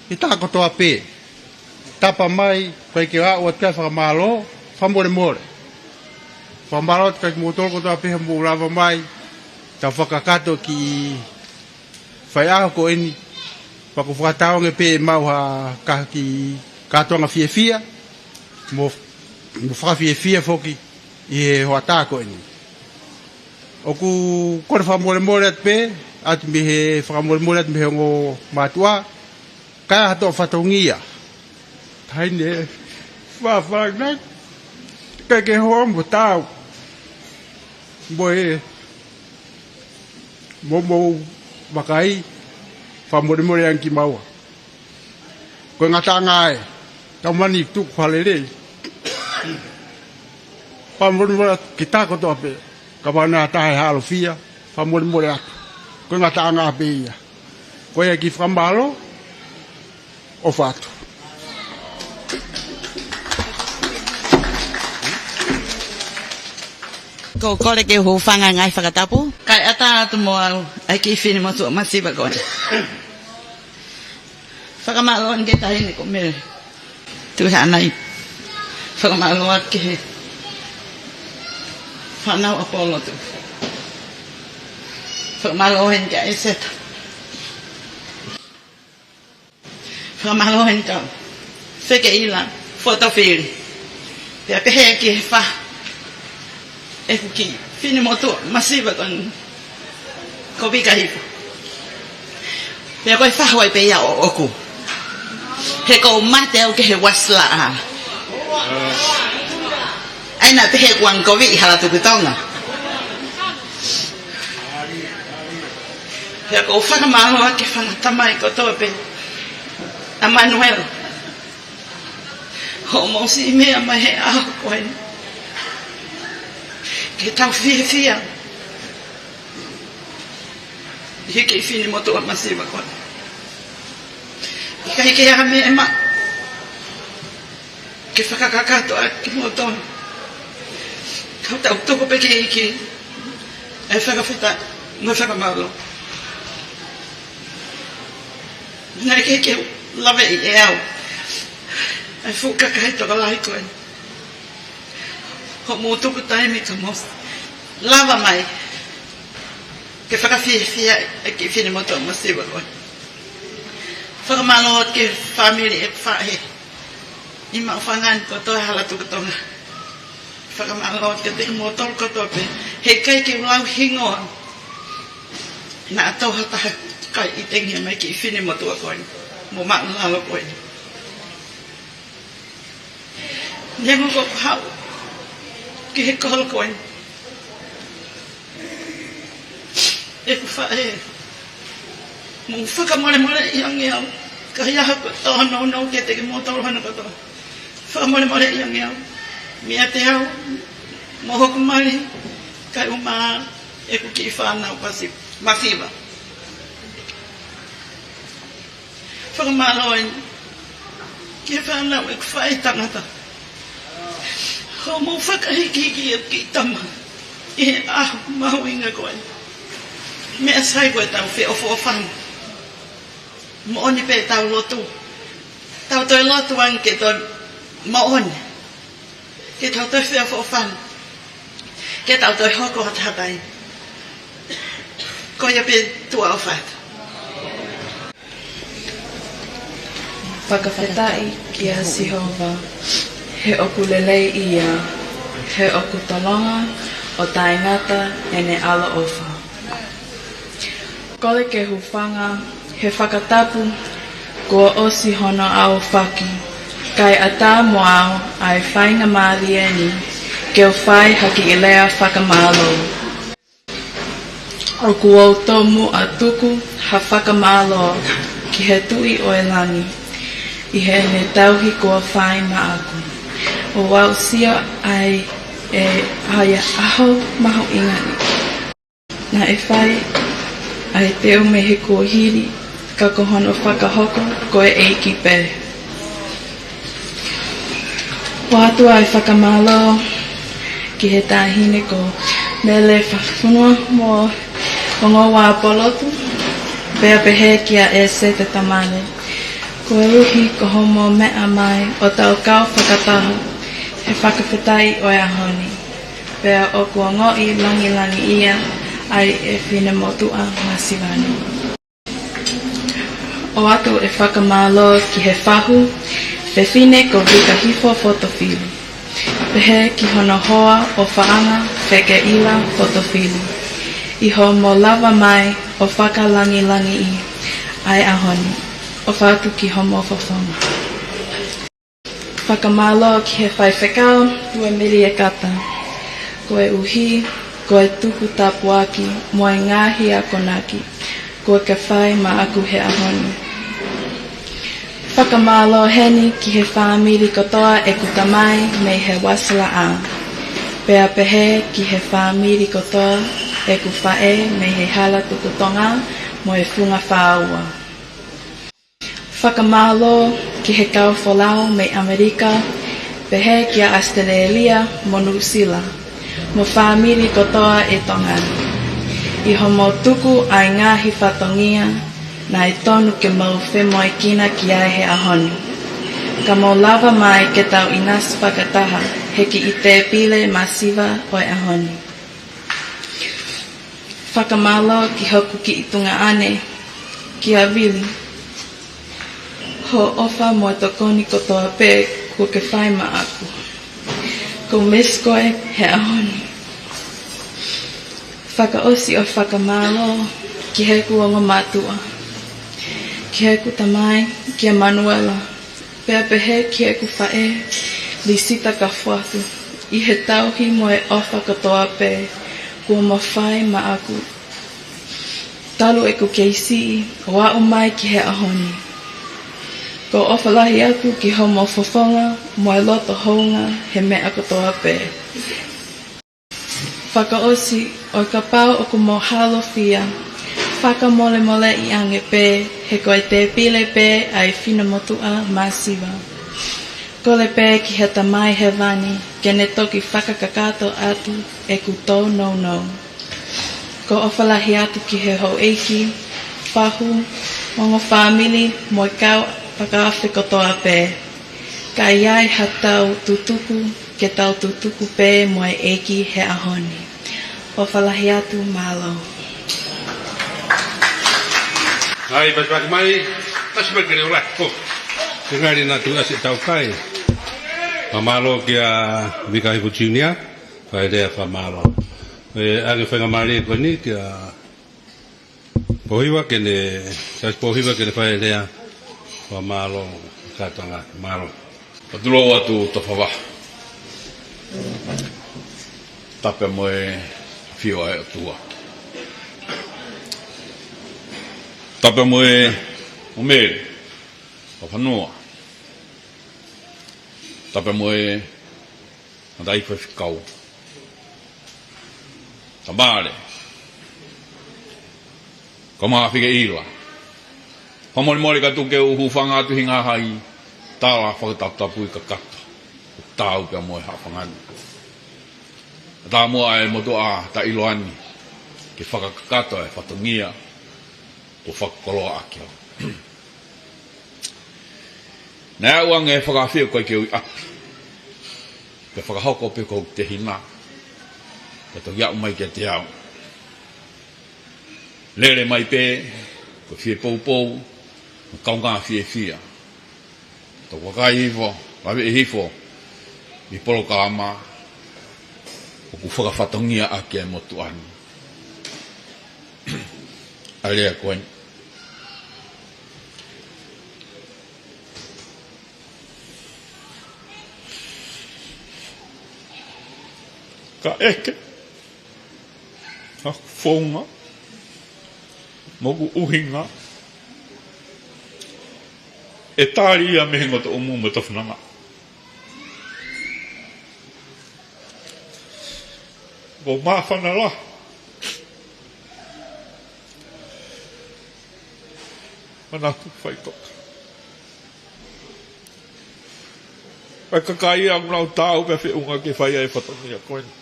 ki he taha kotoa pē. Tapa mai, ʻikai ke u ʻoatu ʻa e fakamālō, fakamolemole. Fakamālō atu kiate kimoutolu kotoa pē hoʻomou lava mai, tau fakakakato e kiʻi faiʻaho ko eni, pea ʻoku fakatauange pē ʻe maʻu ha kiʻi kātoanga fiefia, mo, mo fakafiefia foki ʻi he hoʻatā ko eni. ʻOku ou kole fakamolemole atu pē, ʻoatu mei he fakamolemole atu mei he ongo mātuʻa, kae ʻi ai ha toe fatongia. Taʻahine, fāfānaki, ʻikai ke hoa mo tau. Mo e, mo mou vakai, fakamolemole ange kimaua. Ko e ngataʻanga ē, tau mani tuku ha lelei. Fakamolemole atu ki he taha kotoa pē, kapau naʻe ʻi ai ha taha ʻe ʻalofia, fakamolemole atu. Ko e ngataʻanga pē ia. Ko ia e kiʻi fakamālō, ʻofa atu. Ko e kole ke u hūfanga he ngaahi fakatapu. Kae ʻatā atu mo au ʻa e kiʻi finemotuʻa masiva ko eni. Fakamālō eni ki he taʻahine ko Mele Tuʻihaʻanai. Fakamālō atu ki he fānau ʻa Polotu. Fakamālō eni kia ʻEseta. Fakamālō eni kia Fekeʻila Fotofili. Pea pehē ki he faʻē ʻeku kiʻi finemotuʻa masiva ko eni, ko Vika Hiva. Pea ko e fahu ai pē ia ʻoʻoku. He ʻoku ou mate au ki he uasi laʻā. ʻA ia naʻe pehē kuo angakoviʻi Hala Tukutonga. Pea ʻoku ou fakamālō atu ki he fanga tamai kotoa pē ʻa Manuela, hoʻomou siʻi meʻa mai he ʻaho ko eni ke tau fiefia ʻi he kiʻi finemotuʻa masiva ko eni. ʻIkai ke ʻi ai ha meʻa ʻe maʻu ke fakakakato ʻaki kimoutolu. Ka tau tuku pē ki he ʻEiki ʻa e fakafetaʻi mo e fakamālō. Naʻe ʻikai ke u laveʻi ʻe au ʻa e fuʻu kakai tokolahi ko eni, hoʻomou tuku taimi ka mou lava mai ke fakafiefia e kiʻi finemotuʻa masiva ko eni. Fakamālō atu ki he fāmili ʻeku faʻē ʻi he maʻu fanga ni kotoa ʻa Hala Tukutonga. Fakamālō atu kiate kimoutolu kotoa pē, he ʻikai ke u lau hingoa, naʻa tau ha taha kai ʻi he tengia mai kiʻi finemotuʻa ko eni mo māʻulalo ko eni. Neongo ko ʻeku haʻu ki he kolo ko eni, ʻeku faʻē, mou fakamolemoleʻi ange au, ka ʻi ai ha ʻoku tōnounou kiate kimoutolu hono kotoa, fakamolemoleʻi ange au meiate au mo hoku mali, kae ʻumaʻā ʻeku kiʻi fānau masi-, masiva. Fakamālō eni ki he fānau ʻeku faʻē tangata, hoʻomou fakahikihiki ʻeku kiʻi tama ʻi he ʻaho mahuʻinga ko eni. Meʻa sai ko ʻetau feʻofoʻofani. Moʻoni pē ʻetau lotu. Tau toe lotu ange ke toe moʻoni. Ke tau toe feʻofoʻofani. Ke tau toe hoko ʻo taha taimi. Ko ia pē, tuʻa ʻofa atu. Fakafetaʻi kia Sihova, he ʻoku lelei ia, he ʻoku tolonga ʻo taʻengata ʻene ʻaloʻofa. Kole ke hūfanga he fakatapu kuo ʻosi hono aofaki, kae ʻatā mo au ʻa e faingamālie ni ke u fai ha kiʻi lea fakamālō. ʻOku ou tomuʻa tuku ha fakamālō ki he Tuʻi ʻo e Langi ʻi heʻene tauhi kuo fai maʻaku, ʻo aʻusia ai ʻa e ʻaho mahuʻinga ni. Naʻe fai ʻa e teu mei he kuohili, ka ko hono fakahoko ko e ʻEiki pē. ʻOatu ʻa e fakamālō ki he taʻahine ko Mele Fafunua mo Ongoua Polotu, pea pehē kia ʻEsete Tamale, koeʻuhi ko hoʻomou meʻa mai ʻo tau kau fakataha he fakafetaʻi ʻo e ʻaho ni. Pea ʻoku ongoʻi langilangiʻia ai e finemotuʻa masiva ni. ʻOatu e fakamālō ki he fahu, Fefine ko Vika Hifo Fotofili, pehē ki hono hoa ʻo Faʻanga Fekeʻila Fotofili, ʻi hoʻomou lava mai ʻo fakalangilangiʻi ʻa e ʻaho ni. ʻOfa atu ki hoʻomou fofonga. Fakamālō ki he Faifekau Tuʻemiliekata, koeʻuhi ko e tuku tāpuaki mo e ngaahi akonaki kuo ke fai maʻaku he ʻaho ni. Fakamālō heni ki he fāmili kotoa ʻeku tamai mei he Uāsalaʻā, pea pehē ki he fāmili kotoa ʻeku faʻē mei he Hala Tuku Tonga mo e Funga Fāua. Fakamālō ki he kau folau mei ʻAmelika, pehē kia ʻAositelēlia mo Nuʻusila, mo fāmili kotoa ʻi Tonga ni, ʻi hoʻomou tuku ʻa e ngaahi fatongia naʻe tonu ke mou femoʻuekina ki ai he ʻaho ni, ka mou lava mai ke tau ʻinasi fakataha he kiʻi tēpile masiva ʻo e ʻaho ni. Fakamālō ki hoku kiʻi tuongaʻane, kia Vili, hoʻo ʻofa mo e tokoni kotoa pē kuo ke fai maʻaku. ʻOku ou misi koe he ʻaho ni. Fakaʻosi ʻo fakamālō ki heʻeku ongo mātuʻa, ki heʻeku tamai, kia Manuela, pea pehē ki heʻeku faʻē, Lisita Kafuatu, ʻi he tauhi mo e ʻofa kotoa pē kuo mo fai maʻaku. Talu ʻeku kei siʻi ʻo aʻu mai ki he ʻaho ni. ʻOku ou ʻofa lahi atu ki hoʻomou fofonga mo e loto hounga he meʻa kotoa pē. Fakaʻosi, ʻo kapau ʻoku mo halofia, fakamolemoleʻi ange pē, he ko e tēpile pē ʻa e finemotuʻa masiva. Kole pē ki he Tamai Hēvani ke ne toki fakakakato atu ʻeku tōnounou. ʻOku ou ʻofa lahi atu ki he houʻeiki, fahu, ongo fāmili, mo e kau fakaafe kotoa pē. Ka ʻi ai haʻatau tutuku, ke tau tutuku pē mo e ʻEiki he ʻaho ni. ʻOfa lahi atu, mālō. ʻAi, pasipasi mai, pasipasi ke leo lai. Ko. Te ngali na tu asi tau kai. Fakamālō kia Vika Hifo Junior, fai lea fakamālō. ʻE, ʻa e faingamālie ko eni kia Pōhiva ke ne, Siaosi Pōhiva ke ne fai lea fakamālō kātoanga, mālō. Patulou atu Tofavaha. Tapu mo e ʻafio ʻa e ʻOtua. Tapu mo e ʻo Mele, ʻo Fanua. Tapu mo e Mataʻi Faifekau. Tamale. Kau Maʻa Fekeʻila. Fakamolemole ka tuku ke u hūfanga atu he ngaahi tala fakataputapui kakato. Tau pea mo e haʻafanga ni. Taumuʻa e motuʻa taʻeʻiloa ni ke fakakakato e fatongia kuo fakakoloa ʻaki au. Naʻe aʻu ange e fakaafeʻi ko e ke ui ʻapi. Pea fakahoko pē ko e tehina. Pea toki aʻu mai kiate au. Lele mai pē, ko e fie poupou, mo e kaungā fiefia. Toki vakai hifo, laveʻi hifo, ʻi he polokalama, ʻoku fakafatongia ʻaki e motuʻa ni. ʻA e lea ko eni. Ka ʻeke, ʻa e founga, Mo ʻeku ʻuhinga, ʻe tali ia mei he ngotoʻumu mo e tofunanga. Ko e māfana lahi. Manatu faitoka. Ko e kakai ia ʻoku nau taau pē feʻunga ke fai ai e fatongia ko eni.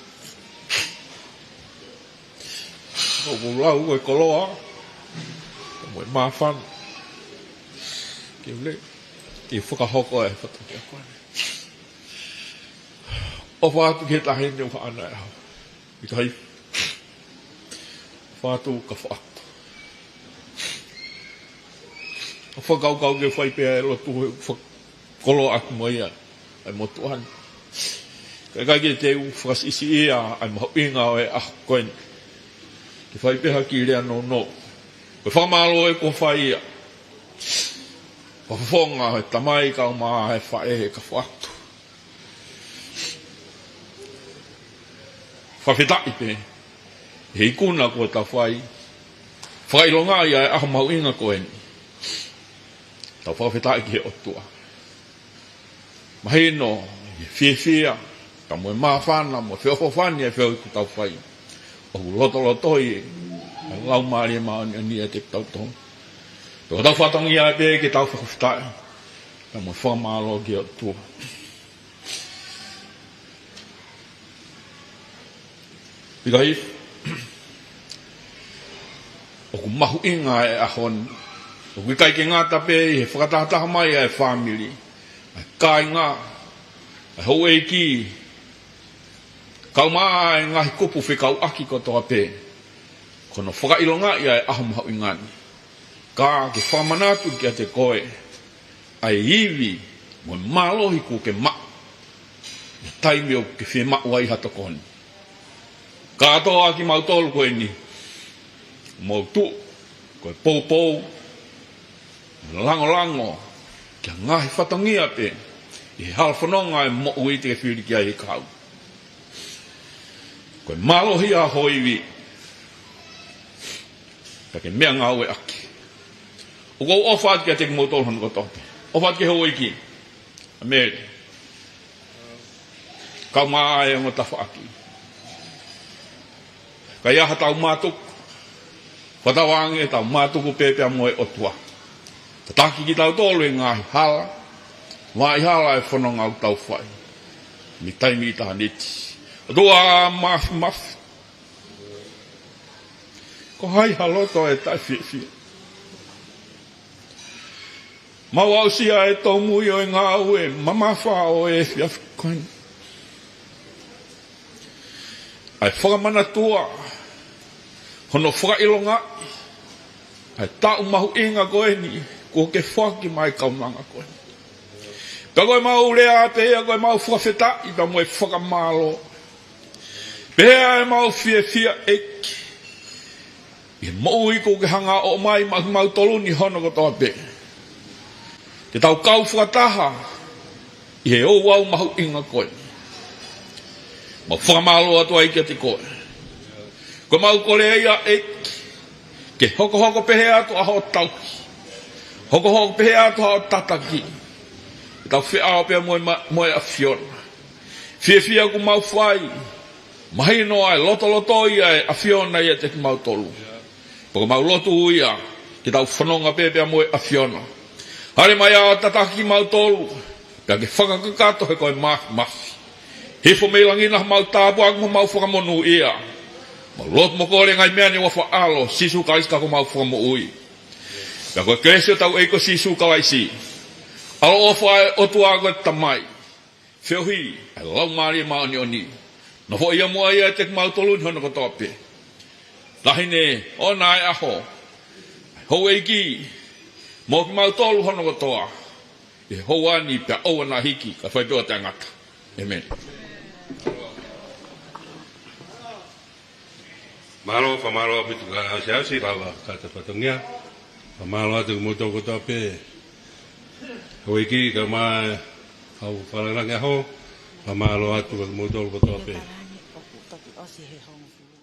ʻOku lau ko e koloa, mo e māfana. Ke ule, ke fakahoko e fatongia ko eni. ʻOfa atu ki he taʻahine ʻoku haʻana e ʻaho. ʻIkai. ʻOfa atu ka faʻato. ʻOku fakakaukau ke fai pē ʻa e lotu he ʻoku fakakoloa atu mo ia ʻa e motuʻa ni. Ka ʻikai ke te u fakasiʻisiʻi ʻa e mahuʻinga ʻo e ʻaho ko eni. Ke fai pē ha kiʻi lea nounou. Ko e fakamālō ē kuo fai ia. Ko e fofonga ʻo e tamai kae ʻumaʻā e faʻē he ka faʻato. Fakafetaʻi pē he ikuna kuo tau fai. Fakaʻilongaʻi ʻa e ʻaho mahuʻinga ko eni. Tau fakafetaʻi ki he ʻOtua. Mahino, ʻi he fiefia, ka mo e māfana, mo e feʻofoʻofani ʻa e feohi kuo tau fai. ʻOku lotolotoi ʻa e Laumālie Māʻoniʻoni ʻiate kitautolu. Pea ko hotau fatongia pē ke tau fakafetaʻi, ka mo e fakamālō ki he ʻOtua. ʻIkai, ʻoku mahuʻinga e ʻaho ni. ʻOku ʻikai ke ngata pē ʻi he fakatahataha mai ʻa e fāmili, ʻa e kāinga, ʻa e houʻeiki, kae ʻumaʻā e ngaahi kupu fekauʻaki kotoa pē. Ko hono fakaʻilongaʻi ʻa e ʻaho mahuʻinga ni. Ka ke fakamanatu kiate koe ʻa e ivi mo e mālohi kuo ke maʻu he taimi ʻoku ke fiemaʻu ai ha tokoni. Kātoa kimautolu ko eni, mou tuʻu ko e poupou, langolango ki he ngaahi fatongia pē ʻi he hala fononga ʻo e moʻui te ke fili ki ai he kahaʻu. Ko e mālohi ʻa ho ivi, ka ke meʻangāueʻaki. ʻOku ou ʻofa atu kiate kimoutolu hono kotoa pē. ʻOfa atu ki he houʻeiki, ʻa Mele, kae ʻumaʻā e ongo tafaʻaki. Ka ʻi ai haʻatau mātuku, fakatauange ʻetau mātuku pē pea mo e ʻOtua. Tataki kitautolu ʻi he ngaahi hala, vaʻa hala ʻo e fononga ʻoku tau fai mei taimi ʻitāniti. ʻOtua Māfimafi, ko hai ha loto ʻe taʻefiefia? Mau aʻusia e tōmui ʻo e ngāue mamafa ʻo e efiafi ko eni. ʻA e fakamanatua, hono fakaʻilongaʻi ʻa e taʻu mahuʻinga ko eni kuo ke foaki mai ki he kaunanga ko eni. Pea ko ʻemau lea pē ia ko ʻemau fakafetaʻi pea mo e fakamālō. Pea ʻemau fiefia ʻEiki ʻi he moʻui kuo ke hanga ʻo ʻomai maʻa kimautolu ni hono kotoa pē, ke tau kau fakataha ʻi he ouau mahuʻinga ko eni. Mau fakamālō atu ai kiate koe. Ko ʻemau kole ia ʻEiki, ke hokohoko pehē atu ʻa hoʻo tauhi, hokohoko pehē atu ʻa hoʻo tataki, ke tau feʻao pea mo e ma-, mo e ʻAfiona. Fiefia kuo mau fai, mahino ʻa e lotoloto ia ʻa e ʻAfiona ʻiate kimautolu. Pea ko ʻemau lotu ia, ke tau fononga pē pea mo e ʻAfiona. Hale mai ʻo tataki kimautolu, pea ke fakakakato he ko e Māfimafi. Hifo mei langi ʻa homau tāpuaki mo homau fakamonūʻia. Mau lotu mo kole e ngaahi meʻa ni ʻi he huafa ʻo Sīsū Kalaisi ko homau Fakamoʻui. Pea ko e kelesi ʻa hotau ʻEiki ko Sīsū Kalaisi, ʻaloʻofa ʻa e ʻOtua ko e Tamai, feohi ʻa e Laumālie Māʻoniʻoni, nofoʻia muʻa ia ʻiate kimautolu ni hono kotoa pē. Taʻahine ʻoʻona ʻa e ʻaho, houʻeiki, mo kimautolu hono kotoa, ʻi he houa ni pea ʻoua naʻa hiki, kae fai pē ʻo taʻengata. ʻĒmeni. Mālō, fakamālō ʻaupito ki he kau siasi, kau kāinga fatongia. Fakamālō atu kimoutolu kotoa pē. Houʻeiki, kae ʻumaʻā e kau fakalāngilangi ʻaho. Fakamālō atu kimoutolu kotoa pē. Fakalāngilangi ʻoku toki ʻosi he hongofulu.